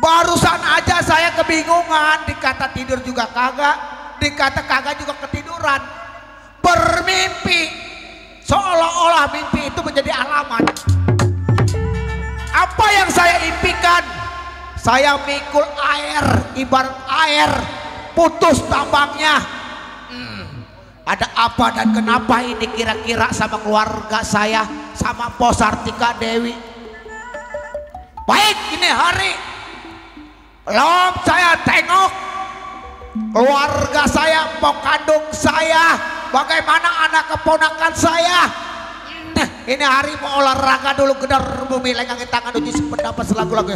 Barusan aja saya kebingungan, dikata tidur juga kagak, dikata kagak juga ketiduran. Bermimpi, seolah-olah mimpi itu menjadi alamat. Apa yang saya impikan? Saya mikul air, ibarat air, putus tambangnya. Ada apa dan kenapa ini kira-kira sama keluarga saya, sama Pos Sartika Dewi? Baik, ini hari belum saya tengok keluarga saya, empok kandung saya, bagaimana anak keponakan saya. Ini hari mau olahraga dulu, gedar bumi, legangin tangan, uji pendapat selagu-lagu.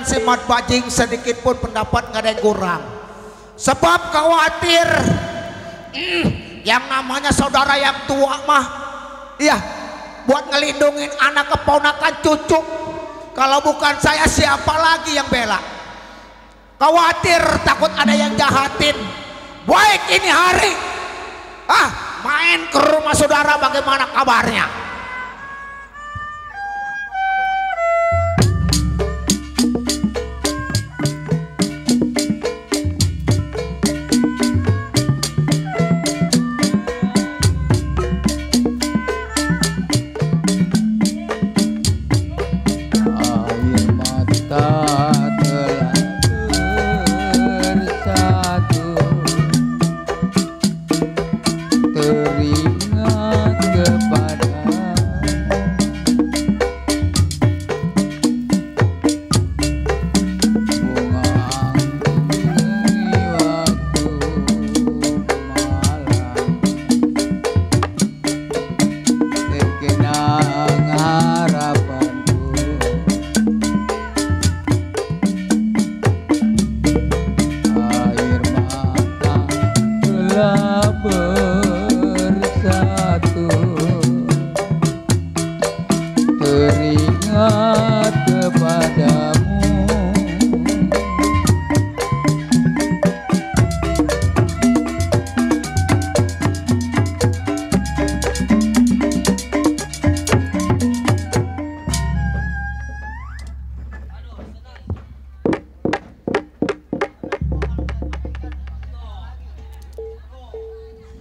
Si Mat Bajing sedikit pun pendapat nggak ada yang kurang, sebab khawatir yang namanya saudara yang tua mah iya buat ngelindungin anak keponakan cucu. Kalau bukan saya siapa lagi yang bela? Khawatir takut ada yang jahatin. Baik, ini hari main ke rumah saudara, bagaimana kabarnya?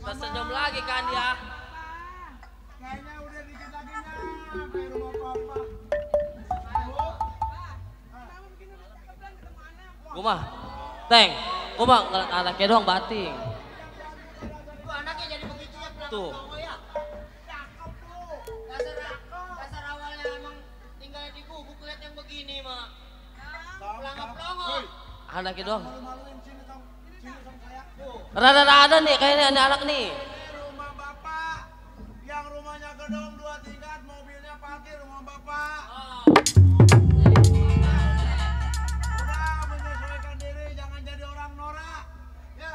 Tersenyum lagi kan dia. Kayaknya udah dikit lagi nyampe rumah papa. Gua mah ngeliat anaknya doang bating. Anaknya jadi begitu ya pulang Tuh. Songo ya. Dasar awalnya emang tinggal di gubuk lihat yang begini mah. Pelongo-pelongo. Anaknya doang. Rada-rada nih kayaknya ada anak nih. Rumah bapak yang rumahnya gedung 2 tingkat, mobilnya parkir rumah bapak. Udah menyesuaikan diri, jangan jadi orang norak. Ya.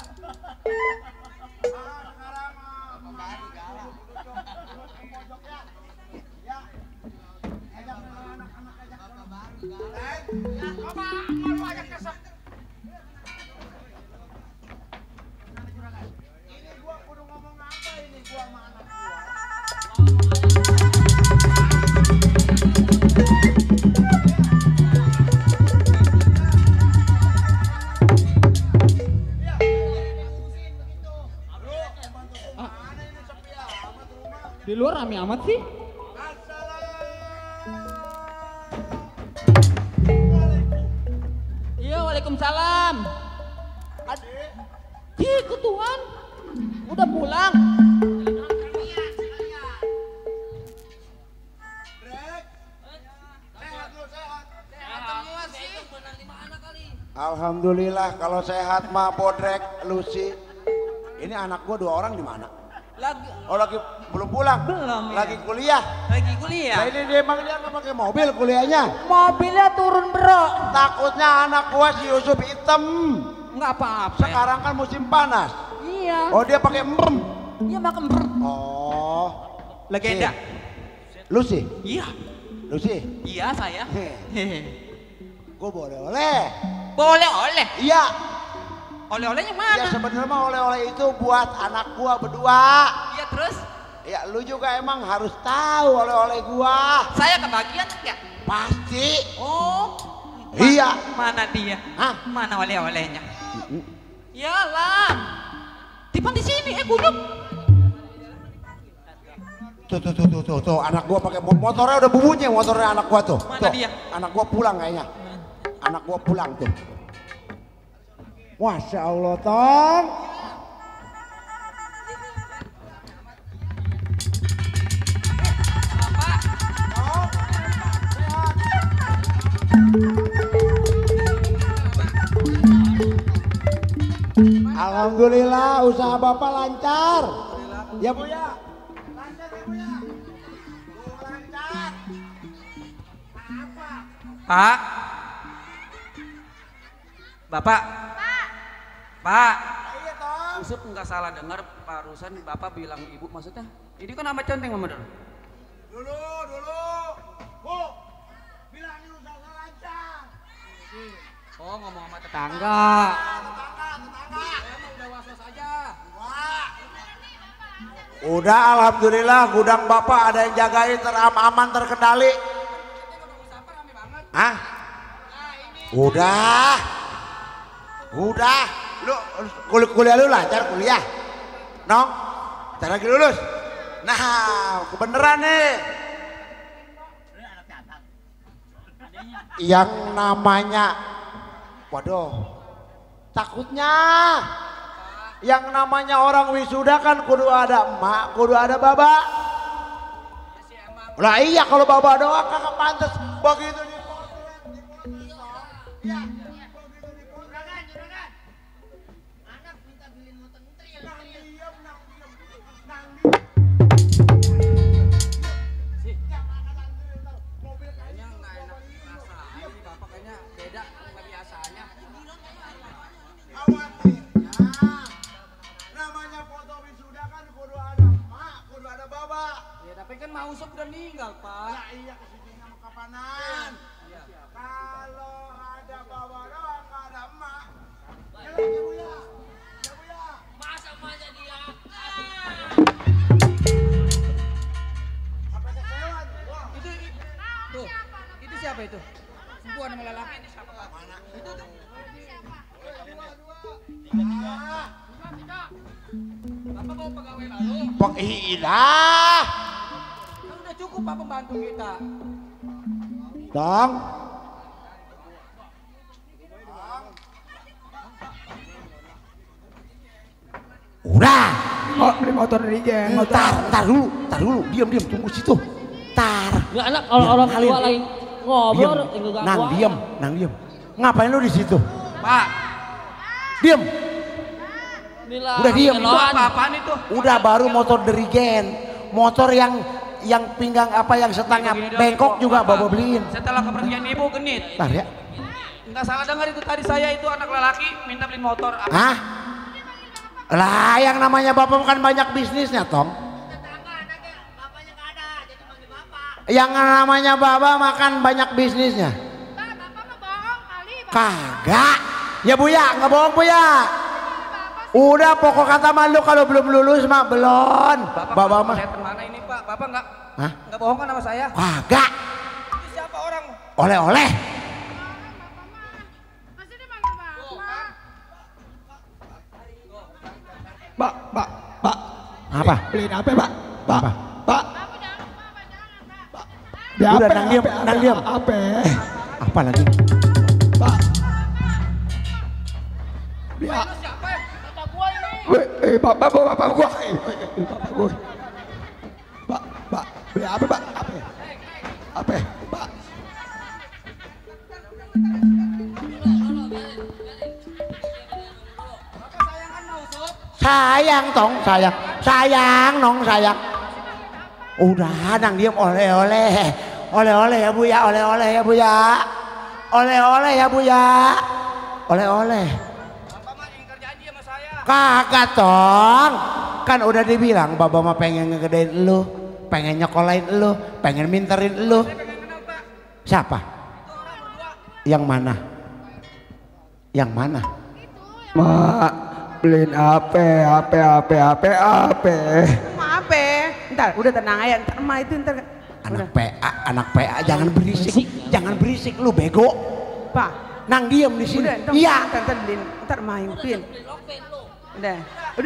Sekarang baru galak. Pojok ya. Ya. Ajak anak-anak ajak baru galak. Ya, Bapak, mau ajak kesep. Ini gua kudu ngomong apa ini gua sama anak gua. Di luar rame amat sih. Iya, waalaikumsalam. Tuhan, udah pulang. Alhamdulillah kalau sehat mah Bodrek, Lucy. Ini anak gua 2 orang di mana? Lagi belum pulang. Belum. Lagi kuliah. Lagi kuliah. Nah, ini dia emang dia nggak pakai mobil kuliahnya. Mobilnya turun bro. Takutnya anak gua si Yusuf hitam. Nggak apa-apa. Sekarang kan musim panas. Iya. Oh dia pakai emrem. Iya makan ber. Oh. Legenda. Lucy. Iya. Lucy. Iya saya. Gua boleh-oleh. Boleh-oleh. Iya. Oleh-olehnya mana? Ya sebenarnya mah oleh-oleh itu buat anak gua berdua. Iya terus? Ya lu juga emang harus tahu oleh-oleh gua. Saya kebagian enggak? Pasti. Oh. Iya. Mana dia? Hah? Mana oleh-olehnya? Iyalah. Tipan di sini, guyup. Tuh, anak gua pakai motornya udah bunyi motornya anak gua tuh. Mana dia? Anak gua pulang kayaknya. Anak gua pulang tuh. Masya Allah, Tong. Alhamdulillah usaha Bapak lancar. Ya Bu ya. Lancar ya Bu ya. Lancar. Pak. Bapak. Pak. Iya Tong. Yusuf nggak salah dengar barusan Bapak bilang Ibu maksudnya. Ini kan nama centeng Mama Dul. Dulu. Bu. Bilangin usaha lancar. Oh ngomong sama tetangga. Udah alhamdulillah gudang Bapak ada yang jagain aman terkendali. Hah? Udah. Lu kuliah lu lancar kuliah. Nong, ntar lagi lulus. Nah, kebeneran nih. Yang namanya, waduh, takutnya yang namanya orang wisuda kan kudu ada emak, kudu ada baba. Lah iya kalau baba doang kagak pantas begitu di Mau usop udah meninggal, Pak. Nah, iya kesini sama kapanan. Iya. Kalau ada baba doang nggak ada emak. Ya Bu ya. Ya Bu ya. Masa emaknya dia? Apa kesewan? Itu tuh. Itu siapa itu? Sempuan sama lelaki itu siapa, Pak? Mana? Itu tuh. Tiga. Bapak mau pegawai baru? Pengilah. Cukup Pak pembantu kita. Tong. Udah. Oh, beli motor dari geng. Ntar dulu. Diam, tunggu situ. Ntar. Ya anak orang tua lagi ngobrol, Diam. Ngapain lu di situ? Pak. Diam. Udah diam. Itu apa-apaan itu? Udah baru motor dirigen. Motor yang pinggang apa yang setangnya bengkok juga Bapak beliin. Setelah kepergian ibu genit. Ntar ya. Enggak salah dengar itu tadi saya itu anak lelaki minta beliin motor. Hah? Lah yang namanya Bapak kan banyak bisnisnya, Tong. Yang namanya Bapak makan banyak bisnisnya. Kagak. Ya Bu ya, nggak bohong Bu ya. Udah pokok kata malu kalau belum lulus mah belum. Bapak mah. Saya mana ini Pak? Bapak nggak? Hah? Nggak bohong kan sama saya? Kagak. Itu siapa orang? Oleh-oleh. Pak. Apa? Beliin apa, Pak? Pak. Udah nang diam. Apa lagi? Pak. Beli siapa ya? Kata gua ini. Bapak gua. Bapak gua. Pak. Beli apa, Pak? Apa? Pak. Sayang Tong, sayang. Udah nang diam oleh-oleh ya Bu ya, oleh-oleh ya Bu ya. Bapak mah ingkar janji sama saya. Kagak Tong, kan udah dibilang Bapak mah pengen ngegedein lu, pengen nyekolahin lu, pengen minterin lu. Saya pengen kenal Pak. Siapa? Itu orang berdua. Yang mana? Mak, beliin apa? Apa? Ntar, udah tenang aja. Ntar emak itu ntar. Anak PA jangan berisik lu bego. Pak. Nang diam di sini. Iya. Ntar beliin, ntar emak Yupin. Udah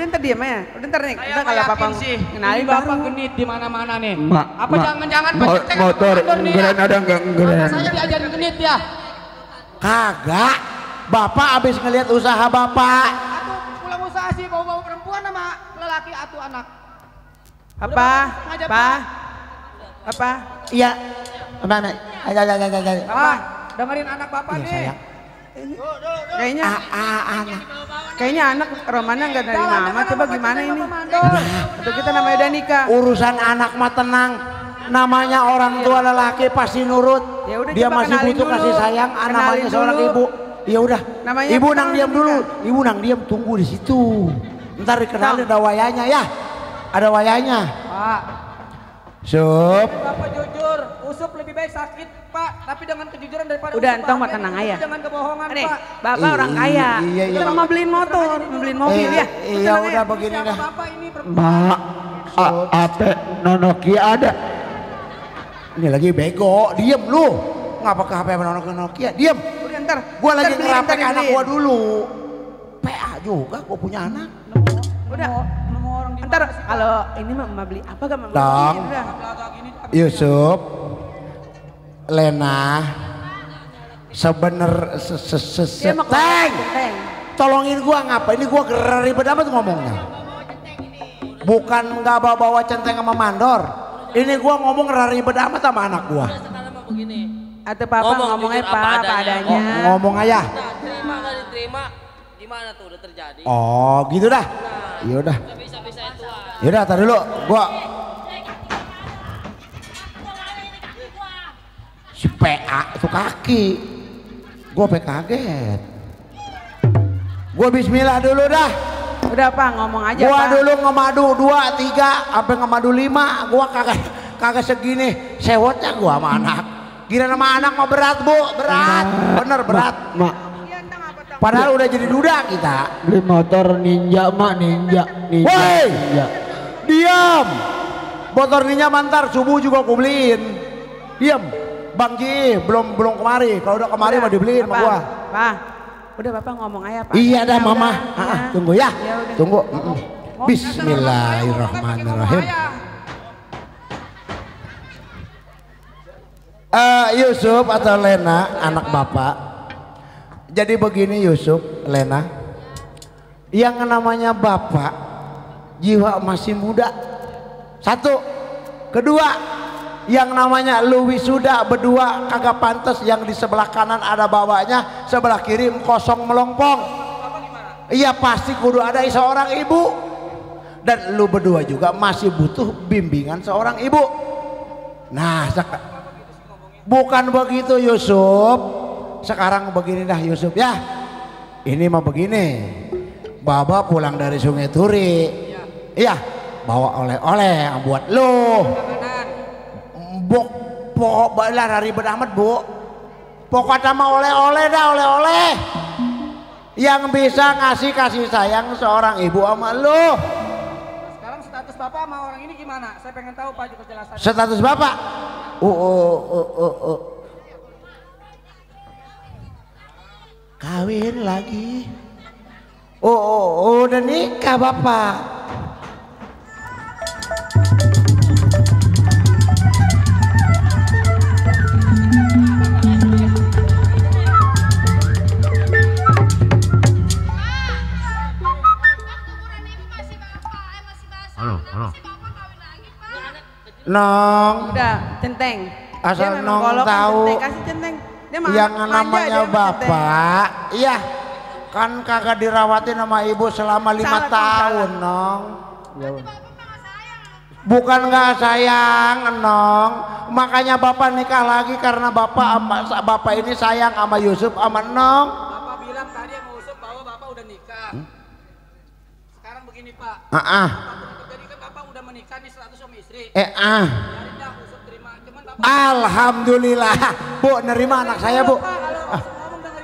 ntar diam aja. Udah ntar nih. Ntar kalau Papa kenalin Bapak genit di mana-mana nih. Mak, Apa jangan-jangan motor ngeren ada enggak ngeren? Saya diajarin genit ya. Kagak. Bapak abis ngelihat usaha Bapak. Atuh pulang usaha sih bawa perempuan sama lelaki atuh anak. Apa? Iya. Mana? Ada. Apa? Dengerin anak Bapak Iya nih. sayang. Kayaknya anak Romana nggak dari mama. Coba gimana ini? Atau kita namanya udah nikah. Urusan anak mah tenang. Namanya orang tua lelaki pasti nurut. Ya udah, dia coba masih kenalin butuh dulu. kasih sayang. Namanya Kenalin seorang dulu. ibu. Ya udah. Namanya Ibu kenalin nang diam dulu. Ibu nang diam tunggu di situ. Ntar dikenalin ada wayanya ya. Ada wayanya. Pak. Sup. Bapak jujur, usup lebih baik sakit Pak, tapi dengan kejujuran daripada Udah, usup, entong Pak. mah tenang aja. Dengan kebohongan Nih, Pak. Bapak orang kaya. Iya. Kita mau beliin motor, mau beliin mobil ya. Iya udah begini dah. Bapak ini Mak, apa Nokia ada? Ini lagi bego, diem lu. Ngapa ke HP Nokia? Diem. Udah ntar. Gua lagi beliin, ngerapek ntar anak dibeliin. gua dulu. PA juga gua punya anak. Udah. Ntar kalau ini mah beli apa gak mau Dong. beliin udah. Yusuf, Lena, Sebener Teng. Tolongin gua ngapa? Ini gua ribet amat ngomongnya. Bukan nggak bawa centeng sama mandor. Ini gua ngomong ribet amat sama anak gua. Atau papa ngomongnya apa adanya. Ngomong aja. Terima nggak diterima, gimana tuh udah terjadi? Oh gitu dah. Yaudah. Yaudah tar dulu. Gua si PA itu kaki. Gua kaget. Gua bismillah dulu dah. Udah Pak, ngomong aja Gua Pak. dulu ngemadu 2, 3, sampai ngemadu 5. Gua kagak segini sewotnya gua sama anak. Kira sama anak mah berat bu, berat. Bener berat. Mak. Padahal udah jadi duda kita. Beli motor ninja mak, ninja. Woi, Ninja. diam. Motor ninja mantar subuh juga aku beliin. Diam. Bang Ji, belum kemari. Kalau udah kemari mah dibeliin sama gua. Pak, udah Bapak ngomong aja Pak. Iya dah mama. Tunggu ya. udah. Tunggu. Bismillahirrahmanirrahim. Yusuf atau Lena, anak bapak. Jadi begini Yusuf, Lena. Yang namanya bapak, jiwa masih muda. 1. Kedua, yang namanya lu wisuda berdua kagak pantas. Yang di sebelah kanan ada bawahnya, sebelah kiri kosong melompong. Iya pasti kudu ada seorang ibu. Dan lu berdua juga masih butuh bimbingan seorang ibu. Nah bukan begitu Yusuf. Sekarang begini dah Yusuf ya. Ini mah begini. Baba pulang dari Sungai Turi. Iya, bawa oleh-oleh buat lu. Pokok baiklah ribet amat bu. Pokok sama oleh-oleh dah, oleh-oleh. Yang bisa ngasih kasih sayang seorang ibu sama lu. Sekarang status bapak sama orang ini gimana? Saya pengen tahu Pak kejelasan. Status bapak? Kawin lagi. Udah nikah bapak. Halo. Nong. Udah, centeng. Asal Dia memang Nong golokan tahu. centeng, kasih centeng. Dia mah Yang manja, namanya dia mah bapak, iya kan kagak dirawatin sama ibu selama 5 tahun, Nong. Bukan nggak sayang, Nong. Makanya bapak nikah lagi karena bapak ini sayang sama Yusuf sama Nong. Bapak bilang tadi sama Yusuf bahwa bapak udah nikah. Sekarang begini Pak. Jadi kan bapak udah menikah nih 100 suami istri. Biarin dah Yusuf terima. Cuman bapak Alhamdulillah, Bu, nerima anak saya, Bu.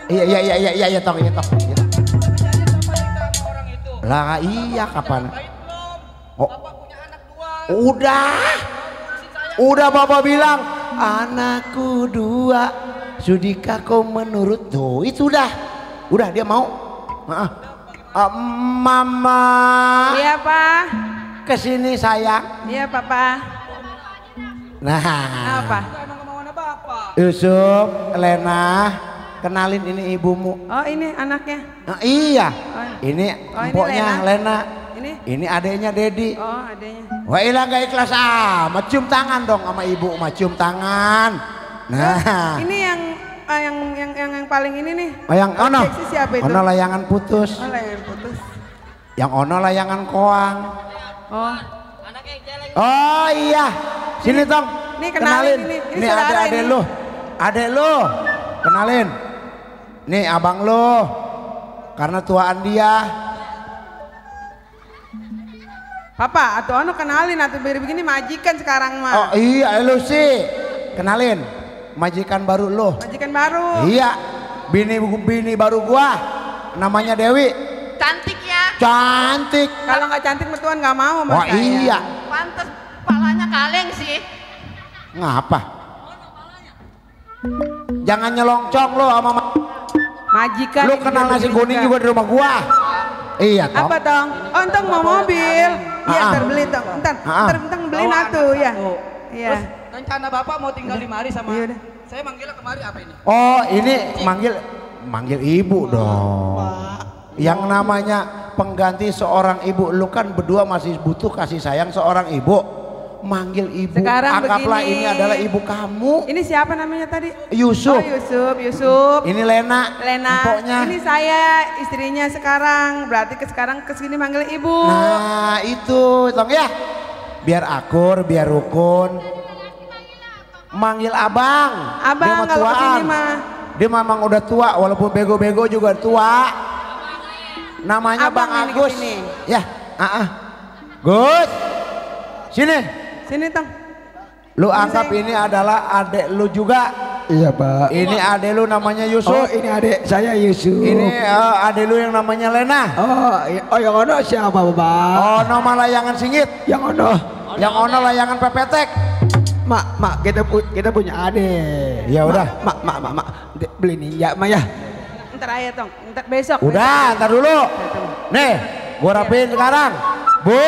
Iya, tong. Lah iya kapan? Udah bapak bilang anakku 2, sudikah kau menurut? Tuh itu udah dia mau. Mama. Iya Pak. Kesini sayang. Iya Papa. Nah. Apa? Yusuf, Lena, kenalin ini ibumu. Oh ini anaknya. Iya. Ini empoknya Lena. Ini adeknya Dedi. Oh adeknya. Wah ilah gak ikhlas cium tangan dong sama ibu, cium tangan. Nah. Ini yang paling ini nih. Yang ono. Siapa itu? Ono layangan putus. Oh layangan putus. Yang ono layangan koang. Oh iya. Sini tong. Nih kenalin. Ini adek lu. Adek lu. Kenalin. Nih abang lu. Karena tuaan dia. Papa, atau ono kenalin atau begini majikan sekarang mah. Oh iya lu sih. Kenalin. Majikan baru lu. Majikan baru. Iya. Bini baru gua. Namanya Dewi. Cantik ya. Cantik. Kalau nggak cantik mertuan nggak mau sama saya. Iya. Pantes palanya kaleng sih. Ngapa? Jangan nyelongcong lo sama majikan. Lu kenal nasi kuning juga di rumah gua. Iya toh. Apa tong? Oh entong mau mobil. Iya ntar beli tong. Ntar beli natu ya. Iya. Terus rencana bapak mau tinggal 5 hari sama Saya manggilnya kemari apa ini? Oh, ini manggil ibu dong. Yang namanya pengganti seorang ibu, lu kan berdua masih butuh kasih sayang seorang ibu. Manggil ibu, Sekarang anggaplah begini. ini adalah ibu kamu. Ini siapa namanya tadi? Yusuf. Oh, Yusuf. Ini Lena. Empoknya. Ini saya istrinya sekarang. Berarti sekarang kesini manggil ibu. Nah itu tong ya. Biar akur, biar rukun. Manggil abang. Abang dia kalau kesini mah. Dia memang udah tua, walaupun bego-bego juga tua. Namanya Abang Bang Agus. Kesini. Ya, Gus. Sini. Sini tong. Lu anggap ini adalah adek lu juga. Iya Pak. Ini adek lu namanya Yusuf. Oh ini adek saya Yusuf. Ini adek lu yang namanya Lena. Oh yang ono siapa Bapak? Oh nama layangan singit. Yang ono. Yang ono layangan pepetek. Mak kita punya adek. Ya udah. Mak beli ninja mak ya. Ntar aja tong. Ntar besok. Udah, ntar dulu. Nih, gua rapiin sekarang. Bu.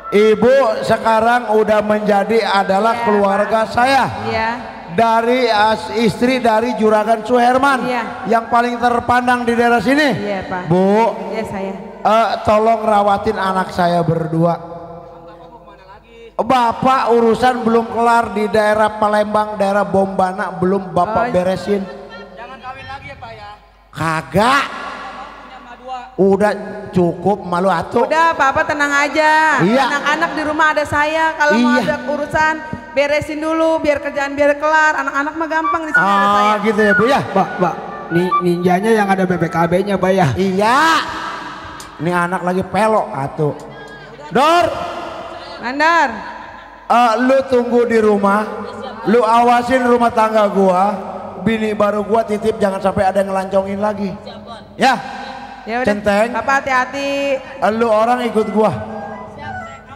Ibu sekarang udah menjadi adalah keluarga saya. Iya. Dari istri dari Juragan Suherman. Iya. Yang paling terpandang di daerah sini. Iya Pak. Bu. Iya saya. Tolong rawatin anak saya berdua. Bapak urusan belum kelar di daerah Palembang, daerah Bombana belum Bapak beresin. Jangan kawin lagi ya Pak ya. Kagak. Udah cukup malu atuh. Udah Papa tenang aja. Iya. Anak-anak di rumah ada saya. Kalau mau ada urusan beresin dulu biar kerjaan biar kelar. Anak-anak mah gampang di sini ada saya. Gitu ya Bu ya. Pak. Ninjanya yang ada BPKB-nya Pak ya. Iya. Ini anak lagi pelok atuh. Dor. Mandar. Lu tunggu di rumah. Lu awasin rumah tangga gua. Bini baru gua titip jangan sampai ada yang ngelancongin lagi. Ya. Ya udah. Centeng. Papa hati-hati. Lu orang ikut gua.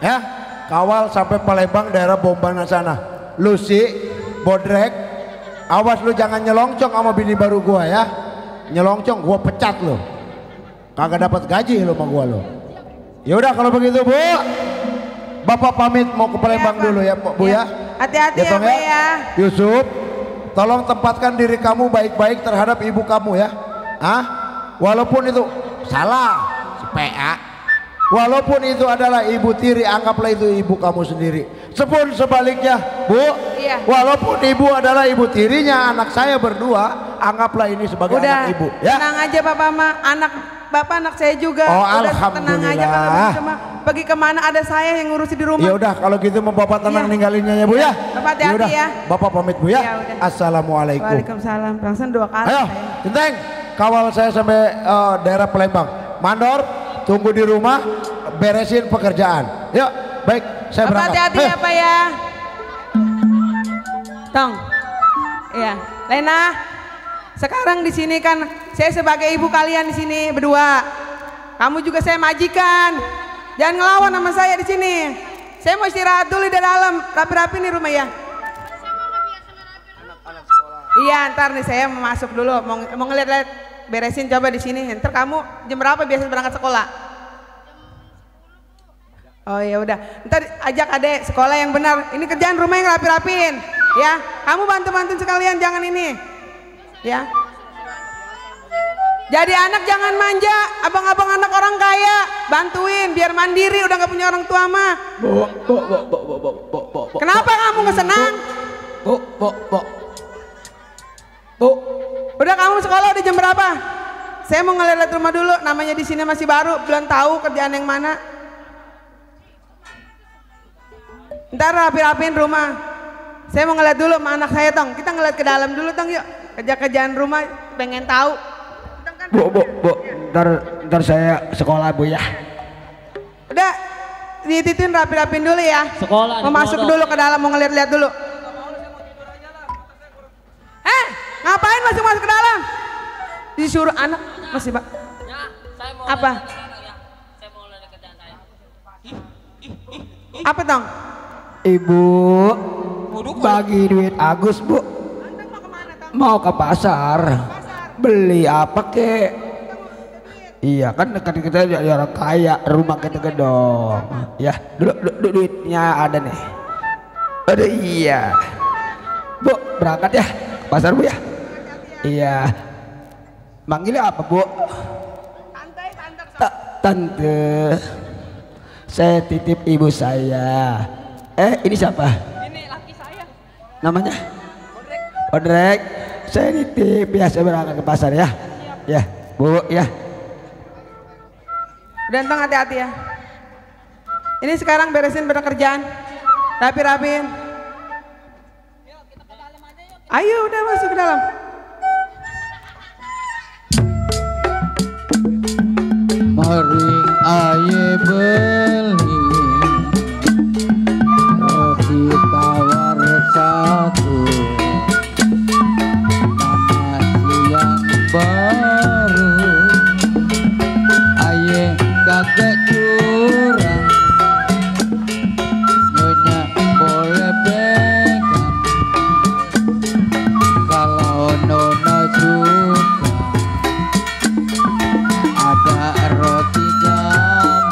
Ya. Kawal sampai Palembang daerah Bombana sana. Lucy, Bodrek. Awas lu jangan nyelongcong sama bini baru gua ya. Nyelongcong gua pecat lu. Kagak dapat gaji lu sama gua lu. Ya udah kalau begitu Bu. Bapak pamit mau ke Palembang dulu ya Bu ya. Hati-hati ya Tong, Bu ya. Yusuf, tolong tempatkan diri kamu baik-baik terhadap ibu kamu ya. Walaupun itu salah si PA. Walaupun itu adalah ibu tiri, anggaplah itu ibu kamu sendiri. Sepun sebaliknya, Bu. Iya. Walaupun ibu adalah ibu tirinya anak saya berdua, anggaplah ini sebagai Udah, anak ibu. Ya. tenang aja Bapak mah. Bapak anak saya juga. Oh, udah alhamdulillah. tenang aja kalau begitu mah. Pergi kemana ada saya yang ngurusi di rumah. Ya udah kalau gitu mau Bapak tenang ninggalinnya ya Bu ya. Bapak hati-hati Yaudah, ya. Bapak pamit Bu ya. Ya udah. Assalamualaikum. Waalaikumsalam. Perasaan 2 kali. Ayo, Centeng, kawal saya sampai daerah Palembang. Mandor, tunggu di rumah, beresin pekerjaan. Yuk, baik, saya Bapak berangkat. hati-hati ya Pak ya. Tong. Iya, Lena. Sekarang di sini kan saya sebagai ibu kalian di sini berdua. Kamu juga saya majikan. Jangan ngelawan sama saya di sini. Saya mau istirahat dulu di dalam, rapi-rapi nih rumah ya. Iya, ntar nih saya mau masuk dulu, mau ngeliat-liat, beresin coba di sini. Ntar kamu jam berapa biasa berangkat sekolah? Oh ya udah, ntar ajak adek sekolah yang benar. Ini kerjaan rumah yang rapi-rapiin, ya. Kamu bantu-bantuin sekalian, jangan ini, ya. Jadi anak jangan manja, abang-abang anak orang kaya, bantuin biar mandiri, udah nggak punya orang tua mah. Bu. Kenapa kamu nggak senang? Bu. Udah kamu sekolah udah jam berapa? Saya mau ngeliat rumah dulu, namanya di sini masih baru, belum tahu kerjaan yang mana. Ntar rapi-rapiin rumah. Saya mau ngeliat dulu sama anak saya Tong. Kita ngeliat ke dalam dulu Tong yuk. Kerja-kerjaan rumah pengen tahu. Bu. Ntar saya sekolah Bu ya. Udah ditituin rapi-rapiin dulu ya. Sekolah. Mau masuk dulu ke dalam mau ngeliat-liat dulu. Ngapain masuk ke dalam? Disuruh anak masih Pak. Apa? Apa Tong? Ibu bagi duit Agus Bu. Mau ke pasar. Beli apa kek? Iya kan dekat kita orang kaya, rumah kita gedong. Ya, dulu duitnya ada nih. Ada iya. Bu, berangkat ya ke pasar Bu ya. Iya. Manggilnya apa Bu? Tante. Saya titip ibu saya. Ini siapa? Ini laki saya. Namanya? Odrek. Saya nitip ya, saya berangkat ke pasar ya. Ya, Bu ya. Dantang hati-hati ya. Ini sekarang beresin kerjaan. Rapi-rapiin. Ayo udah masuk ke dalam. Mari aye beli roti tawar satu, nasi yang baru, aye kakek curang, nyonya boleh pegang, kalau nona suka ada roti gambang,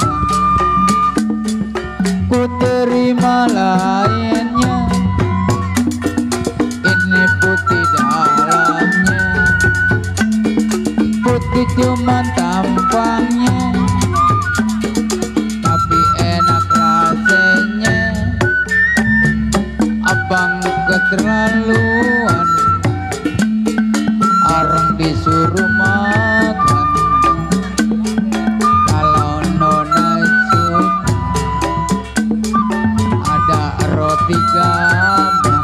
ku terima lainnya, ini putih dalamnya, putih cuman tampangnya, tapi enak rasanya, abang keterlaluan, orang disuruh makan. Roti gambang,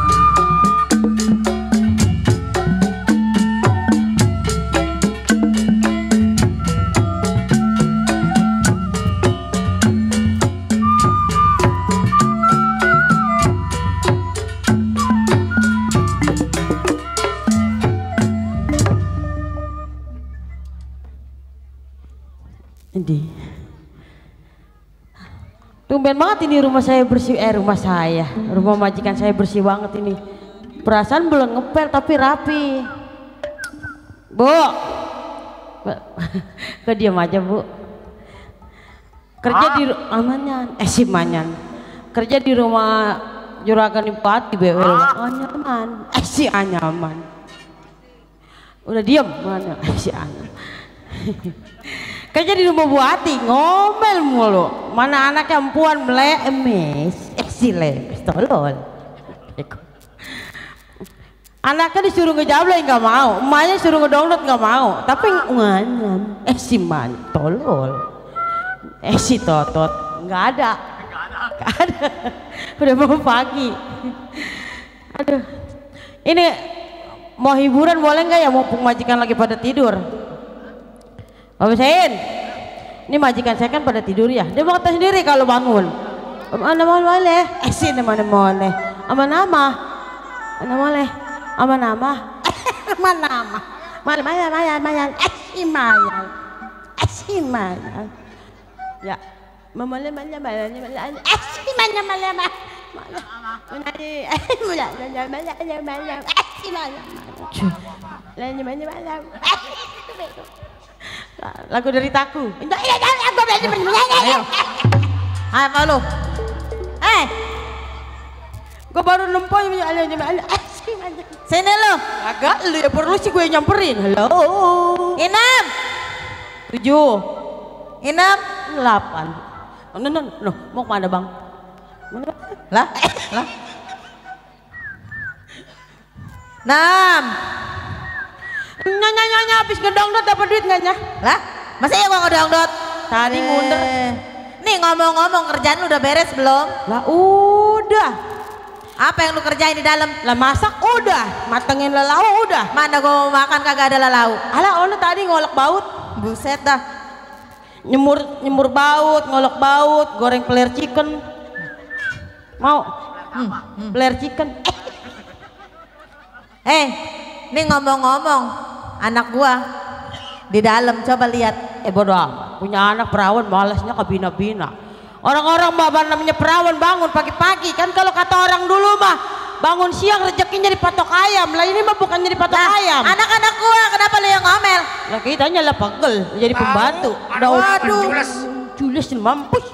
Ini tumben banget ini rumah saya bersih, rumah majikan saya bersih banget ini. Perasaan belum ngepel tapi rapi. Bu, kok diam aja Bu. Kerja di Manyan, si Manyan. Kerja di rumah Juragan Impati BW. Anyaman, si Anyaman. Udah diam mana? Si Anyaman. Kerja di rumah Bu Ati, ngomel mulu. Mana anaknya empuan melemes, si lemes, tolol. Anaknya disuruh ngejablain nggak mau, emaknya suruh ngedownload nggak mau. Tapi nganyan, si man, tolol. Si totot, nggak ada. Udah mau pagi. Aduh, ini mau hiburan boleh nggak ya? Mumpung majikan lagi pada tidur. Bapak Sain, ini majikan saya kan pada tidur ya. Dia mau kata sendiri kalau bangun. Mana boleh? Sini mana boleh? Ama nama, mana boleh? Ama nama, mana nama? Mayan. Si Mayan. Ya, mamale Mayan. Si Mayan. Lagu dari Taku. Ayo. Apa lu? Gue baru nempoy. Sini lu. Agak lu ya perlu sih gue nyamperin. Halo. 6 7 6 8. No, mau kemana bang? Lah 6. Nyonya habis ngedongdot dapat duit nggak nya? Lah, masa ya gua ngedongdot? Tadi ngundar. Nih ngomong-ngomong kerjaan lu udah beres belum? Lah udah. Apa yang lu kerjain di dalam? Lah masak udah, matengin lelau udah. Mana gua mau makan kagak ada lelau. Alah ono tadi ngolok baut. Buset dah. Nyemur baut, ngolok baut, goreng peler chicken. Mau? Peler chicken. Nih ngomong-ngomong, anak gua di dalam coba lihat. Bodoh amat, punya anak perawan malasnya ke bina-bina. Orang-orang bapak namanya perawan bangun pagi-pagi kan, kalau kata orang dulu mah bangun siang rezekinya dipatok ayam. Lah ini mah bukan jadi patok ayam. Anak-anak gua kenapa lu yang ngomel? Lah kitanya lah pegel jadi pembantu. Waduh, jules mampus.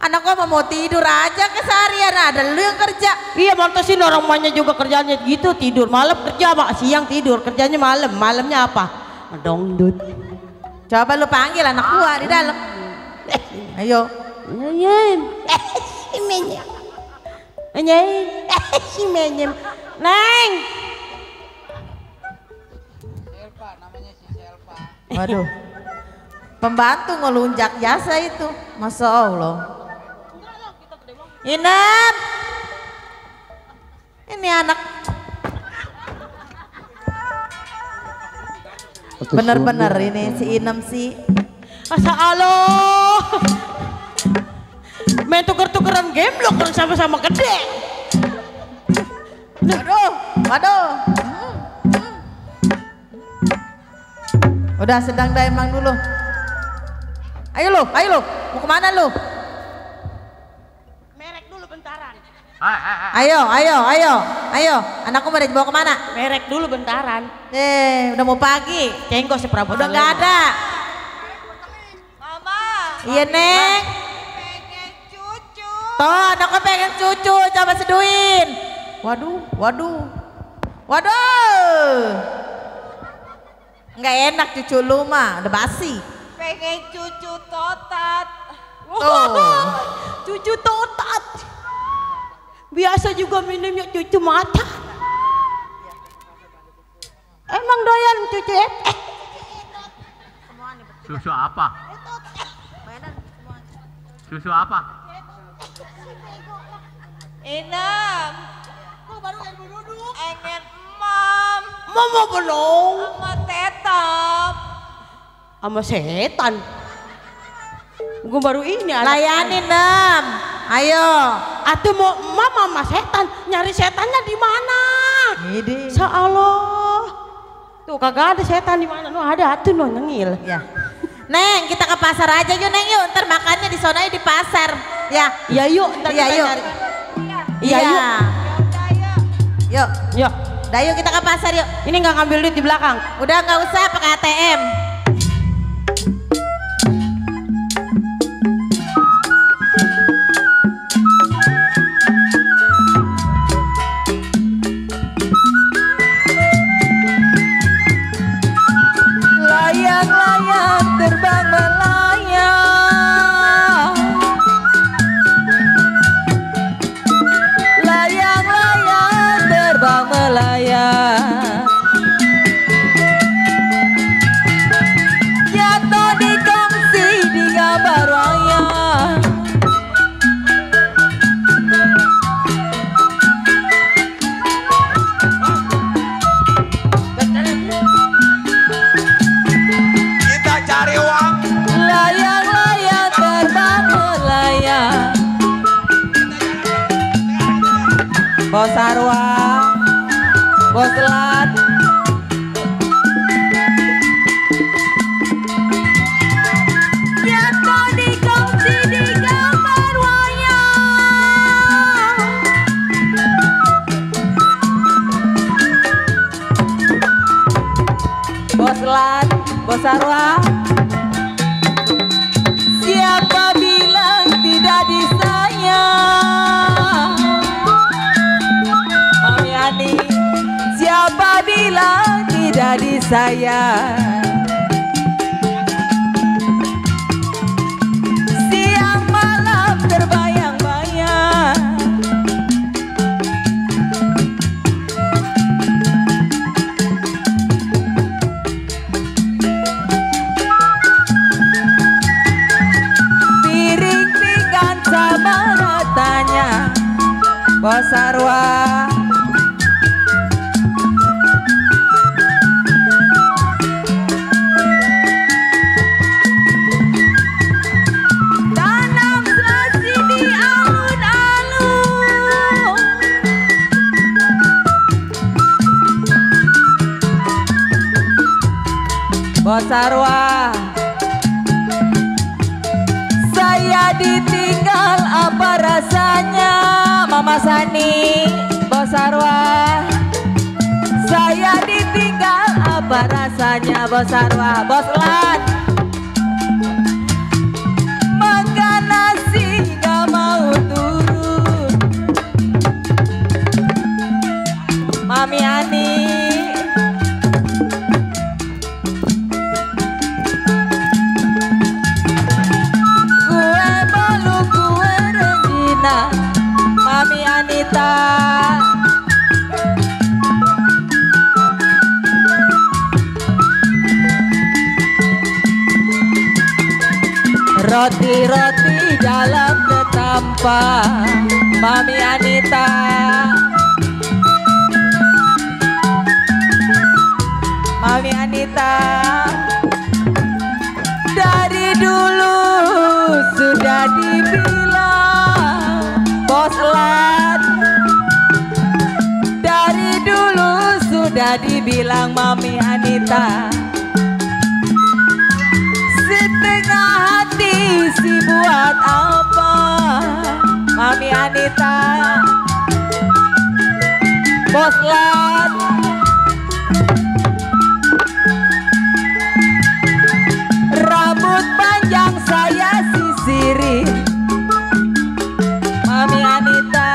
Anak gua mau tidur aja keseharian, ada lu yang kerja. Iya, mantesin orang emaknya juga kerjanya gitu, tidur malam kerja, mak siang tidur, kerjanya malam. Malamnya apa? Dongdut. Coba lu panggil anak gua di dalam. Ayo. Si menyem. Si menyem. Neng. Selpa, namanya si Selpa. Waduh. Pembantu ngelunjak jasa itu. Masya Allah. Inem. Ini anak. Bener-bener ini si Inem sih. Masya Allah. Main tuker-tukeran game lo kan sama-sama gede. Waduh, waduh. Udah sedang daemang dulu. Ayo lu, mau kemana lu? Merek dulu bentaran. Ayo. Anakku mau dibawa kemana? Merek dulu bentaran. Udah mau pagi. Cengkok si Prabu. Udah nggak ada. Mama. Iya Neng. Pengen cucu. Tuh anakku pengen cucu, coba seduin. Waduh. Nggak enak cucu lu mah, udah basi. Pengen cucu totat. Tuh. Cucu totat. Biasa juga minumnya cucu mata. Emang doyan cucu Susu apa? Susu apa? Inem. Kok baru yang duduk? Pengen mam. Mama belum. Sama tetap. Sama setan. Gue baru ini Layanin Nam. Ayo. Atuh mau mama sama setan, nyari setannya di mana? Ini. Insya Allah. Tuh kagak ada setan di mana? No ada atuh no nyengil. Ya. Neng, kita ke pasar aja yuk Neng yuk. Ntar makannya di sana di pasar. Ya. Ya yuk. Ntar Iya kita yuk. nyari. Iya. Yuk. Yuk. Dah yuk kita ke pasar yuk. Ini nggak ngambil duit di belakang. Udah nggak usah pakai ATM. Layang-layang terbang melayang. Layang-layang terbang melayang. Jatuh di kongsi di gambar wayang. Kita cari uang. Layang-layang terbang melayang. Bos Arwa, Bos Lat. Jatuh di kongsi di gambar wayang. Bos Lat, Bos Arwa. Siapa bilang tidak disayang? Oh Yani, siapa bilang tidak disayang? Siang malam terbayang-bayang. Piring pinggan sama ratanya. Bos Arwa. Tanam selasi di alun-alun. Bos Arwa. Saya ditinggal apa rasanya? Mama Sani, Bos Arwa. Saya ditinggal apa rasanya? Bos Arwa, Bos Lat. Makan nasi gak Mami Ani. Gue Bolu, gue Regina, Mami Anita. Roti-roti dalam ketampa, Mami Anita. Mami Anita. Dari dulu sudah dibilang bos lat. Dari dulu sudah dibilang Mami Anita. Setengah hati si buat apa, Mami Anita. Bos lat. Rambut panjang saya sisirin, Mami Anita.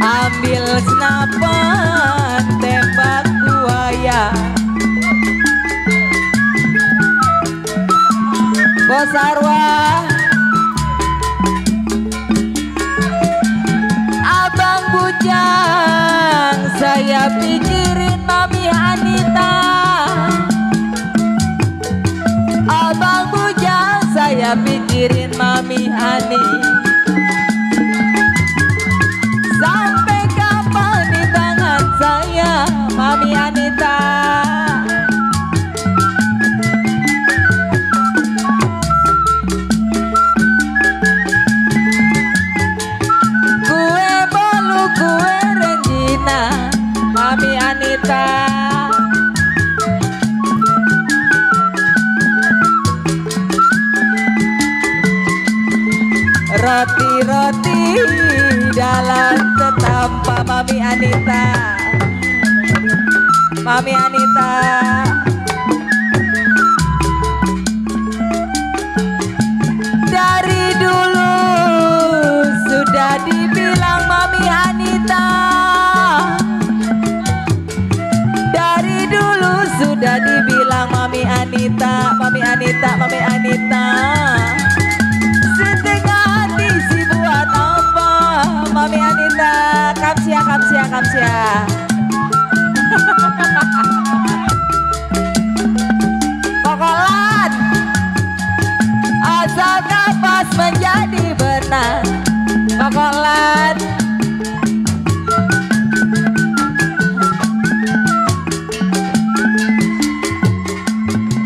Ambil senapan tembak buaya, Bos Arwah. Abang bujang saya pikirin Mami Anita. Abang bujang saya pikirin Mami Ani. Sampai kapan di tangan saya Mami Anita. Gue Bolu, gue Regina, Mami Anita. Roti-roti dalam ketampa, Mami Anita. Mami Anita. Dari dulu sudah dibilang Mami Anita. Dari dulu sudah dibilang Mami Anita. Mami Anita, Mami Anita. Setengah hati si buat apa, Mami Anita. Kamsia, kamsia, kamsia. Kokolan asal kapas menjadi benang, Kokolan.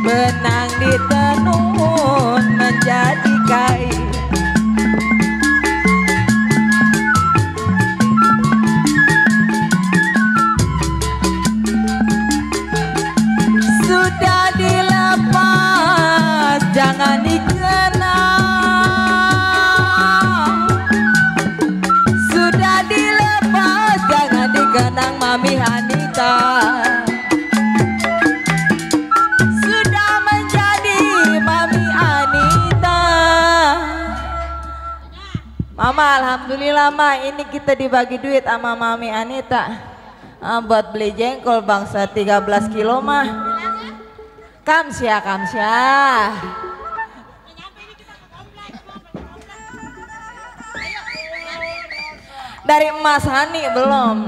Benang ditenun menjadi kain. Sudah dilepas, jangan dikenang. Sudah dilepas, jangan dikenang Mami Anita. Sudah menjadi Mami Anita. Mama, alhamdulillah Ma, ini kita dibagi duit sama Mami Anita. Buat beli jengkol bangsa 13 kilo mah. Kamsia, kamsia. Dari Mas Hani belum.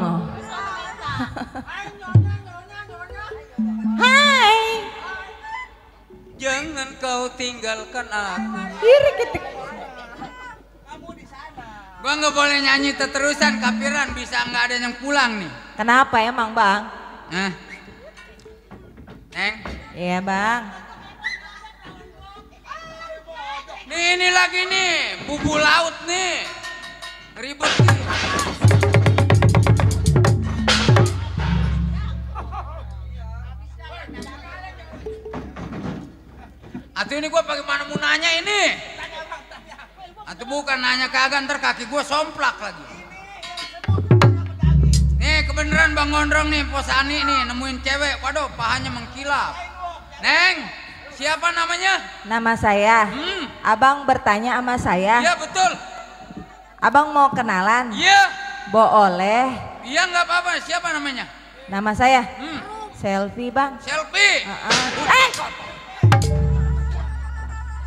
Hai. Jangan kau tinggalkan aku. Iri ketik. Gua nggak boleh nyanyi terusan, kapiran bisa nggak ada yang pulang nih. Kenapa emang Bang? Neng. Iya Bang. Nih ini lagi nih, bubu laut nih. Ribet nih. Atuh ini gua bagaimana mau nanya ini? Atuh bukan nanya kagak, ntar kaki gua somplak lagi. Nih kebeneran Bang Gondrong nih, Pos Ani nih nemuin cewek, waduh pahanya mengkilap. Neng, Siapa namanya? Nama saya. Abang bertanya sama saya. Iya betul. Abang mau kenalan? Iya. Boleh. Iya nggak apa-apa. Siapa namanya? Nama saya. Selfie bang. Selfie.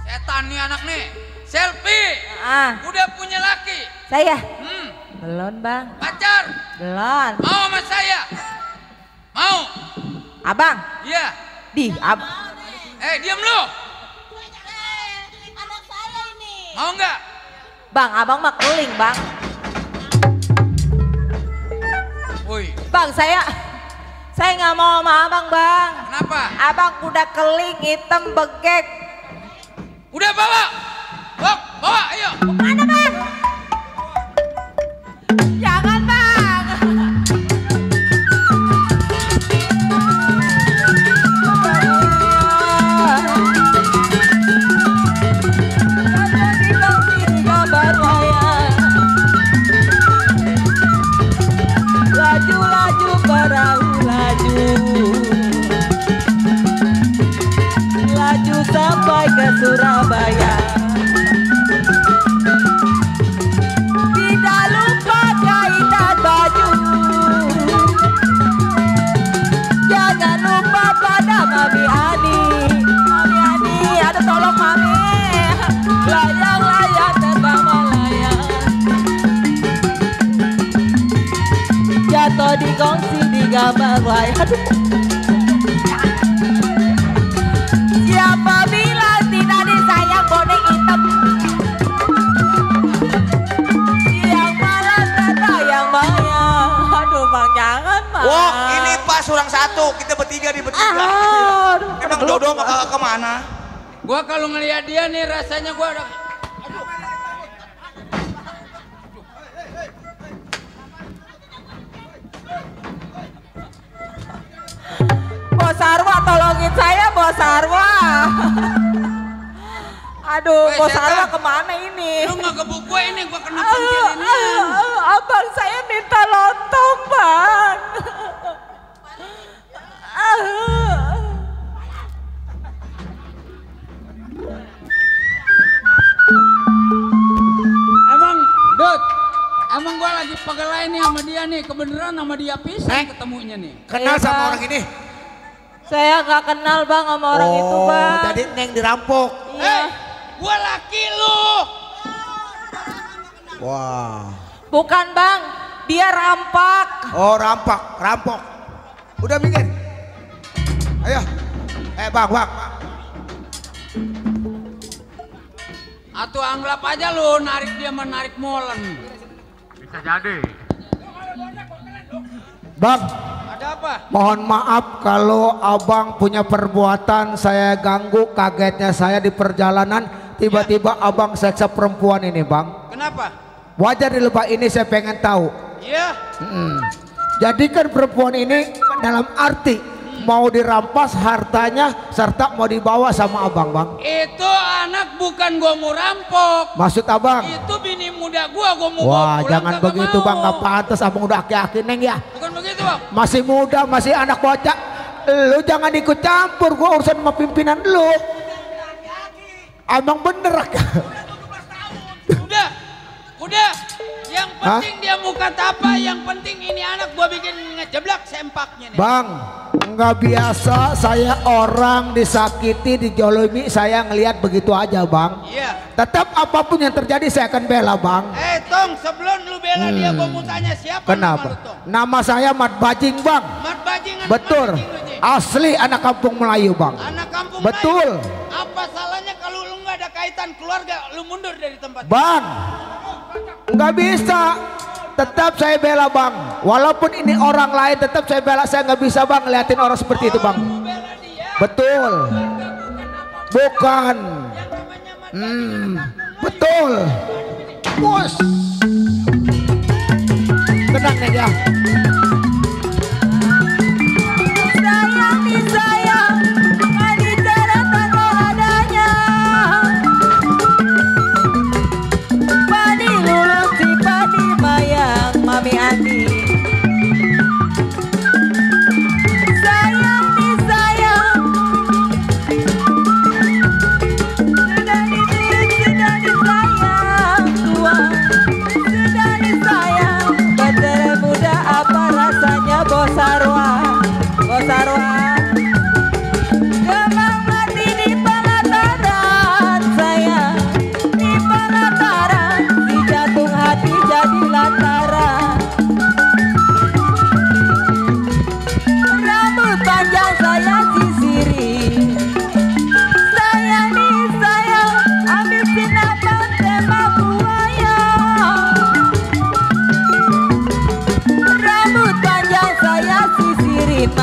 Setan nih anak nih. Selfie. Udah punya laki? Saya. Belum bang. Pacar? Belum. Mau sama saya? Mau? Abang? Iya. Abang. Diam lu. Mau nggak? Bang, abang mah keling bang. Woi. Bang, saya nggak mau sama abang bang. Kenapa? Abang udah keling, hitam, begek. Udah bawa. Bawa, ayo. Mana bang? Jangan bang. Laju-laju perahu laju, laju sampai ke Surabaya. Tidak lupa kaitan baju, jangan lupa pada Mami Ani. Mami Ani, ada tolong Mami. Layang-layang terbang melayang, jatuh di kongsi di gambar wayang. Siapa bilang tidak disayang bonek hitam? Siang malam terbayang bayang. Aduh bang, jangan bang. Wah, ini pas orang satu, kita bertiga di bertiga. Emang Dodo mah kemana? Gua kalau ngelihat dia nih rasanya gua ada. Bos Arwa, tolongin saya Bos Arwa. Aduh, Bos Arwa kemana ini? Lu nggak gebuk gue ini, gue kena pentil ini. Abang saya minta lontong bang. Emang gue lagi pegel nih sama dia nih, kebeneran sama dia pisan ketemunya nih. Kenal sama orang ini? Saya nggak kenal bang sama orang itu bang. Jadi Neng dirampok. Iya. Gua laki lu. Wah. Bukan bang, dia rampak. Oh rampok. Udah bikin. Ayo. Bang. Atau anggap aja lu narik dia menarik molen. Bisa jadi. Bang. Ada apa? Mohon maaf kalau abang punya perbuatan saya ganggu, kagetnya saya di perjalanan tiba-tiba abang seksa perempuan ini bang. Kenapa? Wajar di lebah ini saya pengen tahu. Iya. Jadi kan perempuan ini dalam arti mau dirampas hartanya serta mau dibawa sama abang bang. Itu anak bukan gua mau rampok. Maksud abang? Itu bini muda gua mau Wah bawa pulang, jangan begitu mau. bang, gak pantas abang udah aki-aki Neng ya. Bukan begitu bang. Masih muda, masih anak bocah. Lu jangan ikut campur, gua urusan sama pimpinan lu. Abang bener. Udah. Yang penting dia muka apa, yang penting ini anak gua bikin ngejeblak sempaknya nih. Bang, nggak biasa saya orang disakiti, dijolimi, saya ngelihat begitu aja bang. Iya. Tetap apapun yang terjadi saya akan bela bang. Tong, sebelum lu bela dia gua mau tanya siapa Kenapa? nama lu, Tong? Nama saya Mat Bajing bang. Mat Bajing. Betul. Asli anak kampung Melayu bang. Anak kampung Betul. Melayu. Apa salahnya kalau lu nggak ada kaitan keluarga, lu mundur dari tempat Bang, nggak bisa. Tetap saya bela bang. Walaupun ini orang lain, tetap saya bela. Saya nggak bisa bang ngeliatin orang seperti itu bang. Betul. Bukan. Betul. Bos. Tenang nih ya. Sayang, mani cara tanpa adanya. Padi lulus si padi mayang Mami Ani. Sayang,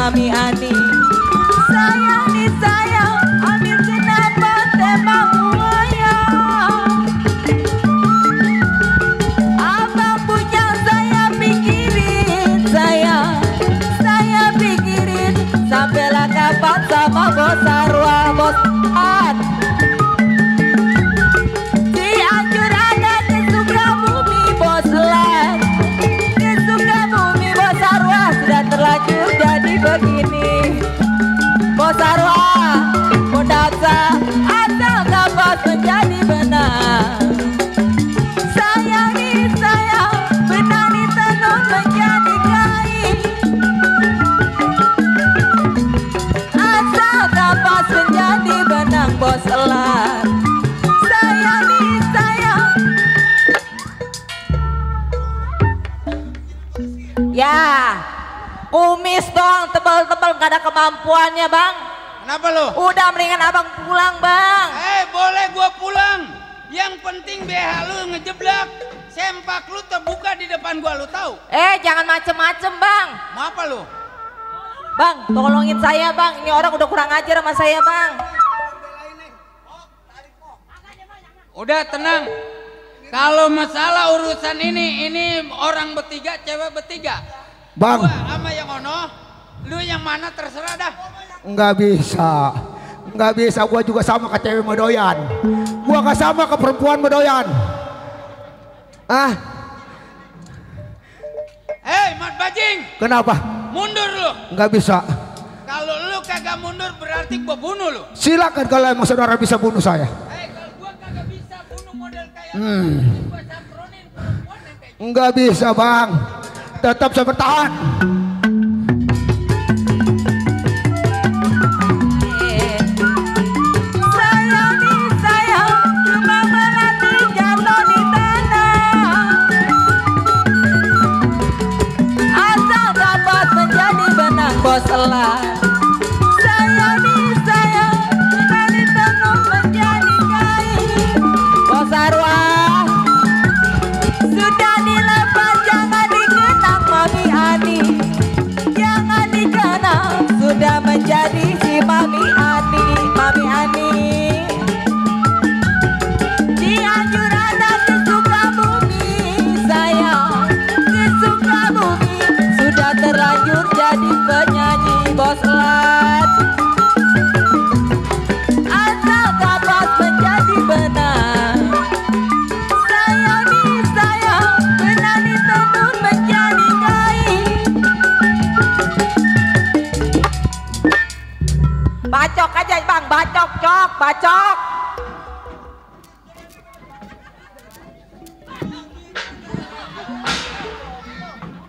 Mami Ani. Sayang nih sayang, ambil kenapa tembak buaya. Abang punya saya pikirin, saya pikirin. Sampailah kapan sama bos Arwah, bos An. Cianjur ada di Sukabumi, bos Lan. Di Sukabumi bos Arwah sudah terlanjur jadi begini. Bos Arwah, modaksa, asal kapas menjadi benar. Sayang nih sayang, benang ditenun menjadi kain. Asal kapas menjadi benang bos Elar. Sayang nih sayang. Ya, kumis dong tebal-tebal gak ada kemampuannya bang. Kenapa lo? Udah mendingan abang pulang bang. Boleh gua pulang. Yang penting BH lu ngejeblak. Sempak lu terbuka di depan gua, lu tahu? Jangan macem-macem bang. Mau apa lu? Bang, tolongin saya bang. Ini orang udah kurang ajar sama saya bang. Udah tenang. Kalau masalah urusan ini orang bertiga, cewek bertiga. Bang. Gua sama yang ono, lu yang mana terserah dah. Nggak bisa, gua juga sama ke cewek medoyan. Gua gak sama ke perempuan medoyan. Mat Bajing. Kenapa? Mundur lu. Nggak bisa. Kalau lu kagak mundur berarti gua bunuh lu. Silakan kalau emang saudara bisa bunuh saya. Kalau gua kagak bisa bunuh model kayak gua sampronin perempuan yang kayak nggak bisa bang. Tetap saya bertahan. Sayang nih sayang, cuma melatih jatuh di tanah. Asal kapas menjadi benang bos Elar. Sayang nih sayang, cuma ditenun menjadi kain. Bos Arwah, sudah dilepas jangan dikenang Mami Ani. Jangan dikenang, sudah menjadi si Mami Ani. Mami Ani. Cianjur ada di Sukabumi, sayang. Di Sukabumi sudah terlanjur jadi penyanyi bos Lat. Asal kapas menjadi benang. Sayang nih sayang, benang ditenun menjadi kain. Bacok aja bang, bacok cok, bacok.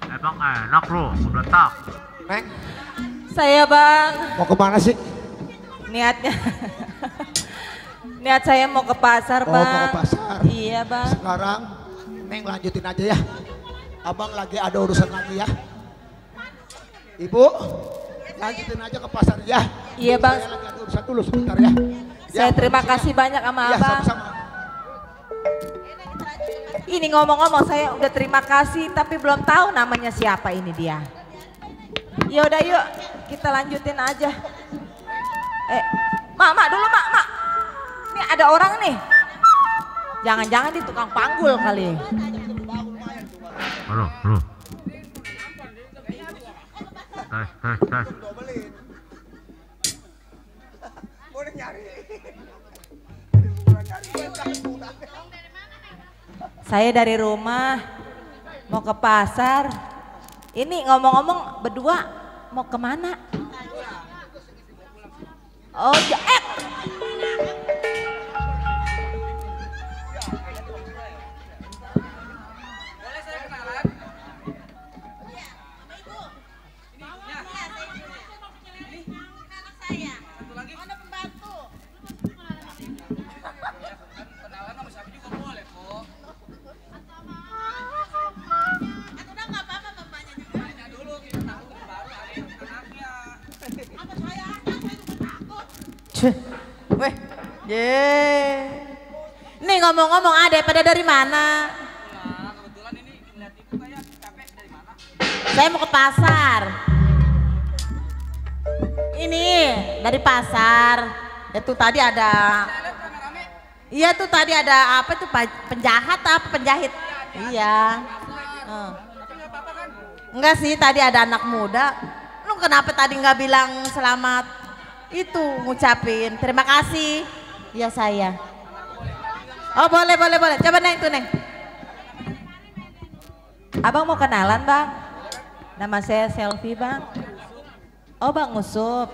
Emang enak bro, meletak. Neng, Saya bang, mau kemana sih? niatnya niat saya mau ke pasar Oh, bang. mau ke pasar. Iya bang. Sekarang Neng lanjutin aja ya. Abang lagi ada urusan lagi ya. Ibu, lanjutin aja ke pasar ya. Iya bang. Saya lagi ada urusan dulu sebentar ya. Saya terima kasih banyak sama Ya, abang. sama-sama. Ini ngomong-ngomong saya udah terima kasih tapi belum tahu namanya siapa ini dia. Ya udah yuk kita lanjutin aja. Mak dulu mak. Ini ada orang nih. Jangan-jangan di tukang panggul kali. Halo. Tes. Saya dari rumah mau ke pasar. Ini ngomong-ngomong berdua mau kemana? Oh ya, Boleh saya kenalan? Iya, sama ibu. Ini ibunya. Ini anak saya. Satu lagi. Ada pembantu. Kenalan sama siapa juga boleh kok. Atau udah nggak apa-apa bapaknya juga. Tanya dulu kita tahu baru ada yang anaknya. Apa saya anak saya juga takut. Weh, Nih ngomong-ngomong ada pada dari mana? Kebetulan ini ngeliat ibu kayak capek dari mana? Saya mau ke pasar. ini dari pasar. Itu tadi ada. Iya tuh tadi ada apa tuh penjahat apa penjahit? Iya. Enggak sih tadi ada anak muda. Lu kenapa tadi nggak bilang selamat? Itu ngucapin terima kasih. Ya saya. Oh boleh. Coba Neng tuh Neng. Abang mau kenalan Bang? Nama saya Selfie Bang. Oh Bang Usup.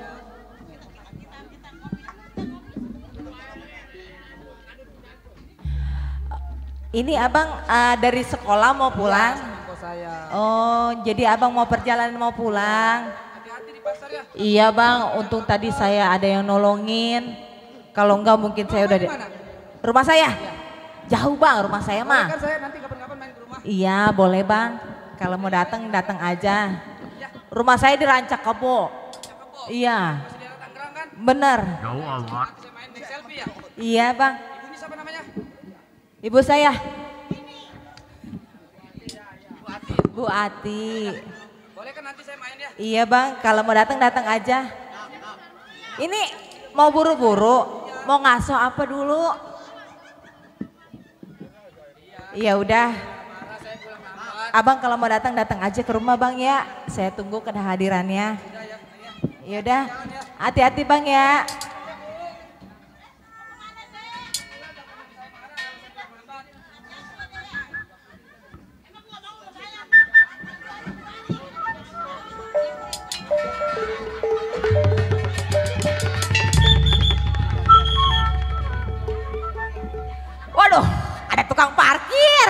Ini abang dari sekolah mau pulang? Oh jadi abang mau perjalanan mau pulang? Iya Bang, untung tadi saya ada yang nolongin. Kalau enggak mungkin saya udah rumah saya? Jauh Bang rumah saya mah. Iya boleh Bang, kalau mau datang aja. Rumah saya di Rancak Kebo. Iya. Bener. Jauh amat. Iya Bang. Ibu saya. Bu Ati. Boleh kan nanti saya main ya? Iya Bang, kalau mau datang aja. Ini mau buru-buru, mau ngaso apa dulu? Iya udah. Abang kalau mau datang aja ke rumah Bang ya. Saya tunggu kehadirannya. Ya udah. Hati-hati Bang ya. Waduh, ada tukang parkir.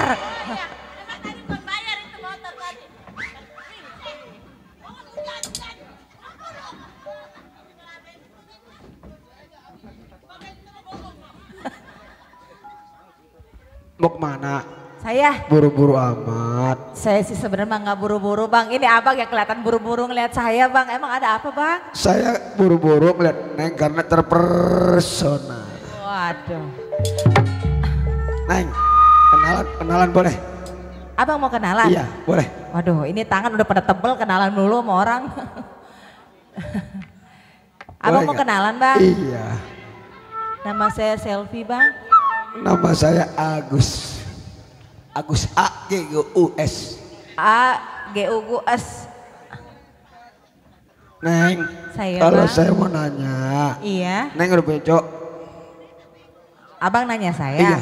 Mau kemana? Saya buru-buru amat. Saya sih sebenarnya nggak buru-buru Bang. Ini abang yang kelihatan buru-buru ngeliat saya Bang. Emang ada apa Bang? Saya buru-buru ngeliat Neng karena terpersona. Waduh. Neng, kenalan boleh? Abang mau kenalan? Iya, boleh. Waduh, ini tangan udah pada tebel kenalan dulu sama orang. Abang mau kenalan Bang? Iya. Nama saya Selfie Bang. Nama saya Agus. Agus A G U S. A G U S. Neng, saya kalau Bang. saya mau nanya. Iya. Neng udah becok. Abang nanya saya. Iya.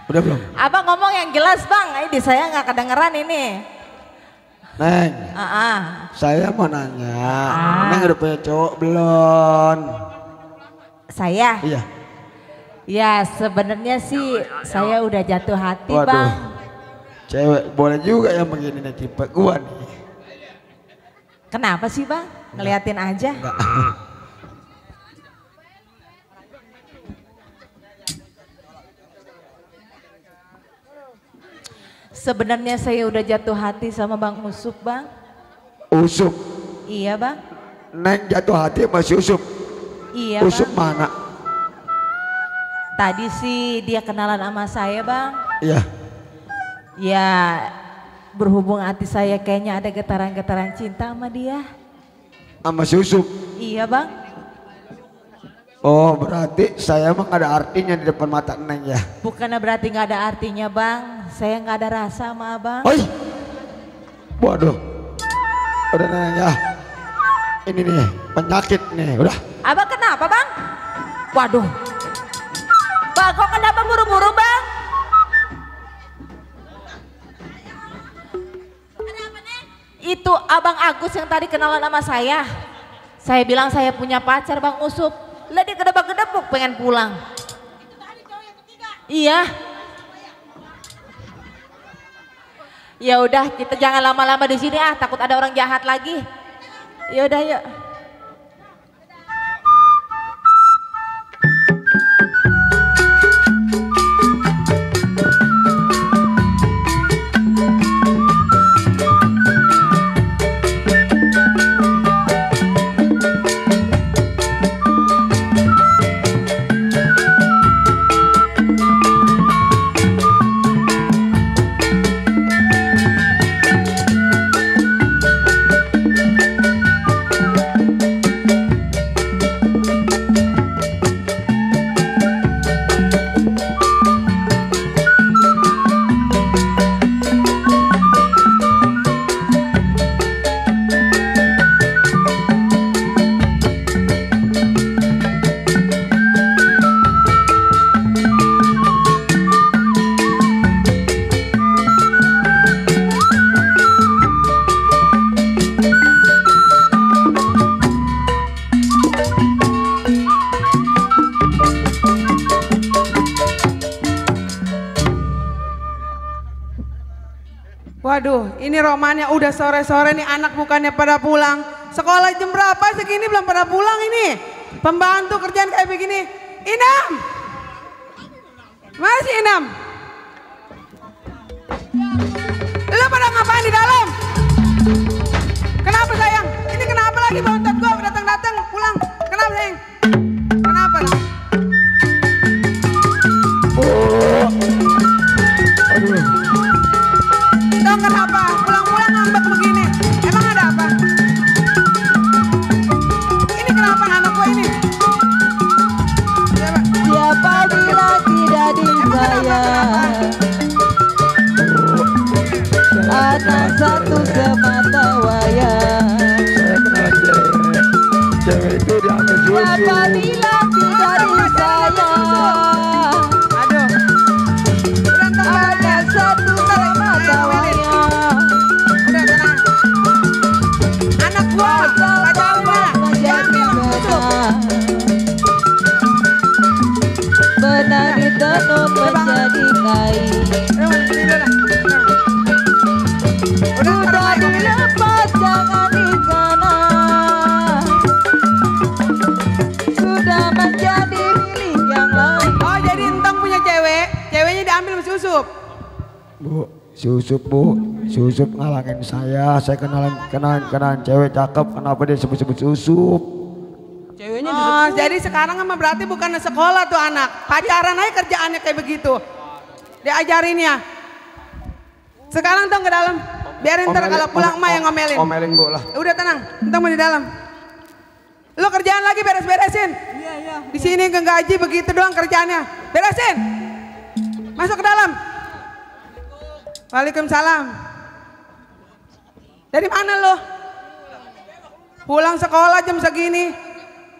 Udah belum? Abang ngomong yang jelas Bang. Ini saya nggak kedengeran ini. Neng. Saya mau nanya. Neng udah becok belum? Saya. Iya. Ya sebenarnya sih saya udah jatuh hati Waduh. Bang. Cewek boleh juga yang begini nih tipe gua nih. Kenapa sih Bang? Ngeliatin aja. Sebenarnya saya udah jatuh hati sama Bang Usup Bang. Usup? Iya Bang. Neng jatuh hati sama si Usup? Iya Usup Bang. mana? Tadi sih dia kenalan sama saya Bang. Iya. Ya berhubung hati saya kayaknya ada getaran-getaran cinta sama dia. Sama si Usup? Iya Bang. Oh berarti saya emang ada artinya di depan mata Neng ya? Bukannya berarti nggak ada artinya Bang. Saya nggak ada rasa sama Abang. Oi. Waduh. Udah Neng ya. Ini nih penyakit nih udah. Abang kenapa Bang? Waduh. Bang kok kenapa buru-buru Bang? Itu Abang Agus yang tadi kenalan sama saya. Saya bilang saya punya pacar Bang Usup. Lah dia gedebak-gedebuk pengen pulang. Iya. Ya udah kita jangan lama-lama di sini takut ada orang jahat lagi. Ya udah yuk. Waduh, ini romannya udah sore-sore nih, anak bukannya pada pulang. Sekolah jam berapa segini belum pada pulang ini? Pembantu kerjaan kayak begini. Inam! Mana sih Inam? Lu pada ngapain di dalam? Kenapa sayang? Ini kenapa lagi bontot gua datang-datang pulang? Kenapa sayang? Kenapa? Oh. Aduh. Tahu kenapa? Pulang-pulang ngambek begini. Emang ada apa? Ini kenapa anak gua ini? Siapa bilang tidak disayang? Anak satu semata wayang. Cewek itu diambil susu. Siapa bilang tidak disayang? Aduh. Anak satu semata wayang. Udah tenang. Anak gua, pacar gua, menjadi benang. Benang ditenun menjadi kain. Sudah dilepas jangan dikenang. Sudah menjadi milik yang lain. Oh jadi entang punya cewek, ceweknya diambil sama Susup. Bu, Susup ngalangin saya kenalan cewek cakep, kenapa dia sebut-sebut Susup? Ceweknya oh, jadi sekarang sama berarti bukan sekolah tuh anak, pacaran aja kerjaannya kayak begitu. Diajarin ya. Sekarang tuh ke dalam. Biarin ntar kalau pulang emak yang ngomelin. Ngomelin Bu lah. Udah tenang, entang mau di dalam. Lu kerjaan lagi beres-beresin. Iya. Di sini gaji begitu doang kerjaannya. Beresin. Masuk ke dalam. Waalaikumsalam. Dari mana lu? Pulang sekolah jam segini.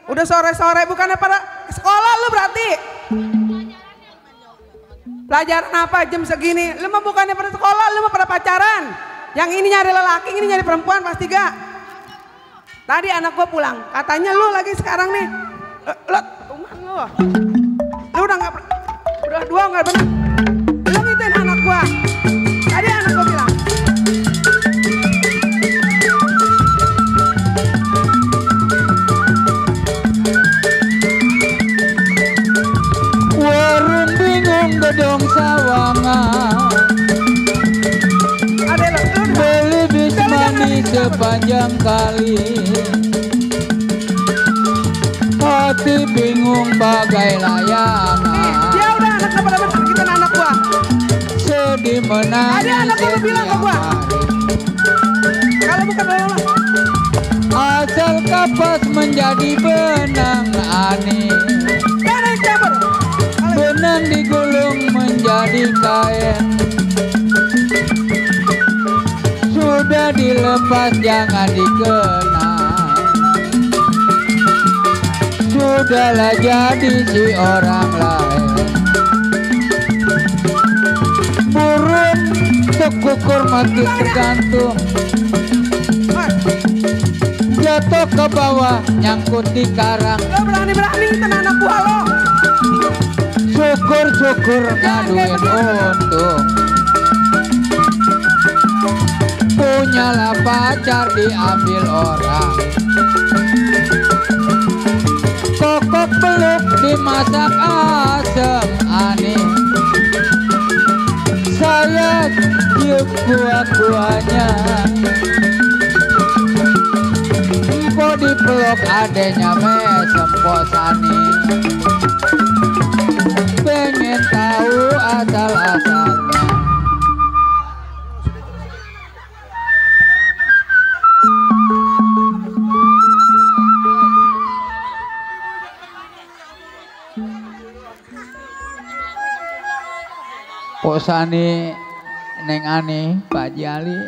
Udah sore-sore bukannya pada sekolah lu berarti. Pelajaran apa jam segini? Lu mah bukannya pada sekolah, lu mah pada pacaran. Yang ini nyari lelaki, ini nyari perempuan pasti gak? Tadi anak gua pulang, katanya lu lagi sekarang nih. Lu udah gak, udah dua gak bener. Lu ngituin anak gua. Tadi anak gua bilang. Warung bingung gedong sawangan. Beli bis manis sepanjang kali. Hati bingung bagai layangan. Dia udah anak apa bener kita anak gua. Sedih menangis. Ada anak gua bilang ke gua. Kalau bukan lo. Asal kapas menjadi benang aneh. Benang digulung menjadi kain. Sudah dilepas jangan dikenang. Sudahlah jadi si orang lain. Burung sekukur mati tergantung. Jatuh ke bawah nyangkut di karang. Lo berani-berani ngiten anak buah lo. Syukur-syukur ngaduin untung. Punyalah pacar diambil orang. Kokok peluk dimasak asam aneh. Saya cium kuah-kuahnya. Empo dipeluk adenya mesem posani. Pengen tahu asal-asalnya. Posani Neng Ani Pak Jali.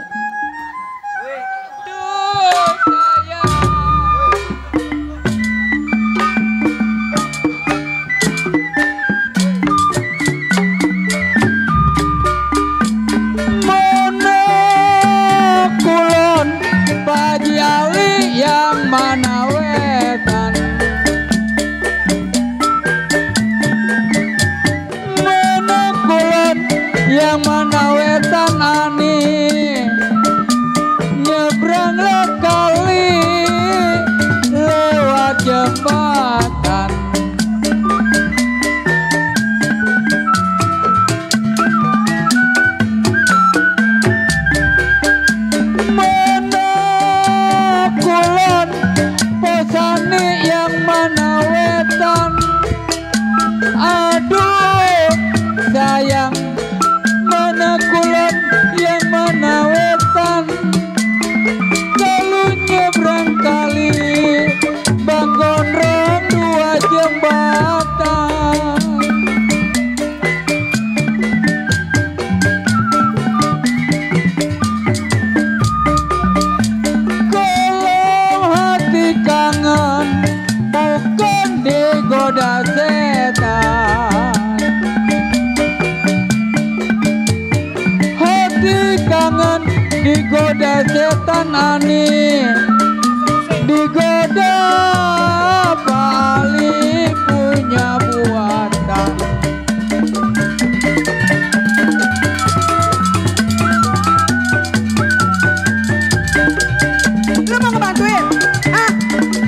Yang mana wetan ani kangen digoda setan aneh, digoda Pak Ali punya buatan. Lu mau ngebantuin? Hah?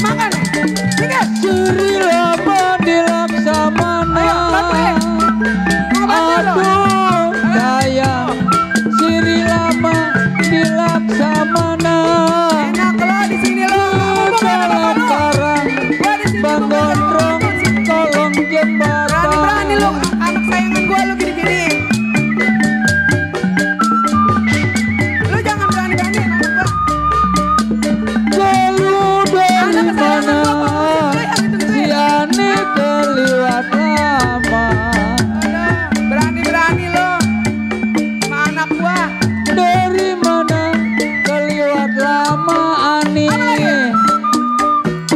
Makan nih? Minggir. Suri lama di Laksamana. Ayo, bantuin. Aduh sayang, siri lama di Laksamana. Enak lo di sini lo. Sekarang Bang Gondrong tolong jembatan. Berani lo, anak sayangan gua lo gini-gini. Lu jangan berani-berani anak gua. Lu dari mana? Si Ani terlihat lama. Berani-berani lo sama anak gua. Dari mana terlihat lama Ani?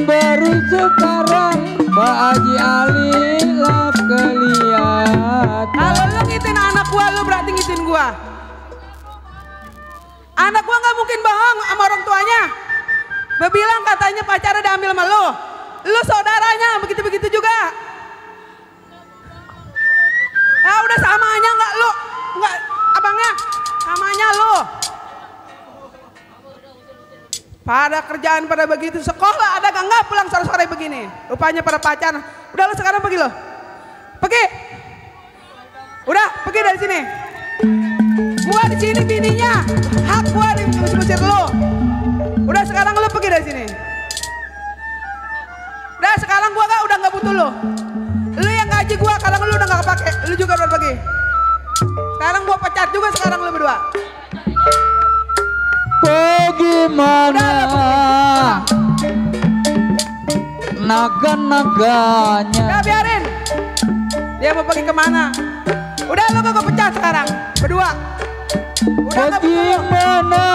Baru sekarang Pak Haji Ali lah kelihatan. Kalau lu ngitin anak gua, lu berarti ngitin gua. Anak gua nggak mungkin bohong sama orang tuanya. Bebilang katanya pacarnya diambil sama lu. Lu saudaranya begitu-begitu juga. Ya udah samanya nggak lu, nggak abangnya, samanya lu. Pada kerjaan pada begitu, sekolah ada nggak pulang sore-sore begini. Rupanya pada pacaran. Udah lu sekarang pergi lo. Pergi. Udah pergi dari sini. Gua di sini bininya, hak gua diusir lu. Udah sekarang lu pergi dari sini. Udah sekarang gua udah nggak butuh lu. Lu yang gaji gua, kadang lu udah nggak kepake. Lu juga udah pergi. Sekarang gua pecat juga sekarang lu berdua. Bagaimana naga-naganya? Udah biarin. Dia mau pergi kemana? Udah lu gua pecat sekarang berdua. Bagaimana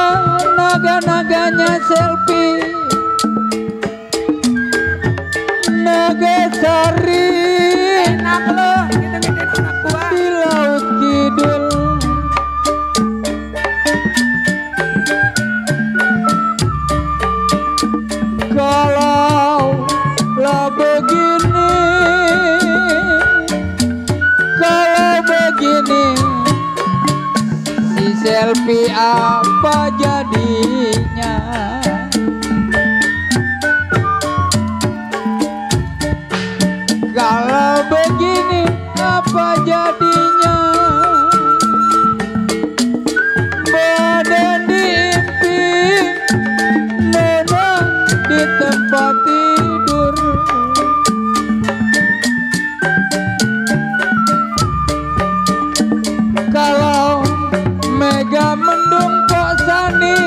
naga-naganya selfie? Naga Sari. Enak lo, gitu-gituin anak gua. Di Laut Kidul. Kalau lah begini, kalau begini, si selfie apa jadinya? Kalau begini apa jadinya? Badan diimpi, menang di tempat tidur. Kalau Mega mendung Pok Sani,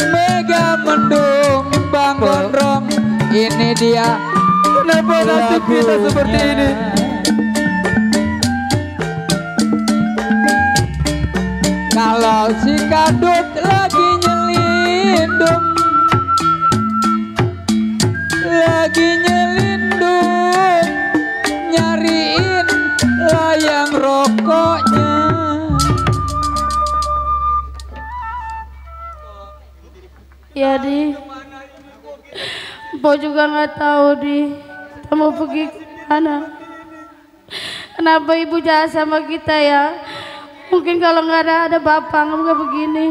Mega mendung Bang Gondrong, ini dia. Kenapa nasib kita seperti ini? Kalau si Kadut lagi nyelindung, lagi nyelindung, nyariin layang rokoknya. Ya Di, Bo juga nggak tahu Di, kita mau pergi kemana. Kenapa ibu jahat sama kita ya? Mungkin kalau nggak ada bapak nggak begini.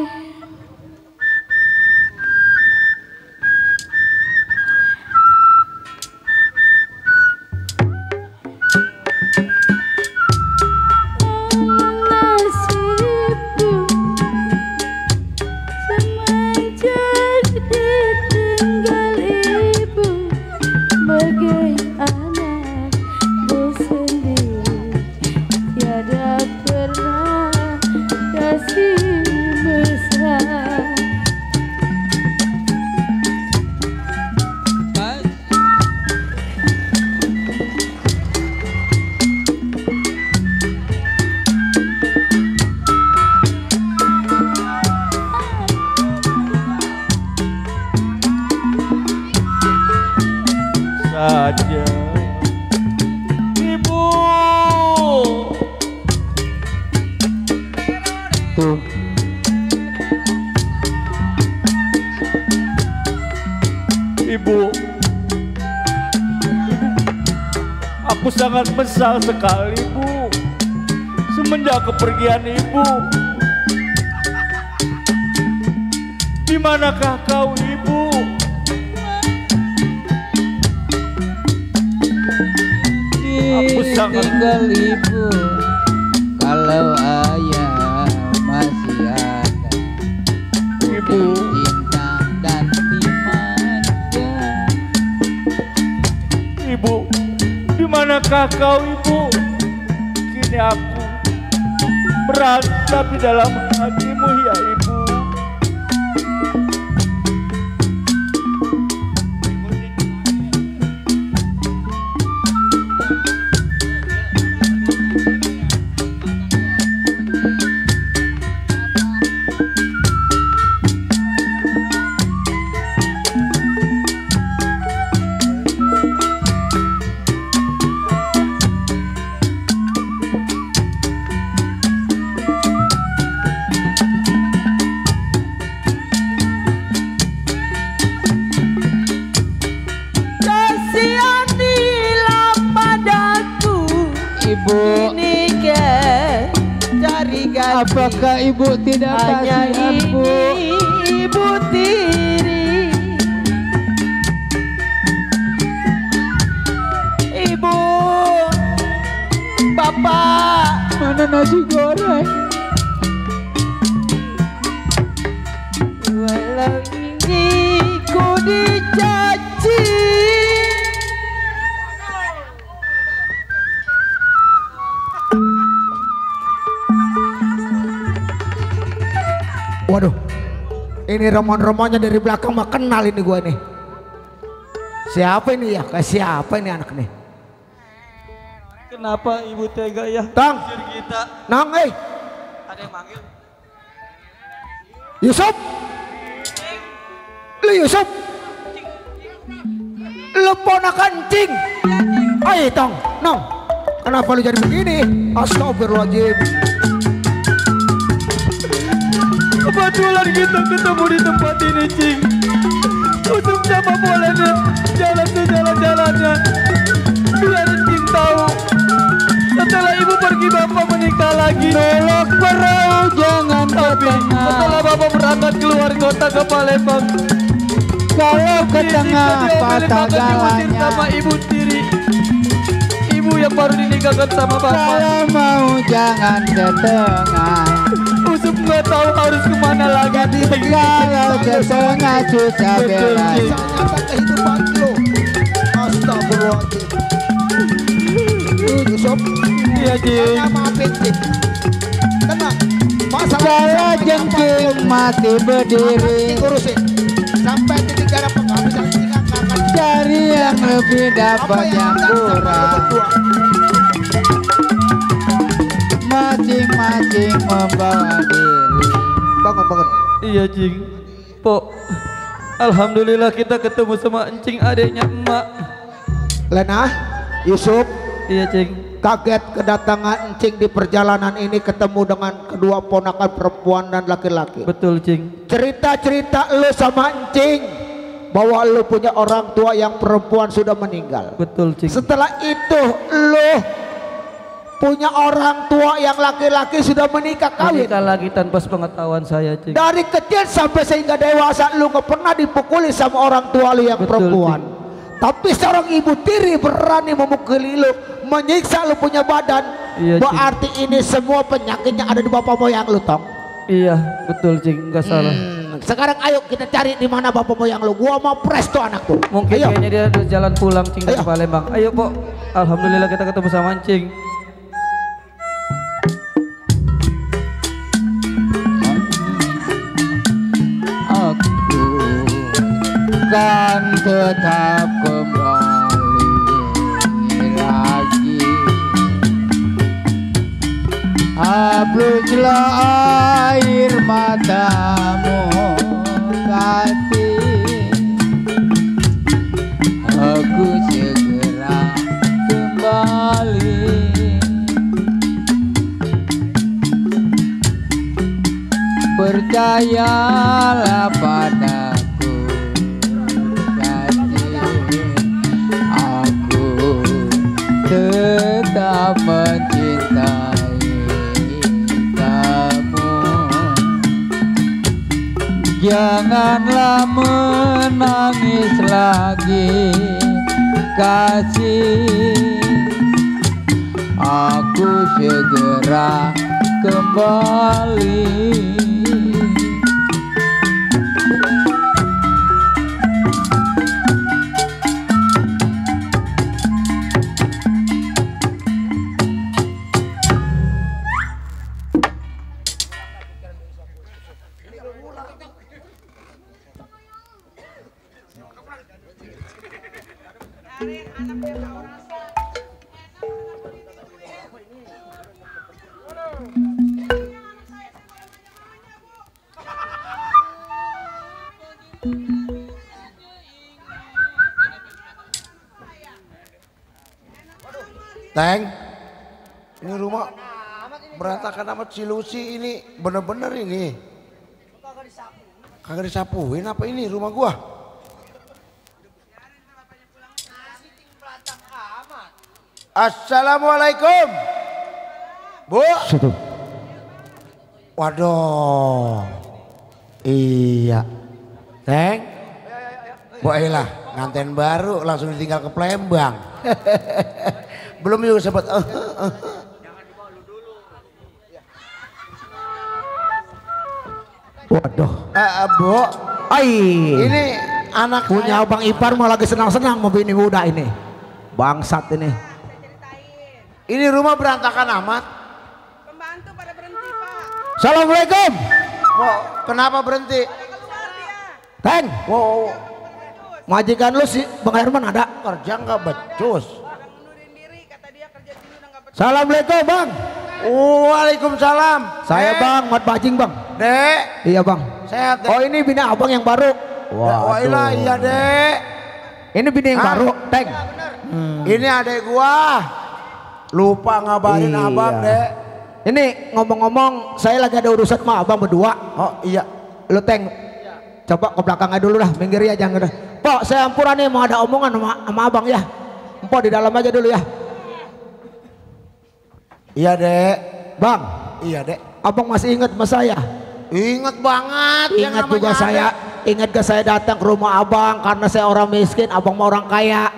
Saja Ibu itu. Ibu, aku sangat menyesal sekali, Bu, semenjak kepergian Ibu. Di manakah kau, Ibu? Aku sangat tinggal Ibu, kalau ayah masih ada. Ibu, cinta dan dimanja. Ibu, di manakah kau, Ibu? Kini aku berada di dalam hatimu, ya Ibu. Apakah Ibu tidak hanya kasih aku? Ibu tiri, Ibu, Bapak, mana nasi goreng? Walau ini ku dicaci, waduh, ini remon-remonnya dari belakang mah kenal ini gue nih. Siapa ini ya? Kayak siapa ini anak nih? Kenapa Ibu tega ya? Tang, kita. Nang, Ada yang manggil? Yusuf, lu Yusuf, lu ponakan Cing. Ayo Tang, Nang, kenapa lu jadi begini? Astagfirullahaladzim. Kebetulan kita ketemu di tempat ini, Cing. Untuk siapa boleh nih jalan ke jalan-jalannya. Biarin Cing tahu. Setelah Ibu pergi, Bapak menikah lagi. Tolak perahu jangan ke tengah. Setelah Bapak berangkat keluar kota ke Palembang, kalau ke tengah patah galanya. Sama Ibu tiri, Ibu yang baru dinikahkan sama Bapak. Kalau mau jangan ke tengah. Usep nggak tahu harus kemana lagi. Kalau ke tengah susah belas. Kehidupan lu. Astagfirullahaladzim. Yusuf, iya Cing. Maafin Cing. Tenang. Kalau jengking mati berdiri. Urusin. Sampai titik darah penghabisan Cing akan cari yang lebih dapat yang kurang. Masing-masing membawa diri. Bangun. Iya Cing. Pok, alhamdulillah kita ketemu sama Encing adiknya emak. Lena, Yusuf. Iya Cing. Kaget kedatangan Encing di perjalanan ini ketemu dengan kedua ponakan perempuan dan laki-laki. Betul Cing. Cerita-cerita lu sama Encing bahwa lu punya orang tua yang perempuan sudah meninggal. Betul Cing. Setelah itu lu punya orang tua yang laki-laki sudah menikah kawin. Menikah lagi tanpa sepengetahuan saya Cing. Dari kecil sampai sehingga dewasa lu gak pernah dipukuli sama orang tua lu yang betul, perempuan. Cing. Tapi seorang ibu tiri berani memukuli lu, menyiksa lu punya badan. Iya, berarti Cing. Ini semua penyakitnya ada di bapak moyang lu, Tong. Iya, betul Cing, nggak salah. Sekarang ayo kita cari di mana bapak moyang lu. Gua mau presto anak tuh. Mungkin ayo. kayaknya dia udah jalan pulang Cing dari Palembang. Ayo Pok, alhamdulillah kita ketemu sama Cing. Kan tetap kembali lagi. Hapuslah air matamu kasih. Aku segera kembali. percayalah padaku kasih, aku tetap mencintai kamu. Janganlah menangis lagi kasih, aku segera kembali. Teng, ini rumah berantakan amat, si Lucy ini bener-bener ini. Kagak disapuin apa ini rumah gua? Assalamualaikum, Bu. Waduh, iya, Teng. Bu Ella, nganten baru langsung ditinggal ke Palembang. Belum juga sempat. Waduh. Bu. Ini anak punya Abang Ipar malah lagi senang-senang mau bini muda ini. Bangsat ini. Ini rumah berantakan amat. Pembantu pada berhenti, Pak. Assalamualaikum. Kenapa berhenti? Teng. Wow. Majikan lu si Bang Herman ada? Kerja nggak becus. Assalamualaikum Bang. Waalaikumsalam. Saya Bang, Mat Bajing Bang. Dek. Iya Bang. Sehat, Dek. Oh ini bini Abang yang baru. Wah iya Dek. Ini bini yang baru, Teng. Ini adek gua. Lupa ngabarin Abang, Dek. Ini ngomong-ngomong, saya lagi ada urusan sama Abang berdua. Oh iya. Lu Teng, coba ke belakangnya dulu dah, minggir ya jangan. Pok, saya ampura nih mau ada omongan sama Abang ya. Pok di dalam aja dulu ya. Iya Dek. Bang. Iya Dek. Abang masih ingat sama saya? Ingat banget. Ingat juga saya. Ingat gak saya datang ke rumah Abang karena saya orang miskin, Abang mau orang kaya.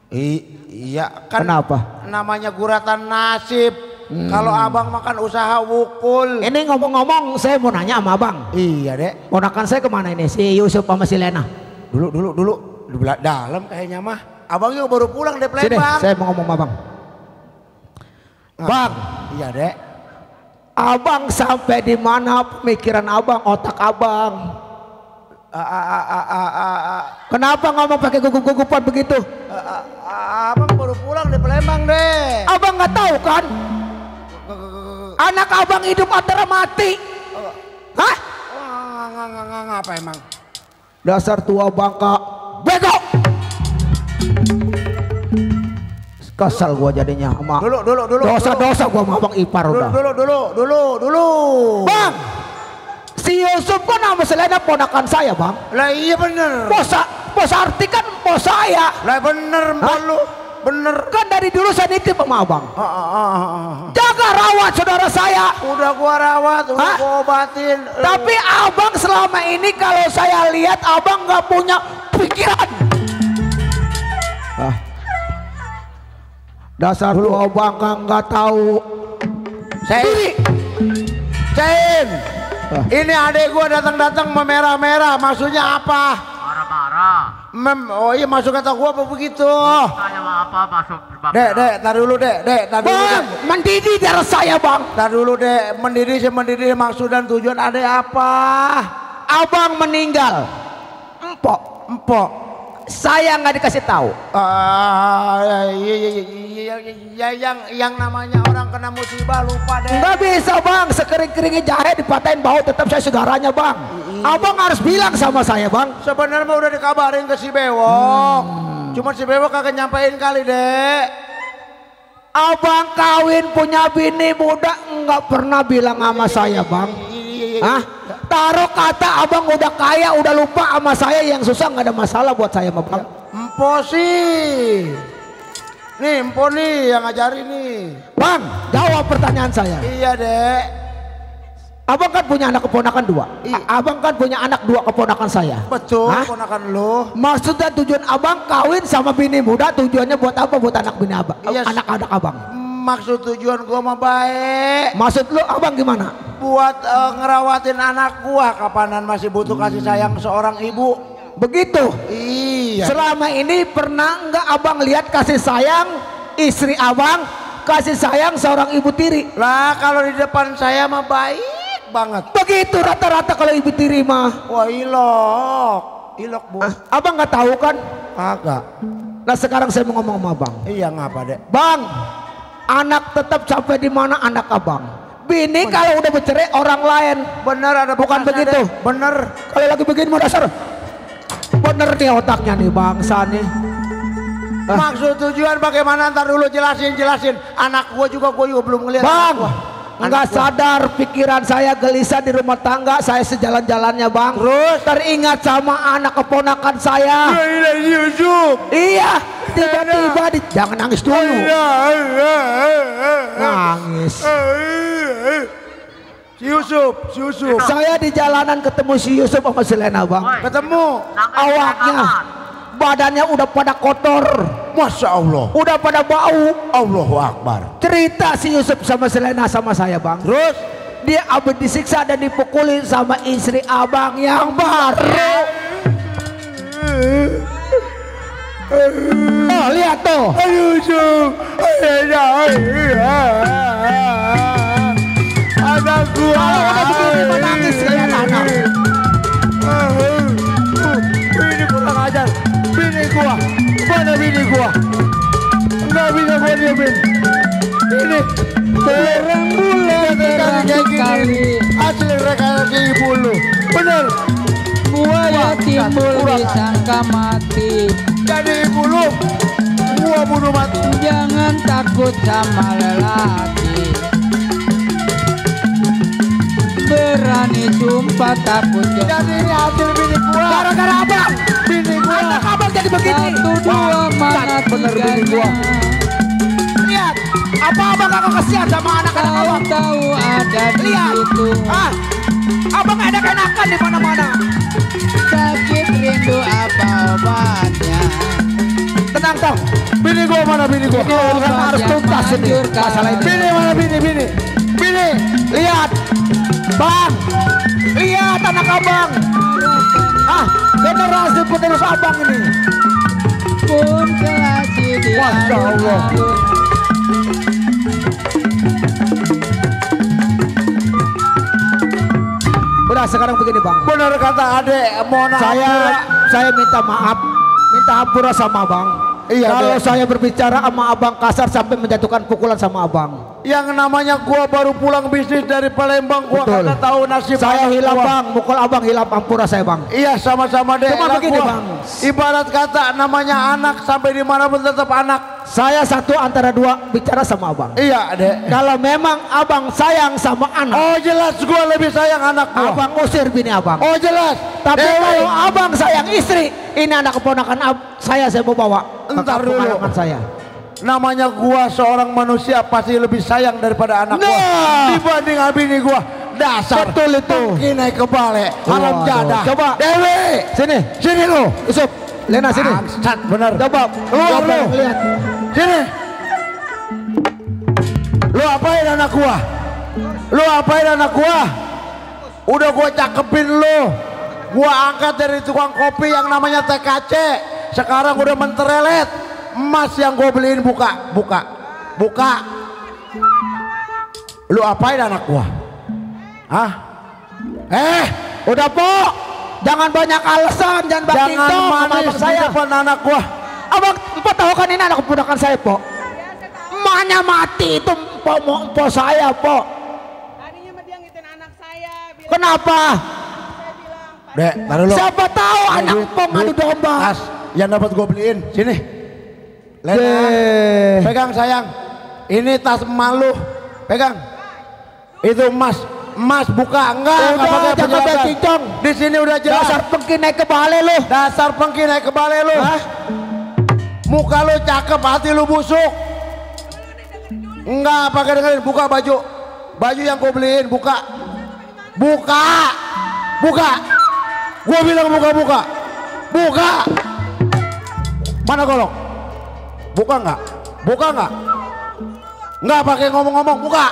Iya kan. Kenapa? Namanya guratan nasib. Kalau Abang makan usaha wukul. Ini ngomong-ngomong saya mau nanya sama Abang. Iya Dek. Ponakan saya kemana ini? Si Yusuf sama si Lena. Dulu. Di dalam kayaknya mah. Abang juga baru pulang dari Palembang. Sini, saya mau ngomong sama Abang. Bang. Iya Dek. Abang sampai di mana pemikiran Abang, otak Abang? Kenapa ngomong pakai gugup-gugupan begitu? Abang baru pulang dari Palembang Dek. Abang nggak tahu kan? Anak Abang hidup antara mati. Hah? Ngapa emang? Dasar tua bangka bego. Kesal gua jadinya sama. Dulu. Dosa-dosa gua sama Abang Ipar udah. Dulu. Bang, si Yusuf kan nama Selena ponakan saya Bang. Lah iya bener. Bos Arti kan bos saya. Lah bener lu. Bener. Kan dari dulu saya nitip sama Abang. Jaga rawat saudara saya. Udah gua rawat, udah gua obatin. Tapi Abang selama ini kalau saya lihat Abang nggak punya pikiran. Dasar lu Abang nggak tahu. Cain. Ini adek gua datang memerah-merah, maksudnya apa? Marah-marah. Oh iya masuk kata gua apa begitu? Tanya apa masuk. Dek, tar dulu Dek. Bang, mendidih darah saya Bang. Tar dulu Dek, mendidih maksud dan tujuan adek apa? Abang meninggal. Empok. Saya nggak dikasih tahu. Yang namanya orang kena musibah lupa Dek. Nggak bisa Bang, sekering-keringnya jahe dipatahin bau tetap saya saudaranya Bang. Abang harus bilang sama saya Bang. Sebenarnya udah dikabarin ke si Bewok. Cuma si Bewok kagak nyampein kali Dek. Abang kawin punya bini muda nggak pernah bilang sama saya Bang. Hah? Taruh kata abang udah kaya, udah lupa sama saya, yang susah nggak ada masalah buat saya sama bang. Empo sih. Nih empo nih yang ngajarin nih. Bang, jawab pertanyaan saya. Iya dek. Abang kan punya anak keponakan 2. Abang kan punya anak 2 keponakan saya. Betul, keponakan lo. Maksudnya tujuan abang kawin sama bini muda, tujuannya buat apa? Buat anak bini abang, anak-anak abang. Maksud tujuan gua mah baik. Maksud lu abang gimana? Buat ngerawatin anak gua kapanan masih butuh kasih sayang seorang ibu. Begitu? Iya. Selama ini pernah nggak abang lihat kasih sayang istri abang, kasih sayang seorang ibu tiri? Lah kalau di depan saya mah baik banget. Begitu rata-rata kalau ibu tiri mah. Wah ilok bu. Abang nggak tahu kan? Agak. Nah sekarang saya mau ngomong sama abang. Iya ngapa dek? Bang, anak tetap sampai di mana anak abang. Bini kalau udah bercerai orang lain. Bener ada bukan begitu? Dek. Bener. Kalau lagi begini mau dasar. Bener nih otaknya nih bangsa nih. Maksud tujuan bagaimana ntar dulu jelasin. Anak gua juga belum ngeliat. Bang, nggak sadar pikiran saya gelisah di rumah tangga, saya sejalan-jalannya bang. Terus teringat sama anak keponakan saya. Iya, tiba-tiba jangan nangis dulu. Nangis. Si Yusuf. Saya di jalanan ketemu si Yusuf sama si Lena bang. Ketemu. Awaknya, badannya udah pada kotor. Masya Allah. Udah pada bau. Allahu Akbar. Cerita si Yusuf sama si Lena sama saya bang. Terus dia abis disiksa dan dipukuli sama istri abang yang baru. Oh lihat tuh. Yusuf. Anak gua. Kalau udah begini menangis kayak anak. Bini kurang ajar. Bini gua. Mana bini gua? Enggak bisa gua diemin. Ini terang bulan kayak gini. Asli rekayasa ibu lu. Bener. Buaya timbul disangka mati. Jadi ibu lu gua bunuh mati. Jangan takut sama lelaki. Berani sumpah takut. Jadi ini hasil bini gua. Gara-gara abang. Bini gua. Anak abang jadi begini. 1, 2 mana bener bini gua. Lihat, apa abang gak kesian sama anak-anak abang? Tahu ada di Lihat. situ. Abang ada kenakan di mana-mana. Sakit rindu apa obatnya? Tenang toh. Bini gua mana bini gua? Kan harus tuntas ini masalah ini. Bini mana bini? Bini. Lihat. Bang. Lihat anak abang. Generasi penerus abang ini. Pun kelasi dia. Masya Allah. Udah sekarang begini bang. Bener kata adek. Mohon Saya minta maaf. Minta hampura sama abang. Iya, kalau Dek. saya berbicara sama abang kasar sampai menjatuhkan pukulan sama abang. Yang namanya gua baru pulang bisnis dari Palembang, gua Betul. kagak tahu nasib Saya anak hilang gua. bang, mukul abang hilang, ampura saya bang. Iya sama-sama deh. Cuma Lah begini, gua, Bang. Ibarat kata namanya anak sampai dimanapun tetap anak. Saya satu antara dua bicara sama abang. Iya deh. Kalau memang abang sayang sama anak, Oh jelas gua lebih sayang anak gua. abang usir bini abang. Oh jelas. Tapi Dewi. kalau abang sayang istri, ini anak keponakan saya mau bawa ke Entar kampung dulu. halaman saya. Namanya gua seorang manusia pasti lebih sayang daripada anak gua dibanding bini gua. Dasar betul itu. Kini kebalik haram Waduh. jadah. Coba Dewi, sini lu. Yusuf, Lena sini. Bangsat bener. Coba Keluar lu. lihat. Sini. Lu apain anak gua? Lu apain anak gua? Udah gua cakepin lu. Gua angkat dari tukang kopi yang namanya TKC. Sekarang udah menterelet. Emas yang gua beliin buka. Lu apain anak gua? Hah? Udah po, jangan banyak alasan, jangan Jangan manis di depan anak gua. Abang, tahu kan ini anak keponakan saya po. Emaknya mati itu po saya po. Tadinya mah dia ngitin anak saya. Kenapa? Dek, taruh lu. Siapa tahu anak po ngadu domba. Tas yang dapat gua beliin, sini. Lena, pegang sayang. Ini tas emak lu. Pegang. Itu emas. Mas buka enggak pakai penjelasan. Di sini udah jelas. Dasar pengki naik ke balai lu. Dasar pengki naik ke balai lu. Muka lu cakep, hati lu busuk. Enggak pakai dengerin, buka baju. Baju yang gue beliin, buka. Buka. Buka. Gue bilang buka. Buka. Mana golok? Buka enggak? Buka enggak? Enggak pakai ngomong-ngomong, buka.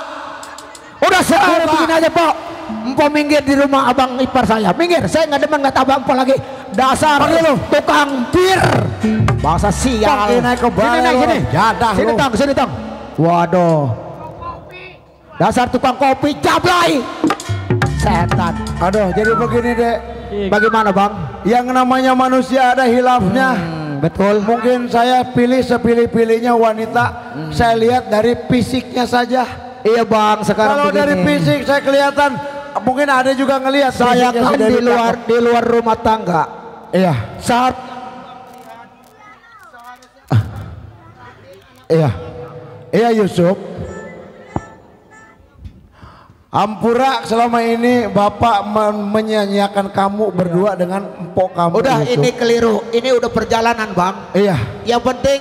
Udah saya begini aja Pok. Empok minggir di rumah abang ipar saya. Minggir, saya nggak demen nggak abang Empok lagi. Dasar lu tukang bir. Bangsa sial. Pakai naik ke balai. Sini. Jadah lu. Sini tang. Waduh. Dasar tukang kopi jablay. Setan. Aduh, jadi begini deh. Bagaimana bang? Yang namanya manusia ada hilafnya. Betul. Mungkin saya pilih sepilih-pilihnya wanita. Saya lihat dari fisiknya saja. Iya bang, sekarang kalau begini. dari fisik saya kelihatan, mungkin ada juga ngelihat. Saya kan di luar rumah tangga. Iya. Saat Iya Yusuf. Ampura selama ini Bapak menyanyiakan kamu berdua dengan empok kamu. Udah Yusuf. ini keliru. Ini udah perjalanan bang. Iya. Yang penting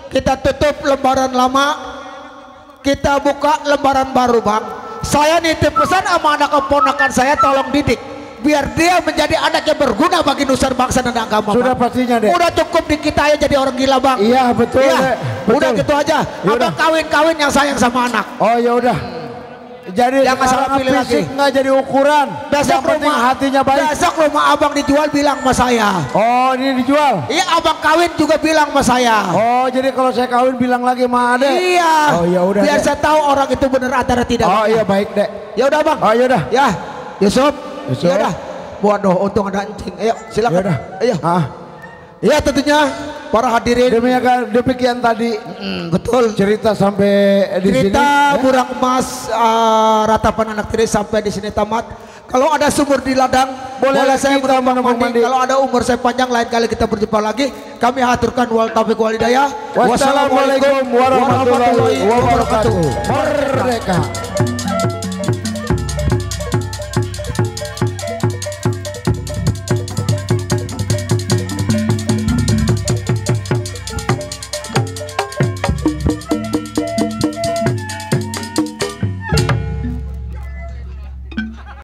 kita tutup lembaran lama. Kita buka lembaran baru bang. Saya nitip pesan sama anak keponakan saya, tolong didik biar dia menjadi anak yang berguna bagi nusa bangsa dan agama. Sudah bang. pastinya deh. Udah cukup di kita ya jadi orang gila bang. Iya betul. Iya. Dek. Udah Betul. gitu aja. Ya Abang kawin yang sayang sama anak. Oh ya udah. Jadi jangan salah pilih lagi. Nggak jadi ukuran. Besok rumah hatinya baik. Besok rumah abang dijual bilang sama saya. Oh ini dijual? Iya abang kawin juga bilang sama saya. Oh jadi kalau saya kawin bilang lagi sama Ade. Iya. Oh ya udah. Biar saya tahu orang itu benar atau tidak. Oh iya baik dek. Ya udah bang. Oh ya udah. Ya Yusuf. Yusuf. Ya udah. Waduh untung ada anjing. Ayo silakan. Ya udah. Ayo. Ya tentunya para hadirin. Demikian tadi. Betul. Cerita sampai di sini. Cerita Burang Emas Ratapan Anak Tiri sampai di sini tamat. Kalau ada sumur di ladang, boleh saya menumpang mandi. Kalau ada umur saya panjang, lain kali kita berjumpa lagi. Kami haturkan wal taufiq wal hidayah. Wassalamualaikum warahmatullahi wabarakatuh. Merdeka.